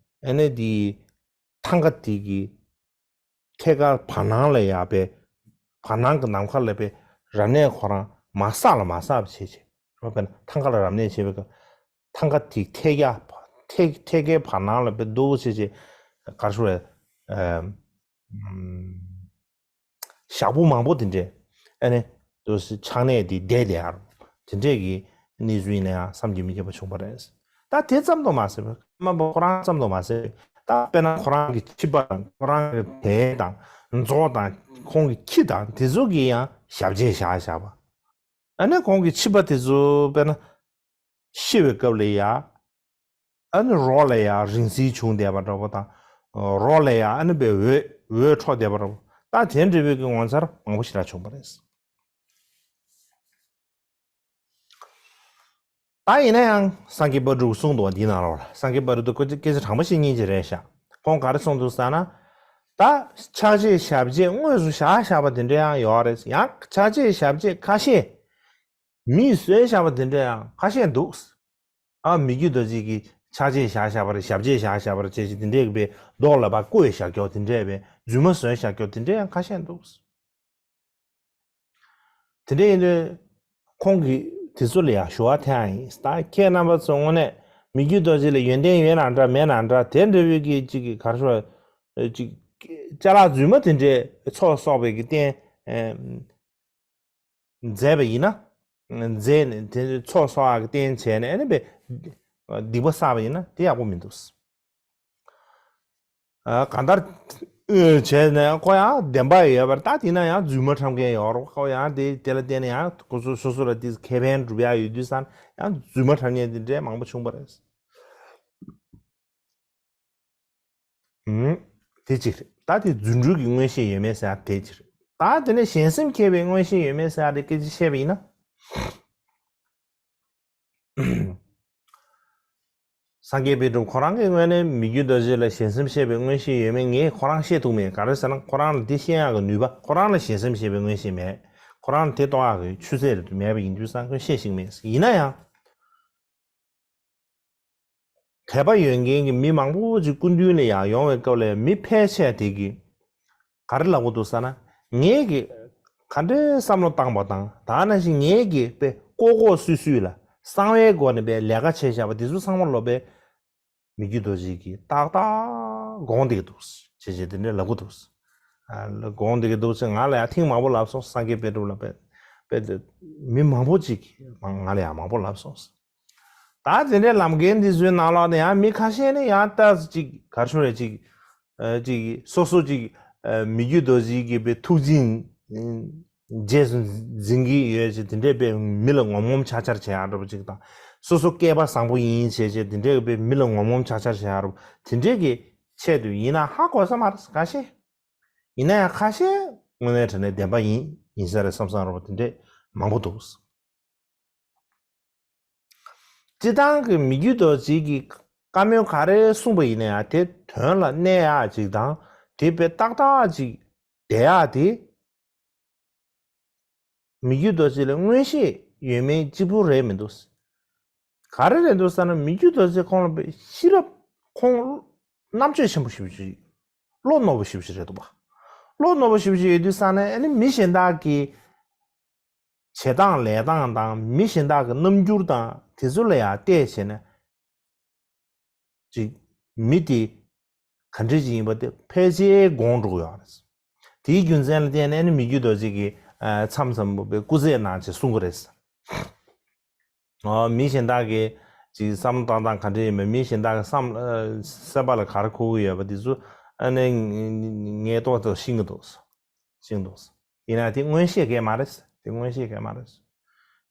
ཨ་ནི་དེ་ཐང་ག་དེ་གི་ཐད་ཀར་བར་སྣང་ལ་ཡ་པའི་བར་སྣང་གི་ནམ་མཁའ་ལ་པའི་རབ་གནས་ཁོ་རང་མ་བསགས་ལ་མ་བསགས་པ་བྱེད་བྱེད་རོ། དཔེར་ན་ཐང་ག་ལ་རབ་གནས་བྱེད་པའི་སྐབས་ཐང་ག་དེ་ཐད་ཀར་ཐད་ཐད་ཀའི་བར་སྣང་ལ་པའི་འདུག་བྱེད་བྱེད་གར་ཞུ་བའི་ཞག་པོ་མང་པོ་དེ་འདྲས་ཨ་ནི་དུ་ཆགས་གནས་དེ་བསྡད་དེ་ཨ་རོ། དེ་འདྲས་ཀྱི་གནས་ཚུལ་ཡིན་ན་ཡང་བསམ་གྱིས་མི་ཁྱབ་པ་བྱུང་བ་རེད། ད་དེ་ཙམ་དུ་མ་ཟད་པར་སྐྱེས་པ་ཁོ་རང་ཙམ་དུ་མ་ཟད་ད་དཔེར་ན་ཁོ་རང་གི་ཁྱི་པ་དང་ཁོ་རང་གི་བལ་དང་མཛོ་དང་ཁོང་གི་ཁྱི་དང་དེ་ཚོ་གི་ཡང་ཞབས་རྗེས་བཞག་བཞག་པ། ཨ་ནི་ཁོང་གི་ཁྱི་པ་དེ་ཚོ་དཔེར་ན་ཤི་བའི་སྐབས་ལ་ཡ། ཨ་ནི་རོ་ལ་ཡ་རིང་བསྲེལ་བྱུང་བསྡད་པ་འདྲ་པོ་དང་། རོ་ལ་ཡ་ཨ་ནི་པའི་འོད་འོད་འཕྲོ་བསྡད་པ་འདྲ་པོ་ད་དེ་འདྲ་བའི་གི་ངོ་མཚར་མང་པོ་ཞིག་ལ་བྱུང་བ་རེད། ད་ཡིན་ན་ཡང་སངས་རྒྱས་དཔལ་སྤྲུལ་གྱིས་གསུངས་འདུག་བ་འདིའི་ནང་ལོགས་ལ་སངས་རྒྱས་དཔལ་སྤྲུལ་དུ་སྐད་ཆ་དྲང་པོ་ཞིག་སྙིང་རྗེ་རེད་ཤག་ཁོང་ག་རེ་གསུངས་འདུག་ཟེར་ན། ད་ཕྱག་རྗེས་ཞབས་རྗེས་དངོས་སུ་བཞག་བཞག་པ་དེ་འདྲ་ཡང་ཡོད་རེད། ཡང་ཕྱག་རྗེས་ཞབས་རྗེས་ཁ་ཤས་མིས་བཟོས་བཞག་པ་དེ་འདྲ་ཡང་ཁ་ཤས་འདུག་ཨ་མི་བསྐྱོད་རྡོ་རྗེ་གི་ཕྱག་རྗེས་བཞག་བཞག་པ་རེད། ཞབས་རྗེས་བཞག་བཞག་པ་རེད་ཅེས་ཅིག་དེ་འདྲས་པའི་མདོག་ལ་ཕར་བརྐོས་བཞག་ཀྱོག་དེ་འདྲས་པའི་རྫུན་མ་བཟོས་བཞག་ཀྱོག་དེ་འདྲས་ཡང་ཁ་ཤས་འདུག་དེ་འདྲས་ཡིན་དུས་ཁོང་གིས་དེ་ཚོ་ལ་ཡང་ཞུ་བ་འཐེན་ཡ་ཡིན། ད་ཁྱེད་རྣམ་པ་ཚོ་དངོས་གནས་མི་བསྐྱོད་རྡོ་རྗེ་ལ་ཡོན་ཏན་ཡོད་ན་འདྲ་མེད་ན་འདྲ་དེ་འདྲ་བའི་གི་ཅིག་གི་གར་ཤོར་ཅིག་ཅ་ལག་རྫུན་མ་དེ་འདྲས་ཚོགས་གསོག་པའི་གི་རྟེན། མཛད་པ་ཡིན་ན། མཛད་ནས་དེ་ཚོགས་གསོག་ཡག་གི་རྟེན་བྱས་ནས་ཨ་ནི་པའི་སྡིག་པ་བསགས་པ་ཡིན་ན་དེ་ཡག་པོ་མི་འདུག་ཨ་གང་ལྟར་བྱས་ནས་ཁོ་ཡང་བདེན་པ་ཡོད་པར་ད་དེ་ན་ཡང་རྫུན་མ་ཁྲམ་མཁན་ཡོད་རོགས། ཁོ་ཡང་དེ་དེ་ལ་བརྟེན་ནས་ཡང་ཁོ་ཚོ་སོ་སོ་ལ་དེ་ཁེ་ཕན་སྒྲུབ་ཡག་ཡོད་དུས་ཙང་ཡང་རྫུན་མ་ཁྲམ་མཁན་དེ་འདྲས་མང་པོ་བྱུང་བ་རེད། ཨུམ། དེ་གཅིག་རེད། ད་དེ་རྫུ་འཕྲུལ་གྱི་མངོན་ཤེས་ཡོད་མེད་ཟེར་ཡ་དེ་གཅིག་རེད། ད་དེ་ནས་གཞན་སེམས་མཁས་པའི་མངོན་ཤེས་ཡོད་མེད་ཟེར་ཡ་དེ་སྐད་ཆ་བཤད་པ་ཡིན་ན། སངས་རྒྱས་པཎ་གྲུབ་ཁོ་རང་གི་ངོས་ནས་མི་བསྐྱོད་རྡོ་རྗེ་ལ་གཞན་སེམས་ཤེས་པའི་མངོན་ཤེས་ཡོད་མེད་ངས་ཁོ་རང་བཤད་ཐུབ་མེད། ག་རེ་ཟེར་ན་ཁོ་རང་ལ་དེ་ཤེས་ཡག་གི་ནུས་པ་ཁོ་རང་ལ་གཞན་སེམས་ཤེས་པའི་མངོན་ཤེས་མེད། ཁོ་རང་ལ་དེ་རྟོགས་ཡག་གི་ཆུ་ཚད་རེད་འདུག་མེད་པ་ཡིན་དུས་ཙང་ཁོས་བཤད་ཤེས་མེད། ཡིན་ན་ཡང་། དད་པ་ཡོད་མཁན་གྱི་མི་མང་པོ་ཅིག་སྐུ་མདུན་ལ་ཡང་ཡོང་བའི་སྐབས་ལ་མི་ཕལ་ཆེར་དེ་གིས་ག་རེ་ལབ་ཀྱི་འདུག་ཟེར་ན། ངས་ཀྱི་ག་འདྲའི་བསམ་བློ་བཏང་པ་དང་ད་ནང་བཞིན་ངས་ཀྱི་དཔེ་ལྐོག་ལྐོག་སུད་སུད་ལ་གསང་བའི་སྒོ་ནས་དཔེ་ལས་ཀ་བྱས་བཞག་པ་དེ་ཚོ་ཚང་མ་ལོ་དཔེ་མི་བསྐྱོད་རྡོ་རྗེ་གིས་ཏག་ཏག་དགོངས་བསྡད་ཀྱི་འདུག་ཅེས་བྱས་དེ་འདྲའི་ལབ་ཀྱི་འདུག་ཨ་དགོངས་བསྡད་ཀྱི་འདུག་ཅེས་ང་ལ་ཡང་ཐེངས་མང་པོ་ལབ་སོང་། སངས་རྒྱས་པཎ་གྲུབ་ལ་དཔེ་དཔེ་མི་མང་པོ་ཅིག་ང་ལ་ཡང་མང་པོ་ལབ་སོང་། ད་དེ་འདྲའི་ལམ་འགན་འདི་ཚོའི་ནང་ལོགས་ནས་ཡང་མི་ཁ་ཤས་ནི་ཡང་ལྟ་ཅིག་གར་ཤོར་རེ་ཅིག་ཅིག་སོ་སོ་ཅིག་མི་བསྐྱོད་རྡོ་རྗེ་གི་དཔེ་ཐུགས་འཛིན་རྗེས་སུ་འཛིན་གྱི་ཡོད་ཅེས་དེ་འདྲའི་དཔེ་མི་ལ་ངོམ་ངོམ་ཆག་ཆག་བྱེད་ཡག་འདྲ་པོ་ཅིག་དང་། སོ་སོ་སྐལ་པ་བཟང་པོ་ཡིན་བྱས་བྱས་དེ་འདྲའི་དཔེ་མི་ལ་ངོམ་ངོམ་ཆག་ཆག་བྱེད་ཡག་འདྲ་པོ་དེ་འདྲའི་གི་ཆེད་དུ་ཡིན་ན་ཧ་གོ་ས་མ་རེད། ཁ་ཤས་ཡིན་ན་ཡང་ཁ་ཤས་དངོས་གནས་དྲང་གནས་བདེན་པ་ཡིན་ཡིན་ས་རེད་བསམ་བསམ་འདྲ་པོ་དེ་འདྲའི་མང་པོ་འདུག་སྤྱིར་བཏང་གི་མི་བསྐྱོད་རྡོ་རྗེ་གིས་བཀའ་མོལ་ག་རེ་གསུངས་པ་ཡིན་ན་ཡང་དེ་དོན་ལ་གནས་ཡག་ཅིག་དང་དེ་དཔེ་ཏག་ཏག་ཅིག་བསྡད་ཡག་དེ་མི་བསྐྱོད་རྡོ་རྗེ་ལ་མངོན་ཤེས་ཡོད་མེད་གཅིག་པུ་རེད་མི་འདུག་ག་རེ་རེད་འདུག་ཟེར་ན་མི་བསྐྱོད་རྡོ་རྗེ་ཁོང་ལ་དཔེ་ཤེས་རབ་ཁོང་རྣམ་དཔྱོད་ཆེན་པོ་ཞེ་པོ་ཅིག་བློ་རྣོ་པོ་ཞེ་པོ་ཅིག་རེད་འདུག་པ། བློ་རྣོ་པོ་ཞེ་པོ་ཅིག་ཡོད་དུས་ཙང་ནས་ཨ་ནི་མི་གཞན་དག་གི་བྱེད་སྟངས་ལས་སྟངས་དང་མི་གཞན་དག་གི་རྣམ་འགྱུར་དང་དེ་ཚོ་ལ་ཡང་བལྟས་བྱས་ནས་ཅིག་མི་དེ་ག་འདྲ་ཅིག་ཡིན་པ་དེ་ཕལ་ཆེར་དགོངས་འགྲོ་གི་ཡོད་རེད། དེའི་རྒྱུ་མཚན་ལ་བརྟེན་ནས་ནི་མི་བསྐྱོད་རྡོ་རྗེ་གིས་མཚམས་མཚམས་པའི་སྐུ་རྩེད་གནང་བྱས་གསུང་གི་རེད། ཨོ་མི་གཞན་དག་གིས་ཅིག་བསམ་བློ་བཏང་སྟངས་ག་འདྲ་ཡིན་པ་མི་གཞན་དག་གི་བསམ་སེམས་པ་ལ་ག་རེ་འཁོར་གི་ཡོད་པ་དེ་ཚོ་ཨ་ནི་ངས་ཏོག་ཙམ་ཤེས་ཀྱི་འདུག་ཤེས་ཀྱི་འདུག་ཡིན་ན་དེ་མངོན་ཤེས་གས་མ་རེད། དེ་མངོན་ཤེས་གས་མ་རེད།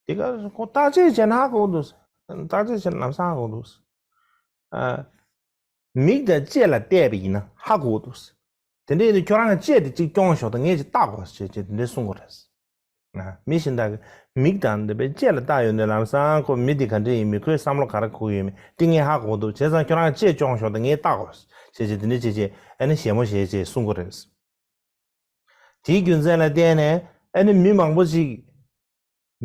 དེ་ག་ཁོ་བརྟག་དཔྱད་བྱས་ན་ཧ་གོ་འདུག་བརྟག་དཔྱད་བྱས་ན་ལམ་སང་ཧ་གོ་འདུག་ཨ། མིག་དང་ལྕེ་ལ་བལྟས་པ་ཡིན་ན་ཧ་གོ་འདུག་དེ་འདྲ་ཡིན་དུས་ཁྱོད་རང་གི་ལྕེ་དེ་གཅིག་སྐྱོང་ཞོག་དང་ངས་ཅིག་བལྟ་དགོས་ཞེས་ཅེས་དེ་འདྲ་གསུང་དགོས་རེད། ན། མི་གཞན་དག་གི་མིག་དང་འདི་པའི་ལྕེ་ལ་བལྟ་ཡོང་དུས་ལམ་སང་ཁོ་མི་འདི་ག་འདྲ་ཡིན་མིན་ཁོའི་བསམ་བློ་ག་རེ་འཁོར་ཡོད་མེད་དེ་ངས་ཧ་གོ་འདུག་བྱས་ཙང་ཁྱོད་རང་ལྕེ་སྐྱོང་ཞོག་དང་ངས་བལྟ་དགོས་བྱས་བྱས་དེ་འདྲ་བྱས་བྱས་ཨ་ནི་ཞལ་མོ་བྱས་བྱས་གསུང་གི་རེད། དེའི་རྒྱུ་མཚན་ལ་བརྟེན་ནས་ཨ་ནི་མི་མང་པོ་ཞིག་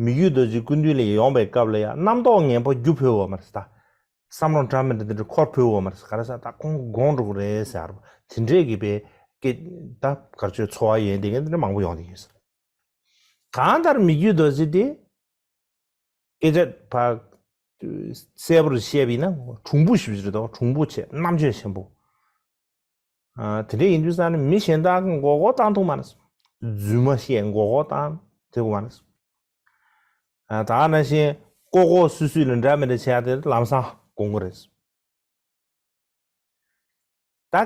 མི་བསྐྱོད་རྡོ་རྗེ་སྐུ་མདུན་ལ་ཡོང་པའི་སྐབས་ལ་ཡང་རྣམ་རྟོག་ངན་པ་རྒྱུ་འཕོས་འོ་མ་རེད་ད། བསམ་བློ་འདྲ་མི་འདྲ་དེ་འདྲ་འཁོར་འཕོས་འོ་མ་རེད་ག་རེ་ཟེར་ད་ཁོང་དགོངས་འགྲོ་གི་རེད་ཟེར་བ་དེ་འདྲས་ཀྱི་པའི་སྐད་ད་གར་ཆོད་ཚོར་བ་ཡོད་དེ་གས་དེ་འདྲ་མང་པོ་ཡོང་དེ་ཡོད་ཟེར། གང་ལྟར་མི་བསྐྱོད་རྡོ་རྗེ་དེ། སྐད་ཆ་ཕ། གསལ་པོར་བཤད་པ་ཡིན་ན་གྲུང་པོ་ཞིག་རེད་དོ། གྲུང་པོ་ཆེ་རྣམ་དཔྱོད་ཆེན་པོ། ཨ། དེ་འདྲ་ཡིན་དུས་ཙང་ནས་མི་གཞན་དག་གི་མགོ་སྐོར་བཏང་ཐུབ་མ་རེད། རྫུན་མ་བཤད་མགོ་སྐོར་བཏང་ཐུབ་མ་རེད། ཨ། ད་ནང་བཞིན་ལྐོག་ལྐོག་སུད་སུད་ལ་འདྲ་མི་འདྲ་བྱས་ཏེ་ལམ་སང་དགོངས་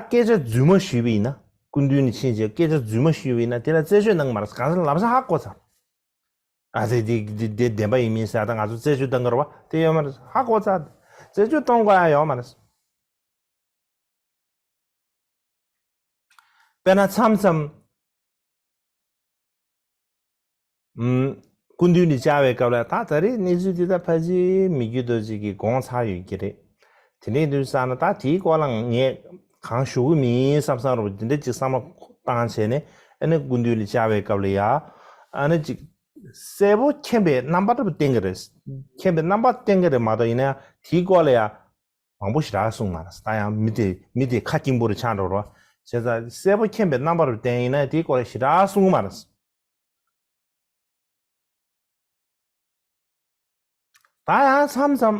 ཀྱི་རེད། ད་སྐད་ཆ་རྫུན་མ་ཞུས་པ་ཡིན་ན། སྐུ་མདུན་ནས་ཕྱིན་རྗེས་སྐད་ཆ་རྫུན་མ་ཞུས་པ་ཡིན་ན་དེ་ལ་རྩད་གཅོད་གནང་གི་མ་རེད། གང་ཟེར་ལམ་སང་ཧ་གོ་ཚར། ཨ་ཙི་དེ་དེ་དེ་བདེན་པ་ཡིན་མིན་ཟེར་ད་ང་ཚོ་རྩད་གཅོད་གཏོང་གི་རེད་བ་དེ་ཡོད་མ་རེད། ཧ་གོ་ཚར། རྩད་གཅོད་གཏོང་དགོས་ཡ་ཡོད་མ་རེད། དཔེར་ན་མཚམས་མཚམས། ཨུམ། སྐུ་མདུན་ནས་བཅར་བའི་སྐབས་ལ་ད་ད་རེས་གནས་ཚུལ་འདི་ད་ཕལ་ཆེར་མི་བསྐྱོད་རྡོ་རྗེ་གིས་དགོངས་ཚར་ཡོད་ཀྱི་རེད། དེ་འདྲའི་དུས་ཙང་ན་ད་དེའི་སྐོར་ལ་ངས་གང་ཞུ་གི་མིན་བསམ་བསམ་རུ་འདི་འདྲ་ཅིག་བསམ་བློ་བཏང་བྱས་ནས་ཨ་ནི་སྐུ་མདུན་ནས་བཅར་བའི་སྐབས་ལ་ཡ། ཨ་ནི་ཅིག་གསལ་པོ་མཁྱེན་པའི་རྣམ་པ་འདྲ་པོ་བསྟན་གྱི་རེད། མཁྱེན་པའི་རྣམ་པ་བསྟན་གྱི་རེད་མ་གཏོགས་ཡིན་ན་ཡང་དེའི་སྐོར་ལ་ཡ། མང་པོ་ཞེ་དྲག་གསུངས་མ་རེད། ད་ཡང་མི་དེ་མི་དེ་ཁ་སྐྱེངས་པོ་རེ་ཆགས་འགྲོ་རོགས། བྱས་ཙང་གསལ་པོ་མཁྱེན་པའི་རྣམ་པར་བསྟན་ཡིན་ན་དེའི་སྐོར་ཞེ་དྲག་གསུངས་མ་རེད། ད་ཡང་མཚམས་མཚམས།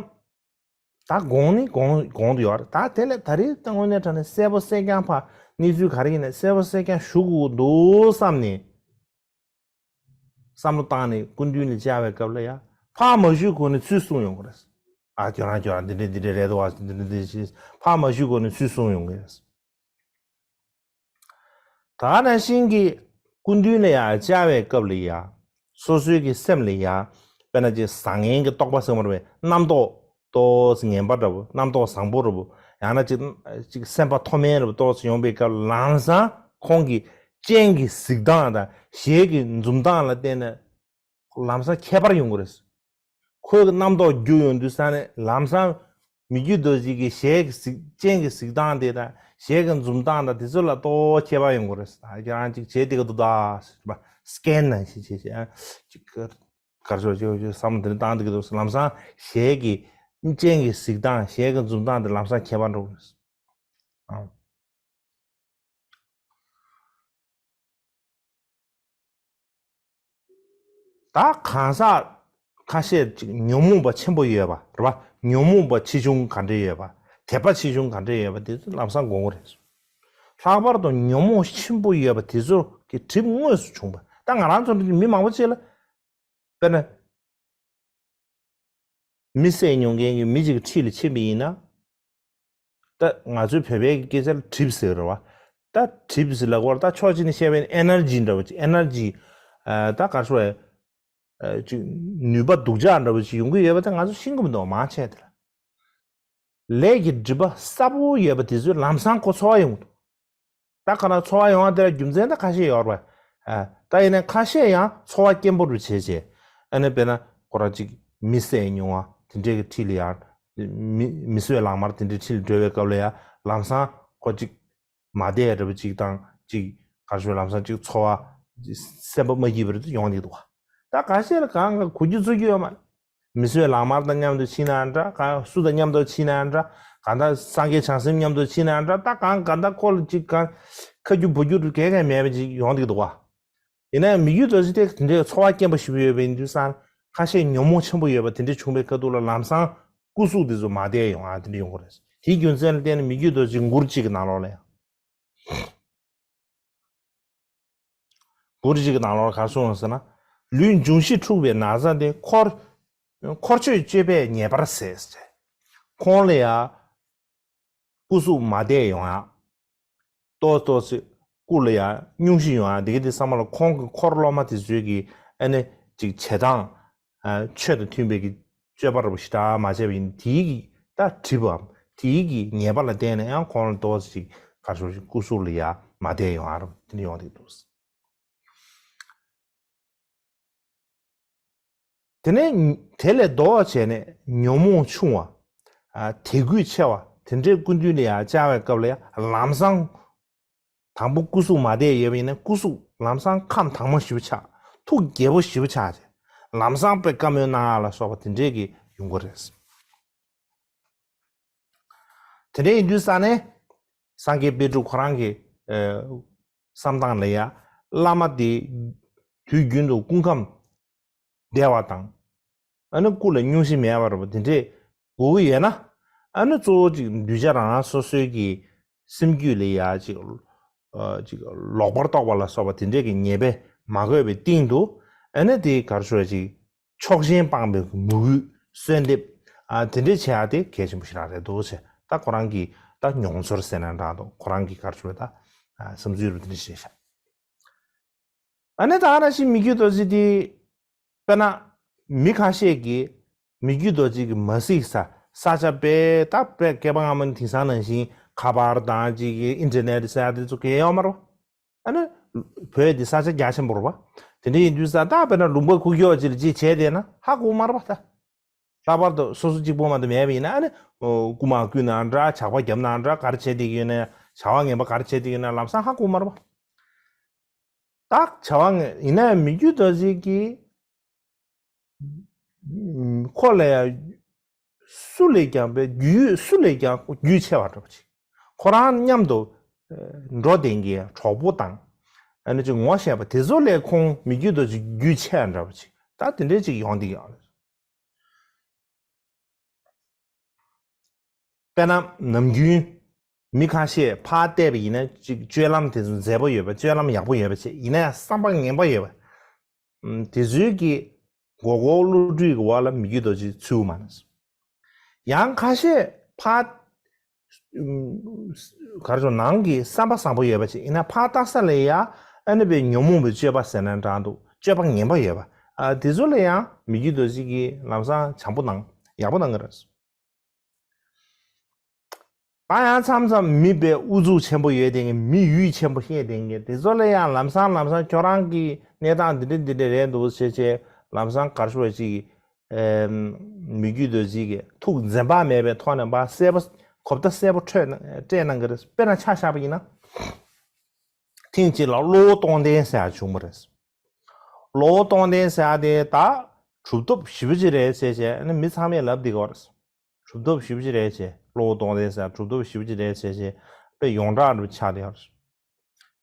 ད་དགོངས་ནི་དགོངས་དགོངས་དུ་ཡོད་རེད། ད་དེ་ལས་ད་རེས་ད་དངོས་གནས་དྲང་གནས་གསལ་པོ་གསལ་རྐྱང་ཕ་གནས་ཚུལ་ག་རེ་ཡིན་ན་གསལ་པོ་གསལ་རྐྱང་ཞུ་དགོས་འདུག་བསམ་ནས། བསམ་བློ་བཏང་ནས་སྐུ་མདུན་ལ་བཅར་བའི་སྐབས་ལ་ཡང་ཕར་མ་ཞུས་གོང་ནས་ཚུར་གསུངས་ཡོང་གི་རེད། ཨ་ཁྱོད་རང་ཁྱོད་རང་འདི་འདྲ་འདི་འདྲ་རེད་འདུག་ཨ་འདི་འདྲ་འདི་འདྲ་ཞེས་ཕར་མ་ཞུས་གོང་ནས་ཚུར་གསུངས་ཡོང་གི་རེད། ད་ནང་བཞིན་གྱི་སྐུ་མདུན་ལ་ཡང་བཅར་བའི་སྐབས་ལ་ཡང་སོ་སོའི་གི་སེམས་ལ་ཡང་དཔེར་ན་ཅིག་བཟང་ངན་གྱི་རྟོག་པ་ཟེར་མ་རེད་པས་རྣམ་རྟོག་ཏོག་ཙམ་ངན་པ་འདྲ་པོ་རྣམ་རྟོག་བཟང་པོ་འདྲ་པོ་ཡང་ན་ཅིག་ཅིག་སེམས་པ་མཐོ་དམན་འདྲ་པོ་ཏོག་ཙམ་ཡོང་པའི་སྐབས་ལམ་སང་ཁོང་གི་སྤྱན་གྱི་གཟིགས་སྟངས་དང་ཞལ་གྱི་འཛུམ་མདངས་ལ་བརྟེན་ནས་ལམ་སང་ཁྱད་པར་ཡོང་གི་རེད། ཁོའི་རྣམ་རྟོག་རྒྱུ་ཡོང་དུས་ས་ནས་ལམ་སང་མི་བསྐྱོད་རྡོ་རྗེ་གི་ཞལ་གྱི་གཟིགས་སྤྱན་གྱི་གཟིགས་སྟངས་དེ་དང་ཞལ་གྱི་འཛུམ་མདངས་དང་དེ་ཚོ་ལ་ཏོག་ཁྱད་པར་ཡོང་གི་རེད། ད་ཁྱེད་རང་ཅིག་བྱེད་བསྡད་ཀྱི་འདུག་ད་ཟེར་བ་སི་ཀེན་ནང་བཞིན་བྱས་བྱས་ཅིག་གར་ཆོག་ཅིག་ཅིག་བསམ་བློ་དེ་འདྲ་བཏང་བསྡད་ཀྱི་འདུག་ལམ་སང་ཞལ་གྱི་སྤྱན་གྱི་གཟིགས་སྟངས་ཞལ་གྱི་འཛུམ་མདངས་དེ་ལམ་སང་ཁྱད་པར་འགྲོ་གི་རེད། ཨང་། ད་གང་ཟག་ཁ་ཤས་ཅིག་ཉོན་མོངས་པ་ཆེན་པོ་ཡོད་པ་རེད་པ། ཉོན་མོངས་པ་ཆེ་ཆུང་ག་འདྲ་ཡོད་པ། དད་པ་ཆེ་ཆུང་ག་འདྲ་ཡོད་པ་དེ་ཚོ་ལམ་སང་དགོངས་ཀྱི་རེད། ལྷག་པར་དུ་ཉོན་མོངས་ཆེན་པོ་ཡོད་པ་དེ་ཚོ་གི་གྲིབ་དངོས་སུ་བྱུང་བ་ད་ང་རང་ཚོ་འདྲ་མི་མང་པོ་ཅིག་ལ། དཔེར་ན། མི་བསད་མྱོང་མཁན་གྱི་མི་གཅིག་གི་འཁྲིས་ལ་ཕྱིན་པ་ཡིན་ན། ད་ང་ཚོའི་བོད་པའི་སྐད་ཆ་ལ་གྲིབ་ཟེར་རེད་བ། ད་གྲིབ་ཟེར་ལབ་དགོས་རེད་ད་ཕྱོགས་གཅིག་ནས་བཤད་པ་ཡིན་ན་ཨེ་ནར་ཇི་འདྲ་བོ་ཅིག་ཨེ་ནར་ཇི། ད་ག་རེ་ཟེར་བས། ཅིག་ནུས་པ་སྡུག་ཅག་འདྲ་བོ་ཅིག་ཡོང་གི་ཡོད་པ་ད་ང་ཚོ་ཤེས་ཀྱི་མི་འདུག་མང་ཆེ་དེ་ལ། ལས་ཀྱི་སྒྲིབ་པ་གསལ་པོ་ཡོད་པ་དེ་ཚོས་ལམ་སང་ཁོ་ཚོར་བ་ཡོང་གི་འདུག་ད་ག་ན་ཚོར་བ་ཡོང་བ་དེ་ལ་རྒྱུ་མཚན་ད་ཁ་ཤས་ཡོད་རེད་པ། ད་ཡིན་ན་ཁ་ཤས་ཡང་ཚོར་བ་སྐྱེན་པོ་རུ་བྱས་བྱས། ཨ་ནི་དཔེར་ན་ཁོ་རང་ཅིག་མི་བསད་མྱོང་བ་དེ་འདྲའི་གི་འཁྲིས་ལ་ཡང་། མི་མི་གསོད་ལག་དམར་དེ་འདྲའི་འཁྲིས་ལ་འགྲོ་བའི་སྐབས་ལ་ཡང་ལམ་སང་ཁོ་ཅིག་མ་བསྡད་འདྲ་པོ་ཅིག་དང་ཅིག་གར་ཞོར་ལམ་སང་ཅིག་ཚོར་བ་སེམས་པ་མ་སྐྱིད་པ་རེ་ཡོང་གི་འདུག་ད་ཁ་ཤས་ལ་གང་ག་གོ་རྒྱུ་ཚོར་རྒྱུ་ཡོད་མ་རེད། མི་གསོད་ལག་དམར་དང་མཉམ་དུ་ཕྱིན་ན་འདྲ། གང་སུ་དང་མཉམ་དུ་ཕྱིན་ན་འདྲ། གང་ལྟར་སངས་རྒྱས་བྱང་སེམས་མཉམ་དུ་ཕྱིན་ན་འདྲ། ད་གང་གང་ལྟར་ཁོ་ལ་ཅིག་གང་ཁ་རྒྱུ་བུ་རྒྱུ་གང་གང་མེད་པ་ཅིག་ཡོང་གི་འདུག་བ། ཡིན་ན་ཡང་མི་རྒྱུད་རྡོ་རྗེ་དེ་དེ་འདྲའི་ཚོར་བ་སྐྱེན་པ་ཞིག་ཡོད་པ་ཡིན་དུས་ཙང་ཁ་ཤས་ཉོན་མོངས་ཆེན་པོ་ཡོད་པ་དེ་འདྲ་བྱུང་བའི་ཁ་ཐུག་ལ་ལམ་སང་སྐུ་གཟུགས་དེ་ཚོ་མ་བསྡད་ཡོང་ཨ་དེ་འདྲ་ཡོང་གི་རེད། དེའི་རྒྱུ་མཚན་ལ་བརྟེན་ནས་མི་རྒྱུད་རྡོ་རྗེ་མགུར་གཅིག་གི་ནང་ལོགས་ལ་ཡང་། མགུར་གཅིག་གི་ནང་ལོགས་ལ་ག་རེ་གསུངས་ཡོད་ཟེར་ན། ལུས་འབྱུང་བཞི་འཁྲུགས་པའི་ན་ཚ་དེ་འཁོར། འཁོར་ཆོས་སྤྱོད་པས་ཉེས་པར་ཟད་ཟེར། ཁོང་ལ་ཡང་སྐུ་གཟུགས་མ་བསྡད་ཡོང་ཡ། ཏོག་ཏོག་ཙི་སྐུ་ལ་ཡང་སྙུང་གཞི་ཡོང་ཡ་འདི་ག་དེ་ཚང་མ་ལ་ཁོང་གི་འཁོར་སློབ་མ་དེ་ཚོའི་གི་ཨ་ནི་ཅིག་བྱེད་སྟངས། ཆོས་དང་མཐུན་པའི་གི་སྤྱོད་པ་རུ་ཞེ་དྲག་མ་བྱས་པ་ཡིན་དེའི་གི་ད་གྲིབ་བམ་དེའི་གི་ཉེས་པ་ལ་བརྟེན་ནས་ཡང་ཁོང་ལ་ཏོག་ཙི་ཅིག་ག་རེ་ཞུ་ཞིག་སྐུ་གཟུགས་ལ་ཡང་མ་བསྡད་ཡོང་ཨ་རུ་དེ་འདྲ་ཡོང་བསྡད་འདུག་དེ་ནས་དེ་ལས་ལྡོག་བྱས་ནས་ཉོན་མོངས་ཆུང་བ། ཨ། དད་གུས་ཆེ་བ། དེ་འདྲའི་སྐུ་མདུན་ལ་ཡར་བཅར་བའི་སྐབས་ལ་ཡང་ལམ་སང་དང་པོ་སྐུ་གཟུགས་མ་བསྡད་ཡོད་པ་ཡིན་ན་སྐུ་གཟུགས་ལམ་སང་ཁམས་དྭངས་མོ་ཞེ་པོ་ཆགས། ཐུགས་དགྱེས་པོ་ཞེ་པོ་ཆགས་བྱས། ལམ་སང་དཔེ་བཀའ་མོལ་གནང་ཡག་ལ་སོགས་པ་དེ་འདྲའི་གི་ཡོང་གི་རེད། དེ་འདྲ་ཡིན་དུས་ཙ་ནས་སངས་རྒྱས་པཎ་གྲུབ་ཁོ་རང་གི་ཨ་བསམ་སྟངས་ལ་ཡ་བླ་མ་དེ་དུས་རྒྱུན་དུ་སྐུ་ཁམས་བདེ་བ་དང་། ཨ་ནི་སྐུ་ལ་སྙུང་གཞི་མེད་པ་རེད་པ། དེ་འདྲས་དགོས་ཀྱི་ཡོད་ན། ཨ་ནི་གཙོ་བོ་ཅིག་གདུལ་བྱ་རང་རང་སོ་སོའི་གི་སེམས་རྒྱུད་ལ་ཡ་ཅིག་ཨ་ཅིག་ལོག་པར་རྟོག་པ་ལ་སོགས་པ་དེ་འདྲས་ཀྱི་ཉེས་པས་མ་གོས་པའི་སྟེང་དུ། ཨ་ནི་དེ་ག་རེ་ཞུ་བ་ཅིག་ཕྱོགས་ཞེན་སྤངས་པའི་མོས་གུས་གསོལ་འདེབས། ཨ། དེ་འདྲས་བྱེད་ཡག་དེ་གལ་ཆེན་པོ་ཞིག་རང་རེད་འདུག་ཟེར། ད་ཁོ་རང་གི་ད་མྱོང་ཚོར་ཟེར་ན་འདྲ་འདུག་ཁོ་རང་གི་ག་རེ་ཞུ་བ་ད་ཨ་བསམ་ཚུལ་རུ་དེ་འདྲས་བཤད་ཤག་ཨ་ནི་ད་ནང་བཞིན་མི་བསྐྱོད་རྡོ་རྗེ་དེ། དཔེར་ན་མི་ཁ་ཤས་ཀྱིས་མི་བསྐྱོད་རྡོ་རྗེ་གི་མ་གཟིགས་ས་ས་ཆ་དཔེ་ད་དཔེ་བསྐལ་པ་སྔ་མ་ནས་དེང་སང་ནང་བཞིན་ཁ་པར་དང་ཅིག་གི་ཨིན་ཊར་ནེཊ་ཟེར་ཡག་དེ་ཚོ་གང་ཡང་ཡོད་མ་རེད་པ། ཨ་ནི་བོད་འདི་ས་ཆ་རྒྱ་ཆེན་པོ་རེད་པ། དེ་འདྲ་ཡིན་དུས་ཙང་ད་དཔེར་ན་ལུང་པ་ཁུག་ཀྱོག་ཅིག་ལ་ཅིག་བྱས་བསྡད་ན་ཧ་གོ་མ་རེད་པ་ད། ལྷག་པར་དུ་སོ་སོ་གཅིག་པོ་མ་གཏོགས་མེད་པ་ཡིན་ན། ཨ་ནི་ཨོ་རྐུ་མ་རྐུས་ན་འདྲ། ཇག་པ་བརྒྱབ་ན་འདྲ། ག་རེ་བྱས་བསྡད་ཀྱི་ཡོད་ན། བྱ་བ་ངན་པ་ག་རེ་བྱས་བསྡད་ཀྱི་ཡོད་ན་ལམ་སང་ཧ་གོ་མ་རེད་པ། ད་བྱ་བ་ངན་ཡིན་ན་ཡང་མི་བསྐྱོད་རྡོ་རྗེ་གིས། ཁོ་ལ་ཡང་སུ་ལས་ཀྱང་པའི་རྒྱུས་ཡོད། སུ་ལས་ཀྱང་རྒྱུས་ཆེ་བ་འདྲ་པོ་ཅིག་ཁོ་རང་མཉམ་དུ་འགྲོ་བསྡད་མཁན་གྲོགས་པོ་དང་། ཨ་ནི་ཅིག་ངོ་ཤེས་པ་དེ་ཚོ་ལས་ཁོང་མི་བསྐྱོད་རྡོ་རྗེ་རྒྱུས་ཆེ་བ་འདྲ་པོ་ཅིག་ད་དེ་འདྲའི་ཅིག་ཡོང་བསྡད་ཀྱི་ཡོད་རེད། དཔེར་ན་ནམ་རྒྱུན་མི་ཁ་ཤས་ཕར་བལྟས་པ་ཡིན་ན་ཅིག་སྤྱོད་ལམ་དེ་ཚོ་མཛེས་པོ་ཡོད་པ། སྤྱོད་ལམ་ཡག་པོ་ཡོད་པ་བྱས། ཡིན་ན་ཡང་བསམ་པ་ངན་པ་ཡོད་པ། ཨམ། དེ་ཚོའི་གི་མགོ་སྐོར་བསླུ་བྲིད་ཀྱི་འོག་ལ་མི་བསྐྱོད་རྡོ་རྗེ་ཚུད་མ་ནས། ཡང་ཁ་ཤས་ཕར། ཨམ། ག་རེ་ཞུ། ནང་གི་བསམ་པ་བཟང་པོ་ཡོད་པ་ཅིག་ཡིན་ན་ཕར་ལྟ་ས་ལ་ཡ་ཨ་ནི་པའི་ཉོན་མོངས་པའི་སྤྱོད་པ་ཟེར་ན་འདྲ་འདུག་སྤྱོད་པ་ངན་པ་ཡོད་པ། ཨ། དེ་ཚོ་ལ་ཡང་མི་བསྐྱོད་རྡོ་རྗེ་གིས་ལམ་སང་བྱམས་པོ་གནང་། ཡག་པོ་གནང་གི་རེད། ད་ཡང་མཚམས་མཚམས་མི་དཔེ་ཨུ་ཚུགས་ཆེན་པོ་ཡོད་དེ། མི་ཡུས་ཆེན་པོ་བཤད་དེ། དེ་ཚོ་ལ་ཡང་ལམ་སང་ལམ་སང་ཁྱོད་རང་གི་གནས་སྟངས་འདི་འདྲ་འདི་འདྲ་རེད་འདུག་ཟེར་བྱས། ལམ་སང་ག་རེ་ཞུ་བ་ཅིག་ཨེམ། མི་བསྐྱོད་རྡོ་རྗེ་གིས་ཐུགས་འཛེམ་བག་མེད་པའི་ཐོག་ནས་ཕར་གསལ་པོ་གོ་བརྡ་གསལ་པོ་སྤྲད་གནང་། སྤྲད་གནང་གི་རེད། དཔེར་ན་ཆ་བཞག་པ་ཡིན་ན། ཐེངས་གཅིག་ལ་གློ་བོ་སྟོང་ལྡན་ཟེར་ཡག་བྱུང་བ་རེད། གློ་བོ་སྟོང་ལྡན་ཟེར་ཡག་དེ་ད་གྲུབ་ཐོབ་ཞེ་པོ་ཅིག་རེད་ཟེར་བྱས་ནས་མི་ཚང་མས་ལབ་བསྡད་ཀྱི་ཡོད་རེད། གྲུབ་ཐོབ་ཞེ་པོ་ཅིག་རེད་ཟེར། གློ་བོ་སྟོང་ལྡན་ཟེར་གྲུབ་ཐོབ་ཞེ་པོ་ཅིག་རེད་ཟེར་བྱས་དཔེ་ཡོངས་གྲགས་རུ་ཆགས་བསྡད་ཡོད་རེད།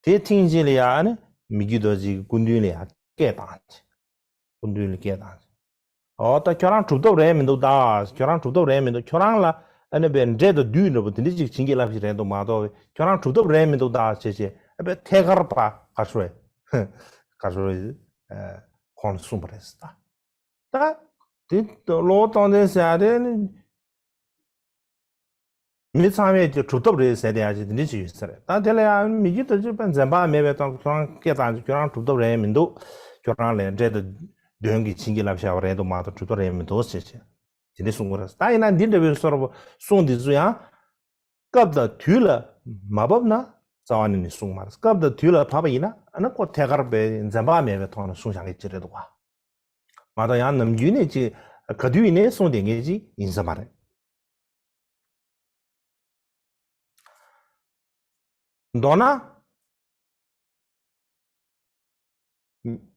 དེ་ཐེངས་གཅིག་ལ་ཡ་ཨ་ནི་མི་བསྐྱོད་རྡོ་རྗེ་གི་སྐུ་མདུན་ལ་ཡ་སྐད་བཏང་། སྐུ་མདུན་ལ་སྐད་བཏང་། ཨོ་ད་ཁྱོད་རང་གྲུབ་ཐོབ་རེད་མི་འདུག་ད། ཁྱོད་རང་གྲུབ་ཐོབ་རེད་མི་འདུག་ཁྱོད་རང་ལ་ཨ་ནི་པའི་འདྲེ་དང་བདུད་འདྲ་པོ་དེ་འདྲ་ཅིག་བྱིན་གྱིས་བརླབས་ཤིག་རེད་འདུག་མ་གཏོགས། ཁྱོད་རང་གྲུབ་ཐོབ་རེད་མི་འདུག་ད་ཟེར་བྱས་ཨ་པའི་ཐད་ཀར་པ་ག་རེ་ཞུ་བས། ག་རེ་ཞུ་བས། ཁོང་ལ་གསུངས་པ་རེད་ད། ད་དེ་གློ་བོ་སྟོང་ལྡན་ཟེར་ཡག་དེ་ནི་མི་ཚང་མས་ཀྱི་གྲུབ་ཐོབ་རེད་ཟེར་བསྡད་ཡག་ཅིག་དེ་འདྲ་ཅིག་ཡོད་ས་རེད། ད་དེ་ལ་ཡང་མི་བསྐྱོད་རྡོ་རྗེ་དཔེ་འཛེམ་བག་མེད་པའི་ཐོག་ཁྱོད་རང་སྐད་བཏང་ཅིག་ཁྱོད་རང་གྲུབ་ཐོབ་རེད་མི་འདུག་ཁྱོད་རང་ལ་འདྲེ་དང་བདུད་ཀྱིས་བྱིན་གྱིས་བརླབས་བཞག་པ་རེད་འདུག་མ་གཏོགས་གྲུབ་ཐོབ་རེད་མི་འདུག་ཟེར་བྱས་དེ་འདྲ་གསུང་གི་རེད། ད་ཡིན་ན་འདི་འདྲ་བའི་བཟོ་འདྲ་པོ་གསུང་འདི་ཚོ་ཡང་སྐབས་དང་དུས་ལ་མ་བབས་ན་རྩ་བ་ནས་ནི་གསུང་མ་རེད། སྐབས་དང་དུས་ལ་བབས་པ་ཡིན་ན་ཨ་ནི་ཁོ་ཐད་ཀར་པའི་འཛེམ་བག་མེད་པའི་ཐོག་ནས་གསུང་བཞག་མཁན་ཅིག་རེད་འདུག་ག་མ་གཏོགས་ཡང་ནམ་རྒྱུན་ནས་ཅིག་ག་དུས་ཡིན་ནའི་གསུང་བསྡད་མཁན་ཅིག་ཡིན་ས་མ་རེད། མདོར་ན།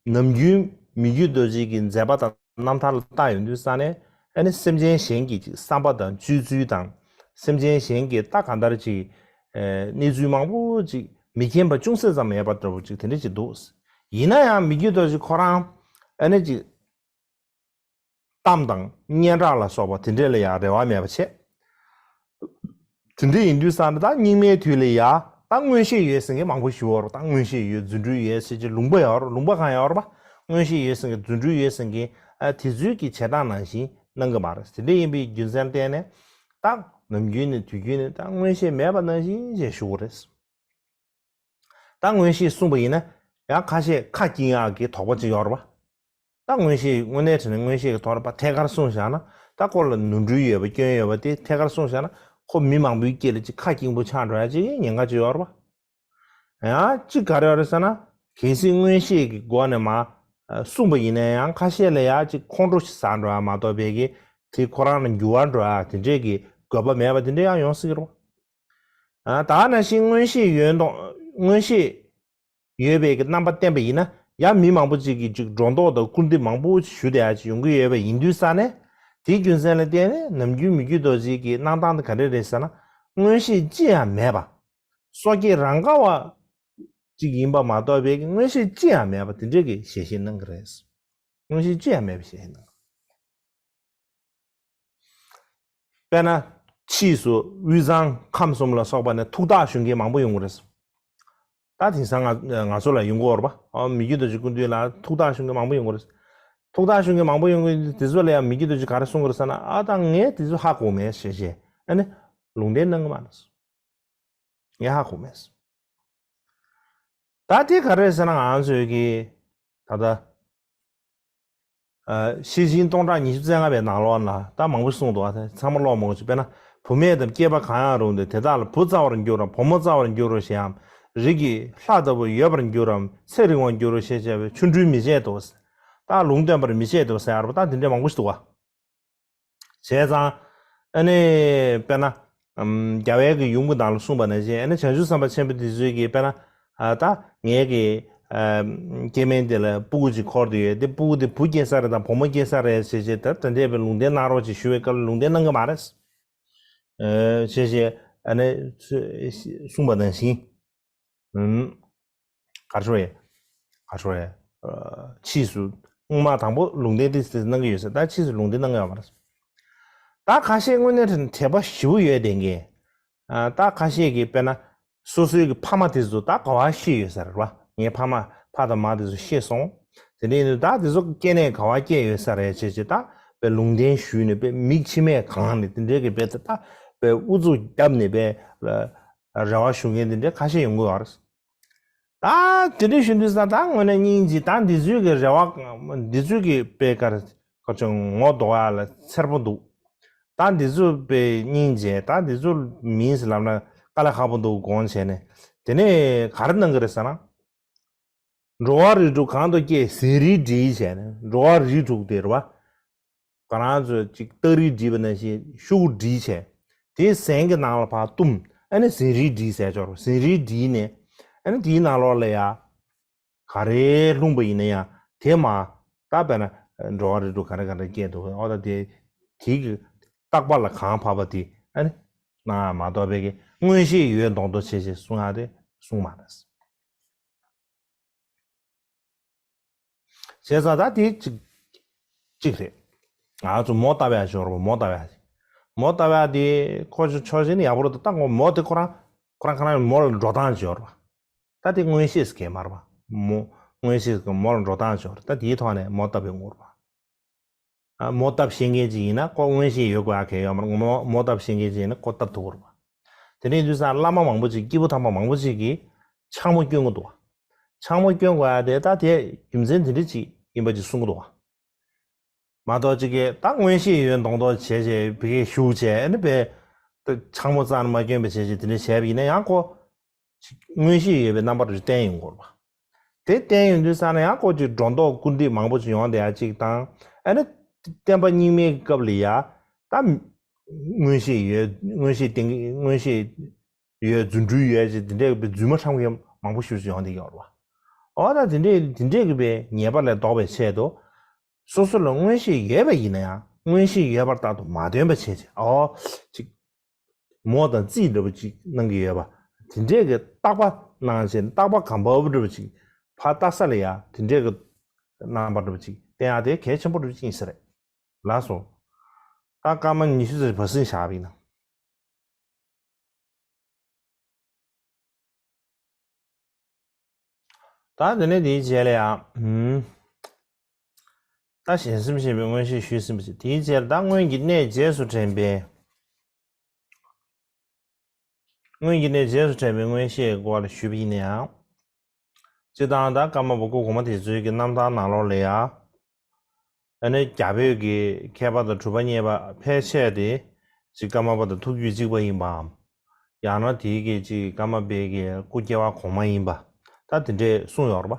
ནམ་རྒྱུན་མི་བསྐྱོད་རྡོ་རྗེ་གི་མཛད་པ་དང་རྣམ་ཐར་ལ་བལྟ་ཡོང་དུས་ཙ་ནས་ཨ་ནི་སེམས་ཅན་གཞན་གྱི་ཅིག་བསམ་པ་དང་སྤྱོད་ཚུལ་དང་། སེམས་ཅན་གཞན་གྱི་ད་གང་ལྟར་ཅིག་ཨེ་གནས་ཚུལ་མང་པོ་ཅིག་མི་མཁྱེན་པ་ཅུང་ཟད་ཙམ་མེད་པ་འདྲ་པོ་ཅིག་དེ་འདྲ་ཅིག་འདུག་ཡིན་ན་ཡང་མི་བསྐྱོད་རྡོ་རྗེ་ཁོ་རང་ཨ་ནི་ཅིག་གཏམ་དང་སྙན་གྲགས་ལ་སོགས་པ་དེ་འདྲས་ལ་ཡང་རེ་བ་མེད་པ་བྱས། དེ་འདྲས་ཡིན་དུས་ཙང་ད་སྙིགས་མའི་དུས་ལ་ཡ་ད་མངོན་ཤེས་ཡོད་ཟེར་མཁན་མང་པོ་ཞིག་ཡོད་རེད། ད་མངོན་ཤེས་ཡོད། རྫུ་འཕྲུལ་ཡོད་ཟེར་གྱི་ལུང་པ་ཡོད་རེད། ལུང་པ་གང་ཡོད་རེད་པ། མངོན་ཤེས་ཡོད་ཟེར་མཁན། རྫུ་འཕྲུལ་ཡོད་ཟེར་མཁན། ཨ་དེ་ཚོའི་གི་བྱེད་སྟངས་ནང་བཞིན་གནང་གི་མ་རེད། དེ་འདྲས་ཡིན་པའི་རྒྱུ་མཚན་བརྟེན་ནས་ད་ནམ་རྒྱུན་ནས་དུས་རྒྱུན་ནས་ད་མངོན་ཤེས་མེད་པ་ནང་བཞིན་བྱས་བཞུགས་ཀྱི་རེད། ད་མངོན་ཤེས་གསུངས་པ་ཡིན་ན་ཡང་ཁ་ཤས་ཁ་སྐྱེངས་ཡག་གི་དོགས་པ་ཅིག་ཡོད་རེད་པ། ད་མངོན་ཤེས་དངོས་གནས་དྲང་གནས་མངོན་ཤེས་ཀྱི་ཐོག་ལ་ཕར་ཐད་ཀར་གསུངས་བཞག་ན། ད་ཁོ་ལ་ནོར་འཁྲུལ་ཡོད་པ་སྐྱོན་ཡོད་པ་དེ་ཐད་ཀར་གསུངས་བཞག་ན་ཁོ་མི་མང་པོའི་དཀྱིལ་ལ་ཅིག་ཁ་སྐྱེངས་པོ་ཆགས་འགྲོ་ཡག་ཅིག་ཉེན་ཁ་ཅིག་ཡོད་རེད་པ། ཡང་ཅིག་ག་རེ་ཡོད་རེད་ཟེར་ན། གལ་སྲིད་མངོན་ཤེས་ཀྱི་སྒོ་ནས་མར་ གསུངས་པ་ཡིན་ན་ཡང་ཁ་ཤས་ལ་ཡང་ཅིག་ཁོང་ཁྲོ་ཟ་འགྲོ་ཡ་མ་གཏོགས་པའི་གི་དེ་ཁོ་རང་ལ་འགྱུར་བ་འགྲོ་ཡ་དེ་འདྲས་ཀྱི་དགོས་པ་མེད་པ་དེ་འདྲས་ཡང་ཡོང་སྲིད་ཀྱི་རེད། ད་ག་ནང་བཞིན་མངོན་ཤེས་ཡོད་མདོག་མངོན་ཤེས་ཡོད་པའི་གི་རྣམ་པ་བསྟན་པ་ཡིན་ན་ཡང་མི་མང་པོ་ཅིག་གིས་ཅིག་སྒྲོ་འདོགས་དང་སྐུར་འདེབས་མང་པོ་ཞུ་བསྡད་ཡ་ཅིག་ཡོང་གི་ཡོད་པ་ཡིན་དུས་ཙང་ནས་དེའི་རྒྱུ་མཚན་ལ་བརྟེན་ནས་ནམ་རྒྱུན་མི་རྒྱུད་རྡོ་རྗེ་གི་གནང་སྟངས་དེ་ག་འདྲས་རེད་ཟེར་ན། མངོན་ཤེས་ཅི་ཡང་མེད་པ། སོ་སྐྱེ་རང་ག་བ་ཅིག་ཡིན་པ་མ་གཏོགས་པའི་མངོན་ཤེས་ཅི་ཡང་མེད་པ་དེ་འདྲས་ཀྱི་ཞལ་བཞེས་གནང་གི་རེད། མངོན་ཤེས་ཅི་ཡང་མེད་པའི་ཞལ་བཞེས་གནང་། དཔེར་ན། ཕྱིས་སུ་དབུས་གཙང་ཁམས་གསུམ་ལ་སོགས་པ་ནས་ཐུགས་ཐག་ཞུ་མཁན་མང་པོ་ཡོང་གི་རེད། ད་དེང་སང་ང་ང་ཚོ་ལ་ཡོང་གི་ཡོད་རེད་པ། ཨ་མི་རྒྱུད་རྡོ་རྗེ་སྐུ་མདུན་ལ་ཐུགས་ཐག་ཞུ་མཁན་མང་པོ་ཡོང་གི་རེད། ཐུགས་ཐག་ཞུ་མཁན་མང་པོ་ཡོང་གི་དེ་ཚོ་ལ་ཡང་མི་རྒྱུད་རྡོ་རྗེ་ག་རེ་གསུང་གི་རེད་ཟེར་ན། ཨ་ད་ངས་དེ་ཚོ་ཧ་གོ་མེད་ཞེས་བཤད། ཨ་ནི་ལུང་བསྟན་གནང་གི་མ་རེད། ངས་ཧ་གོ་མེད། ད་དེ་ག་རེ་ཟེར་ན་ང་ཚོས་ཀྱི་ད་ལྟ་ཤེར་ཕྱིན་སྟོང་ཕྲག་ཉི་ཤུ་རྩ་ལྔ་པའི་ནང་ལོགས་ན་ད་མང་པོ་གསུངས་འདུག་ཨ་ཚང་མ་ཀློག་མ་དགོས་ཅིག་དཔེར་ན། བུད་མེད་དམ་སྐྱེས་པ་གང་ཡང་རུང་སྟེ། དེ་དག་ལ་བུ་བཙའ་བར་འགྱུར་རམ། བུ་མོ་བཙའ་བར་འགྱུར་རོ་ཞེའམ། རིགས་ཀྱི་ལྷ་ལྟ་བུ་ཡོད་པར་འགྱུར་རམ། ཚེ་རིང་བར་འགྱུར་རོ་ཞེས་བྱ་བའི་ཆོ་འཕྲུལ་མི་བྱེད་དོ། ད་ལུང་སྟོན་པར་མི་བྱེད་དོ་ཟེར་བ་ད་དེ་འདྲ་མང་པོ་ཞིག་འདུག་བ། བྱས་ཙང་། ཨ་ནི། དཔེར་ན། ཨམ། རྒྱལ་བའི་གི་ཡུམ་གྱི་ནང་ལ་གསུངས་པ་ནང་བཞིན་ཨ་ནི་བྱང་ཆུབ་སེམས་དཔའ་ཆེན་པོ་དེ་ཚོས་ཀྱིས་དཔེར་ན། ཨ་ད་ངའི་གི། ཨམ། སྐྱེ་དམན་དེ་ལ་སྤུ་གུ་ཅིག་འཁོར་དུ་ཡོད་དེ། སྤུ་གུ་དེ་བུ་སྐྱེས་ས་རེད་དང་བུ་མོ་སྐྱེས་ས་རེད་ཟེར་བྱས་ད་དེ་འདྲས་པའི་ལུང་བསྟན་གནང་རོགས་ཅིག་ཞུ་བའི་སྐབས་ལ་ལུང་བསྟན་གནང་གི་མ་རེད། ཨ། བྱས་བྱས་ཨ་ནི། གསུངས་པ་ནང་བཞིན། ཨུམ། ག་རེ་ཞུ་དགོས་རེད། ག་རེ་ཞུ་དགོས་རེད། ཨ། ཕྱིས་སུ་སྔོན་མ་དང་པོ་ལུང་བསྟན་དེ་གནང་གི་ཡོད་ཟེར། ད་ཕྱིས་སུ་ལུང་བསྟན་གནང་གི་ཡོད་མ་རེད། ད་ཁ་ཤས་དངོས་གནས་དྲན་དྲན་པ་ཞེ་པོ་ཡོད་བསྡད་མཁན། ཨ། ད་ཁ་ཤས་ཀྱིས་དཔེར་ན་སོ་སོའི་གི་ཕ་མ་དེ་ཚོ་ད་ག་བ་ཤི་ཡོད་ས་རེད་བ། ངའི་ཕ་མ་ཕ་དང་མ་དེ་ཚོ་ཤི་སོང་། དེ་འདྲ་ཡིན་དུས་ད་དེ་ཚོ་སྐྱེ་གནས་ག་བ་སྐྱེས་ཡོད་ས་རེད་བྱས་བྱས་ད་དཔེ་ལུང་བསྟན་ཞུས་ནས་དཔེ་མིག་མཆི་མས་གང་ནས་དེ་འདྲའི་གི་དཔེ་ད་དཔེ་ཨུ་ཚུགས་བརྒྱབ་ནས་དཔེ་རེ་བ་ཞུ་མཁན་དེ་འདྲ་ཁ་ཤས་ཡོང་གི་ཡོད་རེད། ད་དེ་འདྲ་ཞུ་དུས་ཙང་ད་དངོས་གནས་སྙིང་རྗེ། ད་འདི་ཚོའི་གི་རེ་བ་འདི་ཚོའི་གི་དཔེ་དཀར་ཁ་ཆུང་ངོ་ལྡོག་ཡ་ལ་འཚེར་པོ་འདུག་ད་འདི་ཚོ་དཔེ་སྙིང་རྗེ། ད་འདི་ཚོ་མིན་ཟེར་ལབ་ན་དཀའ་ལས་ཁག་པོ་འདུག་དགོངས་བྱས་ནས་དེ་ནས་ག་རེ་གནང་གི་རེད་ཟེར་ན། འགྲོ་བ་རིགས་དྲུག་གང་དུ་སྐྱེ། ཟན་རིལ་བསྒྲིལ་བྱས་ནས། འགྲོ་བ་རིགས་དྲུག་དེ་རེད་བ། ང་རང་ཚོས་ཅིག་སྟག་རིལ་བསྒྲིལ་བ་ནང་བཞིན་ཤུགས་བསྒྲིལ་བྱས། དེའི་ཟན་གྱི་ནང་ལ་ཕར་བཏུམས། ཨ་ནི་ཟན་རིལ་བསྒྲིལ་ཟེར་ཆོག་རེད། ཟན་རིལ་བསྒྲིལ་ནས། ཨ་ནི་དེའི་ནང་ལོགས་ལ་ཡ། ག་རེ་ལྷུང་པ་ཡིན་ན་ཡང་དེ་མ། ད་དཔེར་ན་འགྲོ་བ་རིགས་དྲུག་ག་རེ་ག་རེ་སྐྱེས་འདུག་ཨོ་ད་དེ། དེའི་གི་རྟག་པ་ལ་གང་བབས་པ་དེ་ཨ་ནི། ན་མ་གཏོགས་པའི་གི་མངོན་ཤེས་ཡོད་མདོག་མདོག་བྱས་བྱས་གསུང་ཡ་དེ་གསུང་མ་རེད། བྱས་ཙང་ད་དེ་གཅིག་གཅིག་རེད། ང་ཚོ་མོ་བཏབ་ཡ་ཞོར་བ་མོ་བཏབ་ཡ། མོ་བཏབ་ཡ་དེ་ཁོ་ཆོ་ཆོ་བཞིན་ཡག་པོ་རེད། ད་ཁོ་མོ་དེ་ཁོ་རང་ཁོ་རང་ཁོ་རང་མོ་ལ་འགྲོ་སྟངས་ཞོར་བ། ད་དེ་མངོན་ཤེས་སུ་གས་མར་བ། མོ་མངོན་ཤེས་སུ་མོ་ལ་འགྲོ་སྟངས་ཞོར་ད་དེའི་ཐོག་ནས་མོ་བཏབ་པའི་ངོར་བ། མོ་བཏབ་ཤེས་མཁན་ཅིག་ཡིན་ན་ཁོ་མངོན་ཤེས་ཡོད་དགོས་ཡ་གལ་ཡོད་མ་རེད། མོ་མོ་བཏབ་ཤེས་མཁན་ཅིག་ཡིན་ན་ཁོ་བཏབ་ཐུབ་ཀྱི་རེད་པ། དེ་འདྲ་ཡིན་དུས་ཙང་བླ་མ་མང་པོ་ཅིག་སྐྱེས་བུ་དམ་པ་མང་པོ་ཅིག་གིས་ཕྱག་མོ་སྐྱོན་གྱི་འདུག་བ། ཕྱག་མོ་སྐྱོན་དགོས་ཡ་དེ་ད་དེ་རྒྱུ་མཚན་དེ་འདྲ་ཅིག་ཡིན་པ་ཅིག་གསུང་གི་འདུག་བ། མ་གཏོགས་ཅིག་གིས་ད་མངོན་ཤེས་ཡོད་མདོག་མདོག་བྱས་བྱས་བི་གས་ཞུགས་བྱས་ཨ་ནི་བས་ད་ཕྱག་མོ་རྩ་ནས་མ་སྐྱོན་པ་བྱས་བྱས་དེ་འདྲ་བྱས་པ་ཡིན་ན་ཡང་ཁོ། ཅིག་མངོན་ཤེས་ཡོད་པའི་རྣམ་པ་རེ་བསྟན་ཡོང་གི་རེད་པ། དེ་བསྟན་ཡོང་དུས་ཙང་ནས་ཡང་ཁོ་ཅིག་སྒྲོ་འདོགས་སྐུར་འདེབས་མང་པོ་ཅིག་ཡོང་བསྡད་ཡ་ཅིག་དང་། ཨ་ནི་བསྟན་པ་རྙིང་མའི་སྐབས་ལ་ཡ་ད་མངོན་ཤེས་ཡོད། མངོན་ཤེས་བསྟན། མངོན་ཤེས་ཡོད། རྫུ་འཕྲུལ་ཡོད་ཅེས་དེ་འདྲའི་གི་རྫུན་མ་ཁྲམ་མཁན་མང་པོ་ཞིག་ཅིག་ཡོང་བསྡད་ཡོད་རེད་པ། འོ་ད་དེ་འདྲའི་དེ་འདྲའི་གི་བའི་ཉེས་པ་ལས་ལྡོག་པའི་ཆེད་དུ། སོ་སོ་ལ་མངོན་ཤེས་ཡོད་པ་ཡིན་ན་ཡང་མངོན་ཤེས་ཡོད་པ་ལྟར་དུ་མ་སྟོན་པ་བྱས་ཅིག་འོ་ཅིག་མོ་དང་རྩིས་འདྲ་པོ་ཅིག་གནང་གི་ཡོད་པ། དེ་འདྲས་ཀྱི་རྟག་པ་གནང་བྱས་རྟག་པ་གང་བབས་འདྲ་པོ་ཅིག་ཕར་ལྟ་ས་ལ་ཡ་དེ་འདྲས་ཀྱི་རྣམ་པ་འདྲ་པོ་ཅིག་བསྟན་ཡ་དེ་གལ་ཆེན་པོ་འདྲ་པོ་ཅིག་ཡིན་ས་རེད། ལགས་སོ། ད་སྐར་མ་ཉི་ཤུ་ཙམ་བབས་ཟིན་བཞག་པ་ཡིན་ན། ད་དེ་ནས་དེའི་རྗེས་ལ་ཡང་། ཨུམ། ད་གཞན་སེམས་ཤེས་པའི་མངོན་ཤེས་ཞུས་ཟིན་པ་ཞིག་དེའི་རྗེས་ལ་ད་སྔོན་གྱི་གནས་རྗེས་སུ་དྲན་པའི། སྔོན་གྱི་གནས་རྗེས་སུ་དྲན་པའི་མངོན་ཤེས་སྐོར་ཞུས་པ་ཡིན་ན་ཡང་། སྤྱིར་བཏང་ད་ཀརྨ་པ་སྐུ་གོང་མ་དེ་ཚོའི་གི་རྣམ་ཐར་ནང་ལོགས་ལ་ཡང་། ཨ་ནི་རྒྱ་བོད་ཀྱི་མཁས་པ་དང་གྲུབ་པ་བརྙེས་པ་ཕལ་ཆེར་དེ་ཅིག་ཀརྨ་པ་དང་ཐུགས་རྒྱུད་གཅིག་པ་ཡིན་པའམ། ཡང་ན་དེའི་གི་ཅིག་ཀརྨ་པའི་གི་སྐུ་སྐྱེ་བ་གོང་མ་ཡིན་པ་ད་དེ་འདྲས་གསུངས་ཡོད་རེད་པ།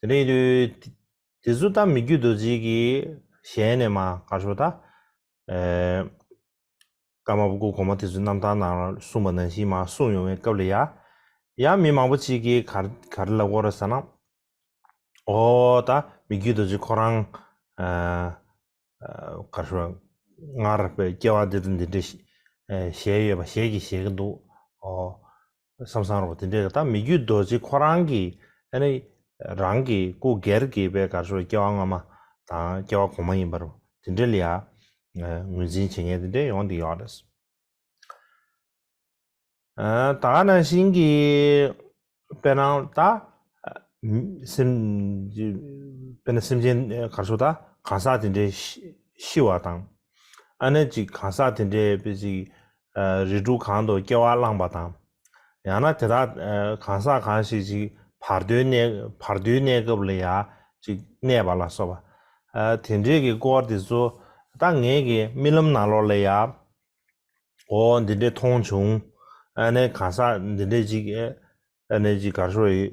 དེ་འདྲ་ཡིན་དུས་དེ་ཚོ་ད་མི་བསྐྱོད་རྡོ་རྗེ་གི་ཞལ་ནས་མར་ག་རེ་ཞུ་ད། ཨེ། ཀརྨ་པ་སྐུ་གོང་མ་དེ་ཚོའི་རྣམ་ཐར་ནང་ལ་གསུངས་པ་ནང་བཞིན་མར་གསུངས་ཡོང་བའི་སྐབས་ལ་ཡ། ཡང་མི་མང་པོ་ཅིག་གིས་ག་རེ་ག་རེ་ལབ་ཀྱི་ཡོད་རེད་ཟེར་ན། ཨོ་ད་མི་བསྐྱོད་རྡོ་རྗེ་ཁོ་རང་། ཨ། ཨ། ག་རེ་ཞུ། སྔར་བའི་སྐྱེ་བ་འདི་དང་འདི་འདྲའི་ཞལ་ཡོད་པ་ཞལ་གྱིས་བཞེས་ཀྱི་འདུག་ཨོ། བསམ་བསམ་རོགས་དེ་འདྲས་ད་མི་བསྐྱོད་རྡོ་རྗེ་ཁོ་རང་གིས་ཨ་ནི་རང་གི་སྐུ་སྒེར་གྱི་བའི་ག་རེ་ཞུ་སྐྱེ་བ་སྔ་མ་དང་སྐྱེ་བ་གོང་མ་ཡིན་པ་རུ་དེ་འདྲས་ལ་ཡ་ངོས་འཛིན་བྱེད་མཁན་དེ་འདྲས་ཡོང་གི་ཡོད་རེད། ད་ག་ནང་བཞིན་གྱི་དཔེར་ན་ད་སེམས་དཔེར་ན་སེམས་ཅན་ག་རེ་ཞུ་ད་གང་ཟག་དེ་འདྲས་ཤི་ཤི་བ་དང་། ཨ་ནི་ཅིག་གང་ཟག་དེ་འདྲས་དཔེ་ཅིག་རིགས་དྲུག་གང་དུ་སྐྱེ་བ་བླངས་པ་དང་། ཡང་ན་དེ་དག་གང་ཟག་གང་ཞིག་ཅིག་བར་དོའི་གནས་བར་དོའི་གནས་སྐབས་ལ་ཡ་ཅིག་གནས་པ་ལ་སོགས་པ། དེ་འདྲས་ཀྱི་སྐོར་དེ་ཚོ་ད་ངེད་ཀྱི་རྨི་ལམ་ནང་ལོགས་ལ་ཡ། འོ་འདི་འདྲས་མཐོང་བྱུང་། ཨ་ནི་གང་ཟག་འདི་འདྲས་ཅིག་ཨ་ནི་ཅིག་ག་རེ་ཞུ་ཡི་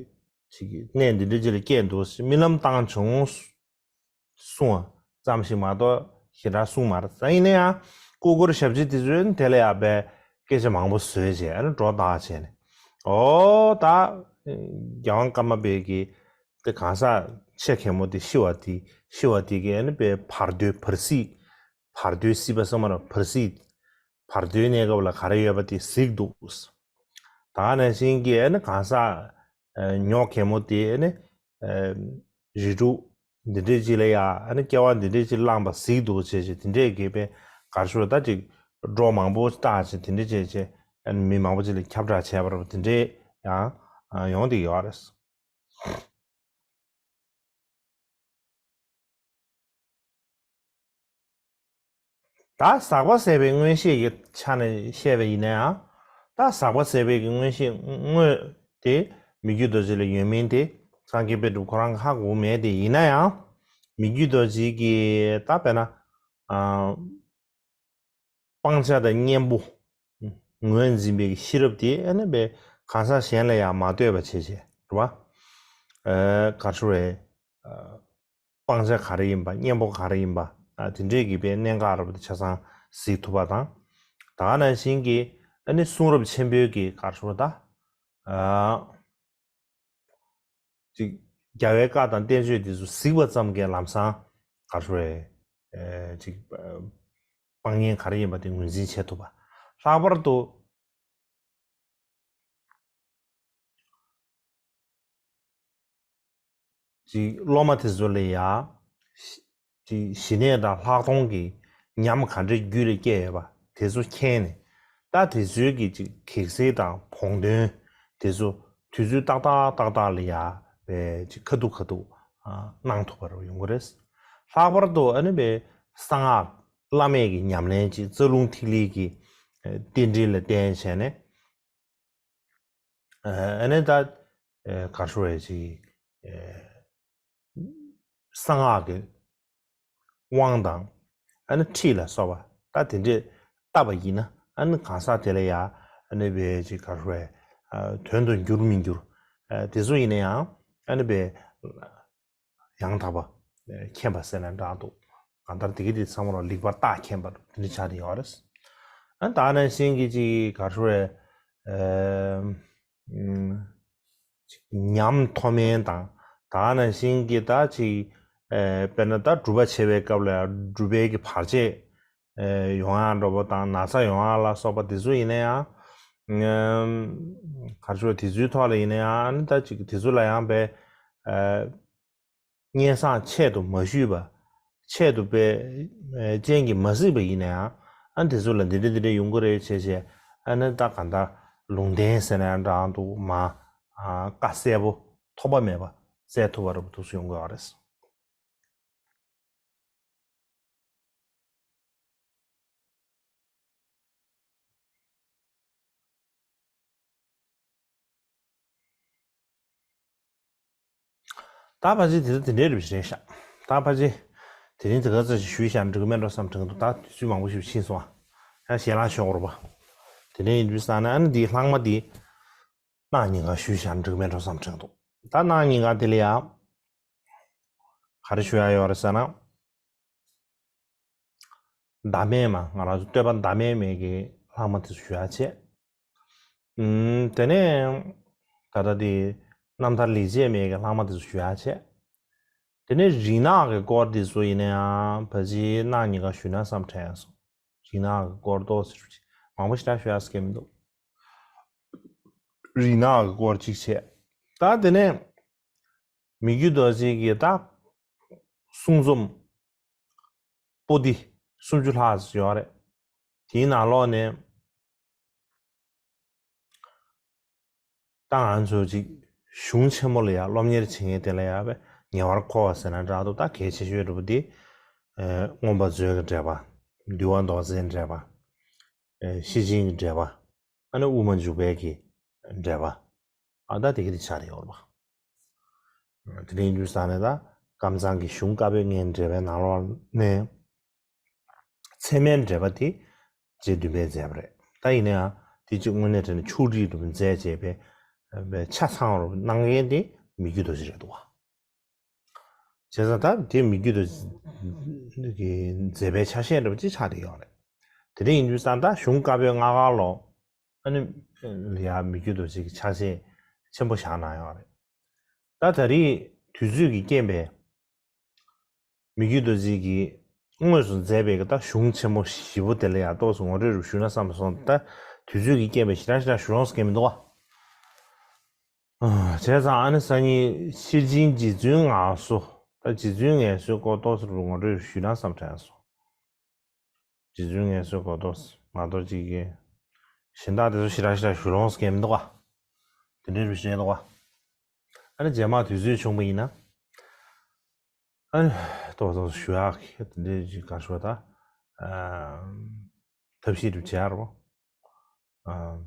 ཅིག་གནས་འདི་འདྲས་ཅིག་ལ་སྐྱེས་འདུག་རྨི་ལམ་བཏང་བྱུང་གསུང་བ་ཙམ་ཞིག་མ་གཏོགས་ཞེ་དྲག་གསུངས་མ་རེད། ད་ཡིན་ན་ཡང་སྐུ་སྒེར་ཞབས་ཕྱི་དེ་ཚོས་དེ་ལ་ཡ་བའི་སྐད་ཆ་མང་པོ་བཟོས་བྱས་ཨ་ནི་སྒྲོ་བཏགས་བྱས་ནས་ཨོ་ད་རྒྱལ་དབང་ཀརྨ་པའི་གི་དེ་གང་ཟག་ཆེ་གེ་མོ་དེ་ཤི་བ་དེ་ཤི་བ་དེ་གི་ཨ་ནི་བའི་བར་དོའི་བར་སྲིད། བར་དོའི་སྲིད་པ་ཟེར་མ་རེད། བར་སྲིད། བར་དོའི་གནས་སྐབས་ལ་ག་རེ་ཡོད་པ་དེ་གཟིགས་འདུག་ད་ག་ནང་བཞིན་གྱི་ཨ་ནི་གང་ཟག་ཉོག་གེ་མོ་དེ་ཨ་ནི་རིགས་དྲུག་འདི་འདྲས་ཅིག་ལ་ཡ་ཨ་ནི་སྐྱེ་བ་འདི་འདྲས་ཅིག་བླངས་པ་གཟིགས་འདུག་བྱས་བྱས་དེ་འདྲས་ཀྱི་པའི་ག་རེ་ཞུ་ད་ཅིག་སྒྲོ་མང་པོ་བཏགས་བྱས་དེ་འདྲས་བྱས་བྱས་ཨ་ནི་མི་མང་པོ་ཅིག་ལ་ཁྱབ་བསྒྲགས་བྱས་པ་རེད། དེ་འདྲས་ཡང་ཡོང་བསྡད་ཡོད་རེད། ད་ཟག་པ་ཟད་པའི་མངོན་ཤེས་ཀྱི་ཆ་ནས་བཤད་པ་ཡིན་ན་ཡང་། ད་ཟག་པ་ཟད་པའི་གི་མངོན་ཤེས་དངོས་དེ་མི་བསྐྱོད་རྡོ་རྗེ་ལ་ཡོད་མིན་དེ་སངས་རྒྱས་པའི་སྒྲུབ་ཁོ་རང་གི་ཧ་གོ་མེད་དེ། ཡིན་ན་ཡང་མི་བསྐྱོད་རྡོ་རྗེ་གི་ད་དཔེར་ན་སྤང་བྱ་དང་གཉེན་པོ་ངོས་འཛིན་པའི་ཤེས་རབ་དེ་ཨ་ནི་བའི་གང་ཟག་གཞན་ལ་ཡང་མ་ལྟོས་པ་བྱས་བྱས་རེད་བ། ཨ་ག་རེ་ཞུ་རེད། སྤང་བྱ་ག་རེ་ཡིན་པ་གཉེན་པོ་ག་རེ་ཡིན་པ་དེ་འདྲས་ཀྱི་བའི་གནད་འགག་རེད་པ་དེ་ཆ་ཚང་གཟིགས་ཐུབ་པ་དང་། ད་ག་ནང་བཞིན་གྱི་ཨ་ནི་གསུང་རབ་ཆེན་པོའི་གི་ག་རེ་ཞུ་རེད་ད། ཅིག་རྒྱལ་བའི་བཀའ་དང་བསྟན་བཅོས་དེ་ཚོ་གཟིགས་པ་ཙམ་གྱིས་ལམ་སང་ག་རེ་ཞུ་རེད། ཅིག་སྤང་གཉེན་ག་རེ་ཡིན་པ་དེ་ངོས་འཛིན་བྱེད་ཐུབ་པ། ལྷག་པར་དུ་ཅིག་སློབ་མ་དེ་ཚོ་ལ་ཡ། ཅིག་ཞི་གནས་དང་ལྷག་མཐོང་གི་ཉམས་ག་འདྲའི་རྒྱུད་ལ་སྐྱེས་ཡོད་པ་དེ་ཚོ་མཁྱེན་ནས། ད་དེ་ཚོའི་གི་ཅིག་གེགས་སེལ་དང་བོགས་འདོན་དེ་ཚོ་དུས་ཚོད་ཏག་ཏག་ཏག་ཏག་ལ་ཡ་བའི་ཅིག་ཁ་ཐུག་ཁ་ཐུག་གནང་ཐུབ་པ་རུ་ཡོང་གི་རེད། ལྷག་པར་དུ་ཨ་ནི་བའི་གསང་སྔགས་བླ་མེད་ཀྱི་ཉམས་ལེན་ཅིག་རྩ་རླུང་ཐིག་ལེ་གི་རྟེན་འབྲེལ་ལ་བརྟེན་བྱས་ནས། ཨ་ནི་ད་ག་རེ་ཞུ་རེད། ཅིག་གསང་སྔགས་ཀྱི་དབང་དང་ཨ་ནི་ཁྲིད་ལ་སོགས་པ་ད་དེ་འདྲས་བཏབ་པ་ཡིན་ན་ཨ་ནི་གང་ཟག་དེ་ལ་ཡ་ཨ་ནི་བའི་ཅིག་ག་རེ་ཞུ་རེད། དོན་དུ་འགྱུར་མི་འགྱུར། དེ་ཚོ་ཡིན་ན་ཡང་ཨ་ནི་བའི་ཡང་དག་པ་མཁྱེན་པ་ཟེར་ན་འདྲ་འདུག་གང་ལྟར་དེ་གི་དེ་ཚང་མ་ལ་ལེགས་པར་བརྟག་མཁྱེན་པ་དེ་འདྲ་ཆགས་བསྡད་ཡོད་རེད། ཨ་ད་ནང་བཞིན་གྱི་ཅིག་ག་རེ་ཞུ་རེད། ཨ་ཉམས་མཐོ་དམན་དང་ད་ནང་བཞིན་གྱི་ད་ཅིག་ཨ་དཔེར་ན་ད་སྒྲུབ་པ་བྱེད་པའི་སྐབས་ལ་སྒྲུབ་པའི་གི་བར་ཆད་ཨ་ཡོང་ཡག་འདྲ་པོ་དང་ན་ཚ་ཡོང་ཡག་ལ་སོགས་པ་དེ་ཚོ་ཡིན་ན་ཡང་། ཨ་ག་རེ་ཞུ་དེ་ཚོའི་ཐོག་ལ་ཡིན་ན་ཡང་ཨ་ནི་ད་ཅིག་དེ་ཚོ་ལ་ཡང་བས་ཨ། སྙན་སེང་ཆེད་དུ་མ་ཞུས་པ། ཆེད་དུ་པའི་རྐྱེན་གྱིས་མ་གཟིགས་པ་ཡིན་ན་ཡང་ཨ་འདི་ཚོ་ལ་འདི་འདྲ་འདི་འདྲ་ཡོང་གི་རེད་བྱས་བྱས་ཨ་ནི་ད་ག་འདྲ་ལུང་བསྟན་ཟེར་ན་ཡང་འདྲ་འདུག་མ། བཀའ་གསལ་པོ་ཐོགས་པ་མེད་པ་བསྩལ་ཐུབ་པ་རེད་པ་འདུག་སེ་ཡོང་གི་ཡོད་རེད། ད་ཕལ་ཆེར་དེ་ཚོ་དེ་འདྲའི་རིགས་རེད་ཤག་ད་ཕལ་ཆེར་དེ་རིང་དེ་ག་ཚོད་ཞིག་ཞུས་བཞག་འགྲིག་གི་མེད་འགྲོ་བསམ་དྲན་འདུག་ད་དུས་ཚོད་མང་པོ་ཞིག་ཕྱིན་སོང་ཨ། ཡང་ཞལ་ལག་ཤོག་རོ་པ། དེ་འདྲའི་ཡིན་དུས་ས་ན་ཨ་ནི་འདིའི་ལྷག་མ་འདི་གནངས་ཉིན་ག་ཞུས་བཞག་འགྲིག་གི་མེད་འགྲོ་བསམ་དྲན་འདུག་ད་གནངས་ཉིན་ག་དེ་ལ་ཡང་ ག་རེ་ཞུ་ཡ་ཡོད་རེད་ཟེར་ན། ཟླ་མེད་མ་ང་རང་ཚོ་བསྟོད་པ་ཟླ་མེད་མའི་གི་ལྷག་མ་དེ་ཚོ་ཞུ་ཡ་བྱས། ཨུམ། དེ་ནས་ད་ལྟ་དེ་རྣམ་ཐར་ལེགས་བྱས་མའི་གི་ལྷག་མ་དེ་ཚོ་ཞུ་ཡ་བྱས། དེ་ནས་རིག་སྔགས་ཀྱི་སྐོར་དེ་ཚོ་ཡིན་ན་ཡང་ཕལ་ཆེར་གནངས་ཉིན་ཀ་ཞུས་ན་བསམ་དྲན་སོང་། རིག་སྔགས་ཀྱི་སྐོར་ཏོག་ཙམ་ཞུ་ཅིག་མང་པོ་ཞེ་དྲག་ཞུ་ཡ་སྐད་མི་འདུག་རིག་སྔགས་ཀྱི་སྐོར་གཅིག་བྱས། ད་དེ་ནས་མི་བསྐྱོད་རྡོ་རྗེ་གི་ད་གསུང་རྩོམ་པོ་ཏི་སུམ་ཅུ་ལྷག་ཙམ་ཡོད་རེད། དེའི་ནང་ལོགས་ནས་ད་ང་ཚོ་ཅིག་གཞུང་ཆེན་མོ་ལ་ཡང་སློབ་གཉེར་བྱེད་མཁན་དེ་ལ་ཡང་ཉེ་བར་མཁོ་བ་ཟེར་ན་འདྲ་འདུག་ད་གལ་ཆེ་ཤོས་འདྲ་པོ་དེ་མངོན་པ་མཛོད་ཀྱི་འགྲེལ་པ། འདུལ་བ་མདོ་རྩའི་འགྲེལ་པ། ཤེར་ཕྱིན་གྱི་འགྲེལ་པ། ཨ་ནི་དབུ་མ་འཇུག་པའི་གི་འགྲེལ་པ། ཨ་ད་དེ་གི་དེ་ཆགས་ཏེ་ཡོད་རེད་པ། དེ་རིང་འདུག་ས་ནས་ད་ཀམ་ཚང་གི་གཞུང་བཀའ་པོད་ལྔའི་འགྲེལ་པའི་ནང་ལོགས་ནས་ཚད་མའི་འགྲེལ་པ་དེ་རྗེ་བདུན་པས་མཛད་པ་རེད། ད་ཡིན་ན་ཡང་དེ་གཅིག་དངོས་གནས་དྲན་ནས་ཕྱོགས་སྒྲིག་གྲུབ་མཛད་བྱས་པའི་ཆ་ཚང་བར་གནང་མཁན་དེ་མི་བསྐྱོད་རྡོ་རྗེ་རེད་འདུག་བ། བྱས་ཙང་ད་དེ་མི་བསྐྱོད་རྡོ་རྗེ་གི་མཛད་པའི་ཆ་ཤས་འདྲ་པོ་ཅིག་ཆགས་བསྡད་ཡོད་རེད། དེ་འདྲ་ཡིན་དུས་ཙང་ད་གཞུང་བཀའ་པོད་ལྔ་ཀ་ལོ། ཨ་ནི་ཡ་མི་བསྐྱོད་རྡོ་རྗེ་གི་ཆ་ཤས་ཆེན་པོ་བཞག་གནང་ཡོད་རེད། ད་ད་རེས་དུས་ཚོད་ཀྱི་རྐྱེན་པས་མི་བསྐྱོད་རྡོ་རྗེ་གིས་དངོས་སུ་མཛད་པའི་ད་གཞུང་ཆེན་མོ་བཞི་པོ་དེ་ལ་ཡང་ཏོག་ཙམ་ངོ་སྤྲོད་རུ་ཞུས་ན་བསམ་སོང་། ད་དུས་ཚོད་ཀྱི་རྐྱེན་པས་ཞེ་དྲག་ཞེ་དྲག་ཞུ་ཡོང་ས་མཁན་མི་འདུག་བ། བྱས་ཙང་ཨ་ནི་སང་ཉིན་ཤེར་ཕྱིན་རྗེ་བཙུན་ངལ་གསོ། ད་རྗེ་བཙུན་ངལ་གསོའི་སྐོར་ཏོག་ཙམ་རུ་ངོ་སྤྲོད་རུ་ཞུས་ན་བསམ་དྲན་སོང་། རྗེ་བཙུན་ངལ་གསོའི་སྐོར་ཏོག་ཙམ་མ་གཏོགས་ཅིག་གི་གཞན་དག་དེ་ཚོ་ཞེ་དྲག་ཞེ་དྲག་ཞུ་ཡོང་ས་མཁན་མི་འདུག་བ། དེ་འདྲའི་རུ་བཤད་འདུག་བ། ཨ་ནི་རྗེས་མ་དུས་ཚོད་བྱུང་བ་ཡིན་ན། ཨ་ནི་ཏོག་ཏོག་ཞུ་ཡག་གི་དེ་འདྲའི་ཅིག་ག་ཞུ་བ་ད། ཨ། ཐབས་ཤེས་འགྲུབ་བྱེད་ཡག་རོ། ཨ།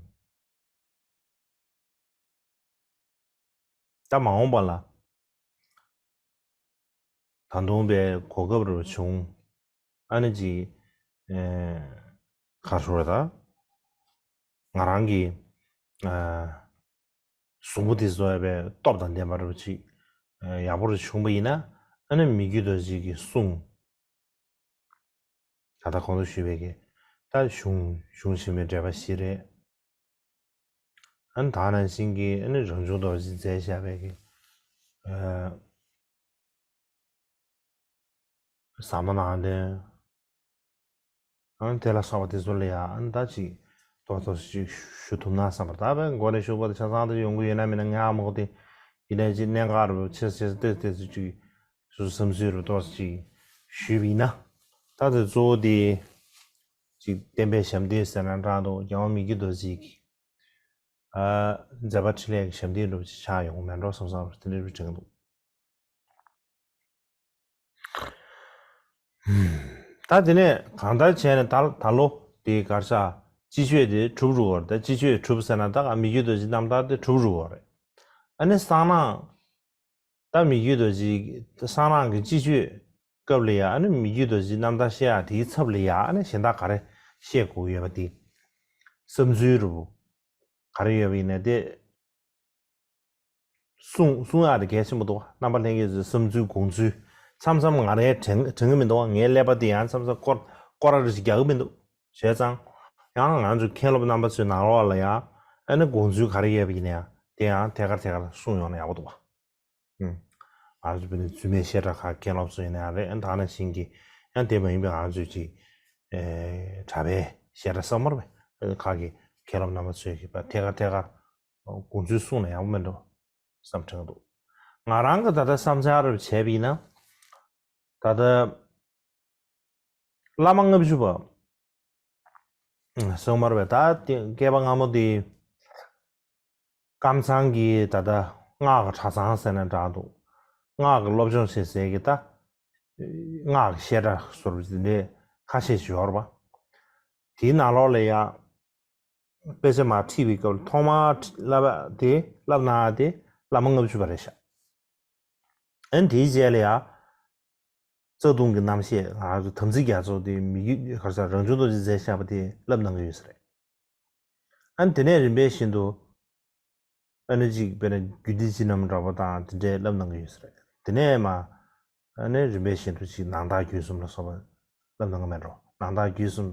ད་མ་འོངས་པ་ལ། ད་དུང་པའི་གོ་སྐབས་རུ་བྱུང་། ཨ་ནི་ཅིག་ཨེ། ག་ཞུ་བ་ད། ང་རང་གི་ཨ། གཟུགས་པོ་དེ་བཟོ་ཡ་བའི་སྟོབས་དང་ལྡན་པ་རུ་ཅིག་ཨ། ཡག་པོ་རུ་བྱུང་བ་ཡིན་ན། ཨ་ནི་མི་བསྐྱོད་རྡོ་རྗེ་གི་གསུང་། ད་ལྟ་གོང་དུ་ཞུས་པའི་གི་ད་གཞུང་གཞུང་ཆེན་མོའི་འགྲེལ་པ་བཞི་རེད། ཨ་ནི་ད་ནང་བཞིན་གྱི་ཨ་ནི་རང་བྱུང་རྡོ་རྗེས་མཛད་བཞག་པའི་གི་ཨ། ཟབ་མོ་ནང་དོན། ཨ་ནི་དེ་ལ་སོགས་པ་དེ་ཚོ་ལ་ཡང་ཨ་ནི་ད་ཅིག་ཏོག་ཏོག་ཅིག་ཞུ་ཐུབ་ན་བསམ་པ། ད་བས་མགོ་ནས་ཞུ་བ་དེ་ཆ་ཚང་དེ་ཡོང་གི་ཡོད་ན་མིན་ན་ངས་ཨ་མ་གོ་དེ་ཡིན་ནའི་ཅིག་གནད་འགག་རུ་ཆེ་ཆེ་ཏོག་ཏོག་ཅིག་སོ་སོ་བསམ་ཚུལ་རུ་ཏོག་ཙམ་ཅིག་ཞུས་པ་ཡིན་ན། ད་དེ་གཙོ་བོ་དེ་ཅིག་བསྟན་པའི་ཞབས་འདེགས་ཟེར་ན་འདྲ་འདུག་རྒྱལ་བ་མི་བསྐྱོད་རྡོ་རྗེ་གི་ཨ། མཛད་པ་འཕྲིན་ལས་ཀྱི་ཞབས་འདེགས་འདྲ་པོ་ཅིག་ཆགས་ཡོང་མེད་འགྲོ་བསམ་བསམ་དེ་འདྲ་རུ་དྲན་གྱི་འདུག་ད་དེ་ནས་གང་ལྟར་བྱས་ནས་ད་ད་ལོ་དེ་གར་ཆགས་སྤྱི་ཆོས་དེ་གྲུབ་རུ་བ་རེད། ད་སྤྱི་ཆོས་གྲུབ་ཟེར་ན་ད་མི་བསྐྱོད་རྡོ་རྗེ་རྣམ་ཐར་དེ་གྲུབ་རུ་བ་རེད། ཨ་ནི་གསང་སྔགས། ད་མི་བསྐྱོད་རྡོ་རྗེ་གསང་སྔགས་ཀྱི་སྤྱི་ཆོས་སྐབས་ལ་ཡ་ཨ་ནི་མི་བསྐྱོད་རྡོ་རྗེ་རྣམ་ཐར་བཤད་ཡ་དེའི་ཚབ་ལ་ཡ་ཨ་ནི་གཞན་དག་ག་རེ་བཤད་དགོས་ཡོད་པ་དེ། བསམ་ཚུལ་རུ་ག་རེ་ཡོད་པ་ཡིན་ན་དེ། གསུང་གསུང་ཡག་དེ་གལ་ཆེན་པོ་འདུག་རྣམ་པ་ལྷན་རྒྱས་ཚོའི་བསམ་ཚུལ་དགོངས་ཚུལ་མཚམས་མཚམས་ང་རའི་དྲན་དྲན་གི་མི་འདུག་ངའི་ཀླད་པ་དེ་ཡང་མཚམས་མཚམས་སྐོར་སྐོར་ར་རེ་ཞིག་རྒྱག་གི་མི་འདུག་བྱས་ཙང་ཡང་ང་ཚོའི་མཁན་སློབ་རྣམ་པ་ཚོའི་ནང་ལོགས་ལ་ཡང་ཨ་ནི་དགོངས་ཚུལ་ག་རེ་ཡོད་པ་ཡིན་ན་ཡང་དེ་ཡང་ཐད་ཀར་ཐད་ཀར་གསུངས་ཡོང་ན་ཡག་པོ་འདུག་བ། ང་ཚོ་བོད་ནས་རྫུན་མའི་བཤད་གྲྭ་ཁག་མཁན་སློབ་ཚོ་ཡིན་ན་ཡང་རེད། ཨ་ནི་ད་ནང་བཞིན་གྱི་ཡང་དེ་མ་ཡིན་པའི་ང་ཚོའི་ཅིག་ཨེ་གྲྭ་པའི་བཤད་གྲྭ་ས་མར་བའི་ཁག་གི་མཁན་སློབ་རྣམ་པ་ཚོས་ཀྱི་ཐད་ཀར་ཐད་ཀར་དགོངས་ཚུལ་གསུངས་ན་ཡག་པོ་མེད་འགྲོ་བསམ་དྲན་གྱི་འདུག་ང་རང་གི་ད་ལྟ་བསམ་འཆར་རུ་བྱས་པ་ཡིན་ན། ད་ལྟ་བླ་མ་ལྔ་བཅུ་པ་སོང་མར་བས་ད་དེ་བསྐལ་པ་སྔ་མོ་དེ་ཀམ་ཚང་གི་ད་ལྟ་སྔགས་ཀྱི་གྲྭ་ཚང་ཟེར་ན་འདྲ་འདུག་སྔགས་ཀྱི་སློབ་སྦྱོང་བྱེད་སའི་གི་ད་སྔགས་ཀྱི་བཤད་གྲྭ་ཟུར་དེ་འདྲའི་ཁ་ཤས་ཤིག་ཡོད་རེད་པ། དེའི་ནང་ལོགས་ལ་ཡ། དཔེ་ཆ་མར་ཁྲིད་པའི་སྐབས་ལ་ཐོག་མར་ཁྲི་བསླབ་པ་དེ་བསླབ་གནང་ཡ་དེ་བླ་མ་ལྔ་བཅུ་པ་རེད་ཤག་ཨ་ནི་དེའི་རྗེས་ལ་ཡ། རྩ་ལྟུང་གི་རྣམ་བཤད་ང་རང་ཚོ་དམ་ཚིག་རྒྱ་མཚོ་དེ་མི་རྒྱུད་གར་ས་རང་བྱུང་རྡོ་རྗེས་མཛད་བཞག་པ་དེ་བསླབ་གནང་གི་ཡོད་ས་རེད། ཨ་ནི་དེ་ནས་རིམ་པས་བཞིན་དུ། ཨ་ནི་གཅིག་དཔེར་ན་རྒྱུད་སྡེ་སྤྱི་རྣམ་འདྲ་པོ་དང་དེ་འདྲའི་བསླབ་གནང་གི་ཡོད་ས་རེད། དེ་ནས་མ། ཨ་ནི་རིམ་པས་བཞིན་དུ་ཅིག་ནང་རྟགས་རྒྱུད་གསུམ་ལ་སོགས་པ་བསླབ་གནང་གི་མེད་འགྲོ། ནང་རྟགས་རྒྱུད་གསུམ་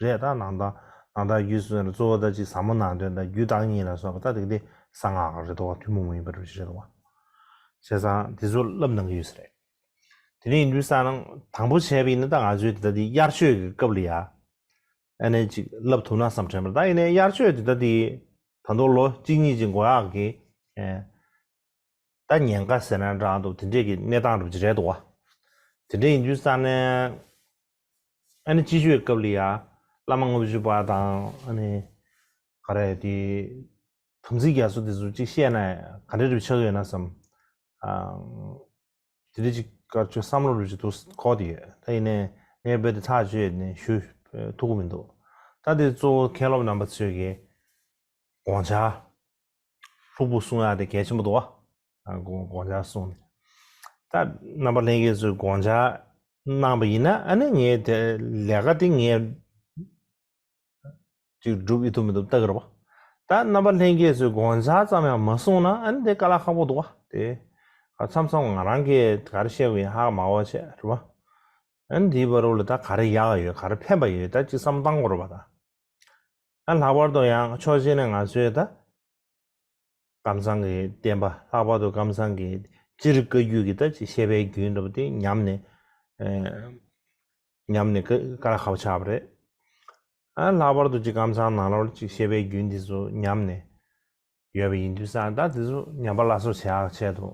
རེད། ད་ནང་རྟགས་ནང་རྟགས་རྒྱུད་གསུམ་ལ་གཙོ་བོ་ད་ཅིག་ཟབ་མོ་ནང་དོན་དང་རྒྱུད་བརྟག་གཉིས་ལ་སོགས་པ་ད་དེ་དེ་གསང་སྔགས་རེད་དོ། ཐུན་མོང་མ་ཡིན་པ་རུ་ཞིག་རེད་དོ། བྱས་ཙང་དེ་ཚོ་བསླབ་གནང་གི་ཡོད་ས་རེད། དེ་འདྲ་ཡིན་དུས་ཙང་ན་དང་པོ་བྱས་པ་ཡིན་ན་ད་ང་ཚོས་དེ་ད་དེ་དབྱར་ཆོས་ཀྱི་སྐབས་ལ་ཡ། ཨ་ནི་ཅིག་བསླབ་ཐུབ་ན་བསམ་དྲན་པ་རེད། ད་ཡིན་ནའི་དབྱར་ཆོས་དེ་ད་དེ་ད་དུང་ལོ་གཅིག་གཉིས་ཅིག་འགོར་ཡག་གི་ཨེ། ད་ཉེན་ཁ་ཟེར་ན་འདྲ་འདུག། དེ་འདྲས་ཀྱི་གནས་སྟངས་འདྲ་པོ་ཅིག་རེད་འདུག་བ། དེ་འདྲས་ཡིན་དུས་ཙང་ནས་ཨ་ནི་སྤྱི་སྤྱོད་སྐབས་ལ་ཡ་བླ་མ་ལྔ་བཅུ་པ་དང་ཨ་ནི་ག་རེ་དེ་དམ་ཚིག་རྒྱ་མཚོ་དེ་ཚོ་ཅིག་བཤད་ན་ག་འདྲས་འདྲ་པོ་ཆགས་ཀྱི་ཡོད་ན་བསམ། ཨ། དེ་འདྲས་ཅིག་ག་ཅིག་བསམ་བློ་འདྲ་པོ་ཅིག་འདུག་འཁོར་དེ་ཡོད། ད་ཡིན་ནའི་ངས་རྦད་དེ་ཐག་གཅོད་ནས་ཞུ་ཐུབ་ཀྱི་མི་འདུག། ད་དེ་གཙོ་བོ་མཁན་སློབ་རྣམ་པ་ཚོས་ཀྱི་དགོངས་འཆར། ལྷུག་པོ་གསུང་ཡག་དེ་གལ་ཆེན་པོ་འདུག་བ། ཨ་དགོངས་དགོངས་འཆར་གསུང་ནས། ད་རྣམ་པ་ལྷན་རྒྱས་ཚོས་དགོངས་འཆར་གནང་པ་ཡིན་ན་ཨ་ནི་ངས་དེ་ལས་ཀ་དེ་ངས་ཅིག་སྒྲུབ་ཨེ་ཐུབ་མི་ཐུབ་ལྟ་གི་རེད་བ། ད་རྣམ་པ་ལྷན་རྒྱས་ཚོས་དགོངས་འཆར་ཙམ་ཡང་མ་གསུངས་ན་ཨ་ནི་དེ་དཀའ་ལས་ཁག་པོ་འདུག་བ། དེ་མཚམས་མཚམས་ང་རང་གིས་ག་རེ་བཤད་དགོས་ཡིན་ཧ་མ་གོ་བྱས་རེད་བ། ཨ་ནི་དེའི་བར་དུ་ལ་ད་ག་རེ་ཡག་ཡོད་ག་རེ་ཕན་པ་ཡོད་ད་ཅིག་བསམ་བློ་བཏང་དགོས་རེད་བ་ད། ཨ་ལྷག་པར་དུ་ཡང་ཕྱོགས་གཅིག་ནས་ང་ཚོས་ད། ཀམ་ཚང་གི་བསྟན་པ་ལྷག་པར་དུ་ཀམ་ཚང་གི་སྤྱིར་བཀའ་བརྒྱུད་ཀྱི་ད་ཅིག་བཤད་པའི་རྒྱུན་འདྲ་པོ་དེ་ཉམས་ནས་ཨེ། ཉམས་ནས་ཀ་ཀ་ལ་ཁ་བ་ཆགས་པ་རེད། ཨ་ལྷག་པར་དུ་ཅིག་ཀམ་ཚང་ནང་ལོགས་ལ་ཅིག་བཤད་པའི་རྒྱུན་འདི་ཚོ་ཉམས་ནས་ཡོད་པ་ཡིན་དུས་ཙང་ད་དེ་ཚོ་ཉམས་པ་སླར་གསོ་བྱེད་ཡག་ཆེད་དུ་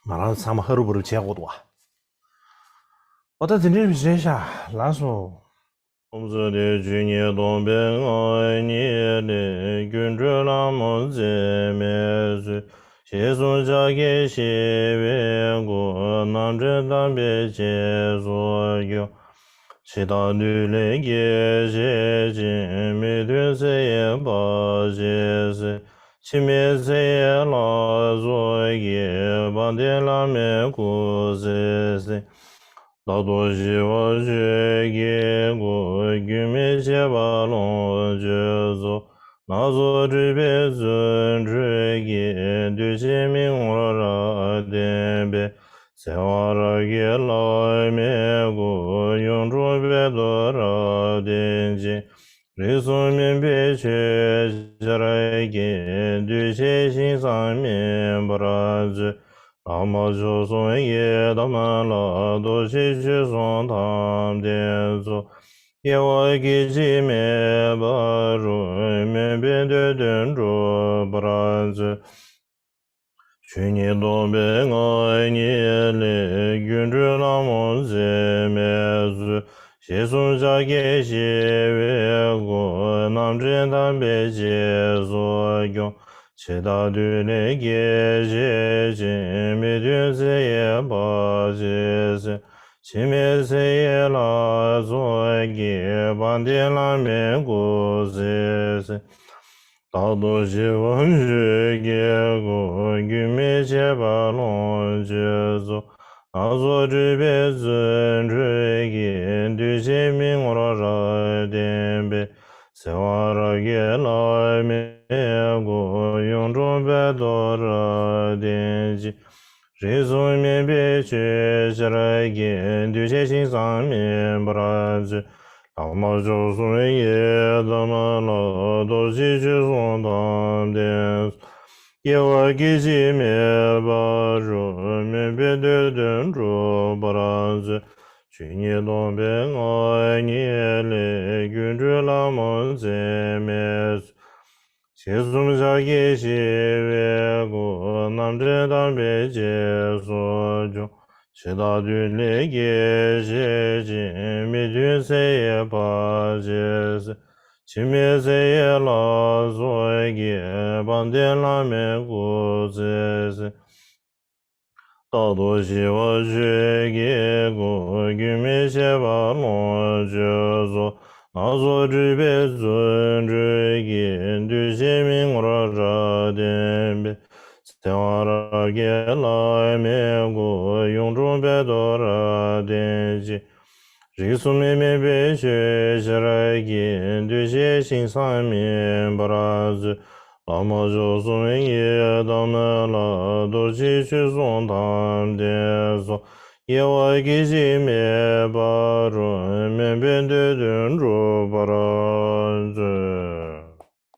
ང་རང་ཚང་མ་ཧ་རུ་བུ་རུ་བྱེད་དགོས་འདུག་བ། འོ་ད་དེ་འདྲའི་རེད་ཤག་ལགས་སོ། ཐུགས་བརྩེ་ཆོས་ཉིད་སྟོང་པའི་ངང་ཉིད་ལས། སྒྱུ་འཕྲུལ་ལྷ་མོ་མཛེས་མའི་ཚུལ། ཞལ་གསུམ་ཕྱག་བརྒྱད་བཞི་པའི་སྒོ། རྣམ་འདྲེན་དམ་པའི་སྤྱན་གཟུགས་ཀྱང་། ཕྱི་དང་མདུན་ལས་སྐྱེ་མཆེད་ཅན། མི་མཐུན་ཚེ་ཡི་བར་ཆད་སེལ། འཆི་མེད་ཚེ་ཡི་ལྷ་ཚོགས་ཀྱིས། དཔལ་ལྡན་བླ་མའི་སྐུ་ཚེ་བསྲིང་། རྟག་ཏུ་ཞི་བ་ཆོས་ཀྱི་སྐུ། རྒྱུན་མི་འཆད་པ་ལོངས་སྤྱོད་རྫོགས། སྣ་ཚོགས་སྤྲུལ་པའི་བརྩོན་འགྲུས་ཀྱིས། འདུས་བྱས་མི་མངོན་རབ་བརྟན་པའི། ཚེ་དབང་རབ་རྒྱས་བླ་མའི་སྐུ། གཡུང་དྲུང་དཔལ་རྡོར་རབ་བརྟན་ཅིང་། རིགས་གསུམ་སྨིན་པའི་ཆོས་ཆར་གྱིས། འདུས་བྱས་ཞིང་བཟང་སྨིན་པར་མཛོད། བླ་མ་མཆོག་གསུམ་ཡི་དམ་ལ། རྡོ་རྗེ་ཆོས་སྲུང་དམ་ལྡན་ཚོགས། དགེ་བ་སྐད་ཅིག་མེད་པ་རུ། སྨོན་པའི་འདོད་དོན་འགྲུབ་པར་མཛོད། ཆོས་ཉིད་སྟོང་པའི་ངང་ཉིད་ལས། སྒྱུ་འཕྲུལ་ལྷ་མོ་མཛེས་མའི་ཚུལ། ཞལ་གསུམ་ཕྱག་བརྒྱད་བཞི་པའི་སྒོ། རྣམ་འདྲེན་དམ་པའི་སྤྱན་གཟུགས་ཀྱང་། ཕྱི་དང་མདུན་ལས་སྐྱེ་མཆེད་ཅན། མི་མཐུན་ཚེ་ཡི་བར་ཆད་སེལ། འཆི་མེད་ཚེ་ཡི་ལྷ་ཚོགས་ཀྱིས། དཔལ་ལྡན་བླ་མའི་སྐུ་ཚེ་བསྲིང་། རྟག་ཏུ་ཞི་བ་ཆོས་ཀྱི་སྐུ། རྒྱུན་མི་འཆད་པ་ལོངས་སྤྱོད་རྫོགས། སྣ་ཚོགས་སྤྲུལ་པའི་བརྩོན་འགྲུས་ཀྱིས། འདུས་བྱས་མི་མངོན་རབ་བརྟན་པའི། ཚེ་དབང་རབ་རྒྱས་བླ་མའི་སྐུ། གཡུང་དྲུང་དཔལ་རྡོར་རབ་བརྟན་ཅིང་། རིགས་གསུམ་སྨིན་པའི་ཆོས་ཆར་གྱིས། འདུས་བྱས་ཞིང་བཟང་སྨིན་པར་མཛོད། བླ་མ་མཆོག་གསུམ་ཡི་དམ་ལ། རྡོ་རྗེ་ཆོས་སྲུང་དམ་ལྡན། དགེ་བ་སྐད་ཅིག་མེད་པ་རུ། སྨོན་པའི་འདོད་དོན་འགྲུབ་པར་མཛོད། ཆོས་ཉིད་སྟོང་པའི་ངང་ཉིད་ལས། སྒྱུ་འཕྲུལ་ལྷ་མོ་མཛེས་མའི་ཚུལ། ཞལ་གསུམ་ཕྱག་བརྒྱད་བཞི་པའི་སྒོ། རྣམ་འདྲེན་དམ་པའི་སྤྱན་གཟུགས་ཀྱང་། ཕྱི་དང་མདུན་ལས་སྐྱེ་མཆེད་ཅན། མི་མཐུན་ཚེ་ཡི་བར་ཆད་སེལ། འཆི་མེད་ཚེ་ཡི་ལྷ་ཚོགས་ཀྱིས། དཔལ་ལྡན་བླ་མའི་སྐུ་ཚེ་བསྲིང་། རྟག་ཏུ་ཞི་བ་ཆོས་ཀྱི་སྐུ། རྒྱུན་མི་འཆད་པ་ལོངས་སྤྱོད་རྫོགས། སྣ་ཚོགས་སྤྲུལ་པའི་བརྩོན་འགྲུས་ཀྱིས། འདུས་བྱས་མི་མངོན་རབ་བརྟན་པའི། ཚེ་དབང་རབ་རྒྱས་བླ་མའི་སྐུ། གཡུང་དྲུང་དཔལ་རྡོར་རབ་བརྟན་ཅིང་། རིགས་གསུམ་སྨིན་པའི་ཆོས་ཆར་གྱིས། འདུས་བྱས་ཞིང་བཟང་སྨིན་པར་མཛོད། བླ་མ་མཆོག་གསུམ་ཡི་དམ་ལ། རྡོ་རྗེ་ཆོས་སྲུང་དམ་ལྡན་སོགས། དབྱེ་བ་སྐད་ཅིག་མེད་པ་རུ། དམན་པའི་འདོད་དོན་འགྲུབ་པར་མཛོད།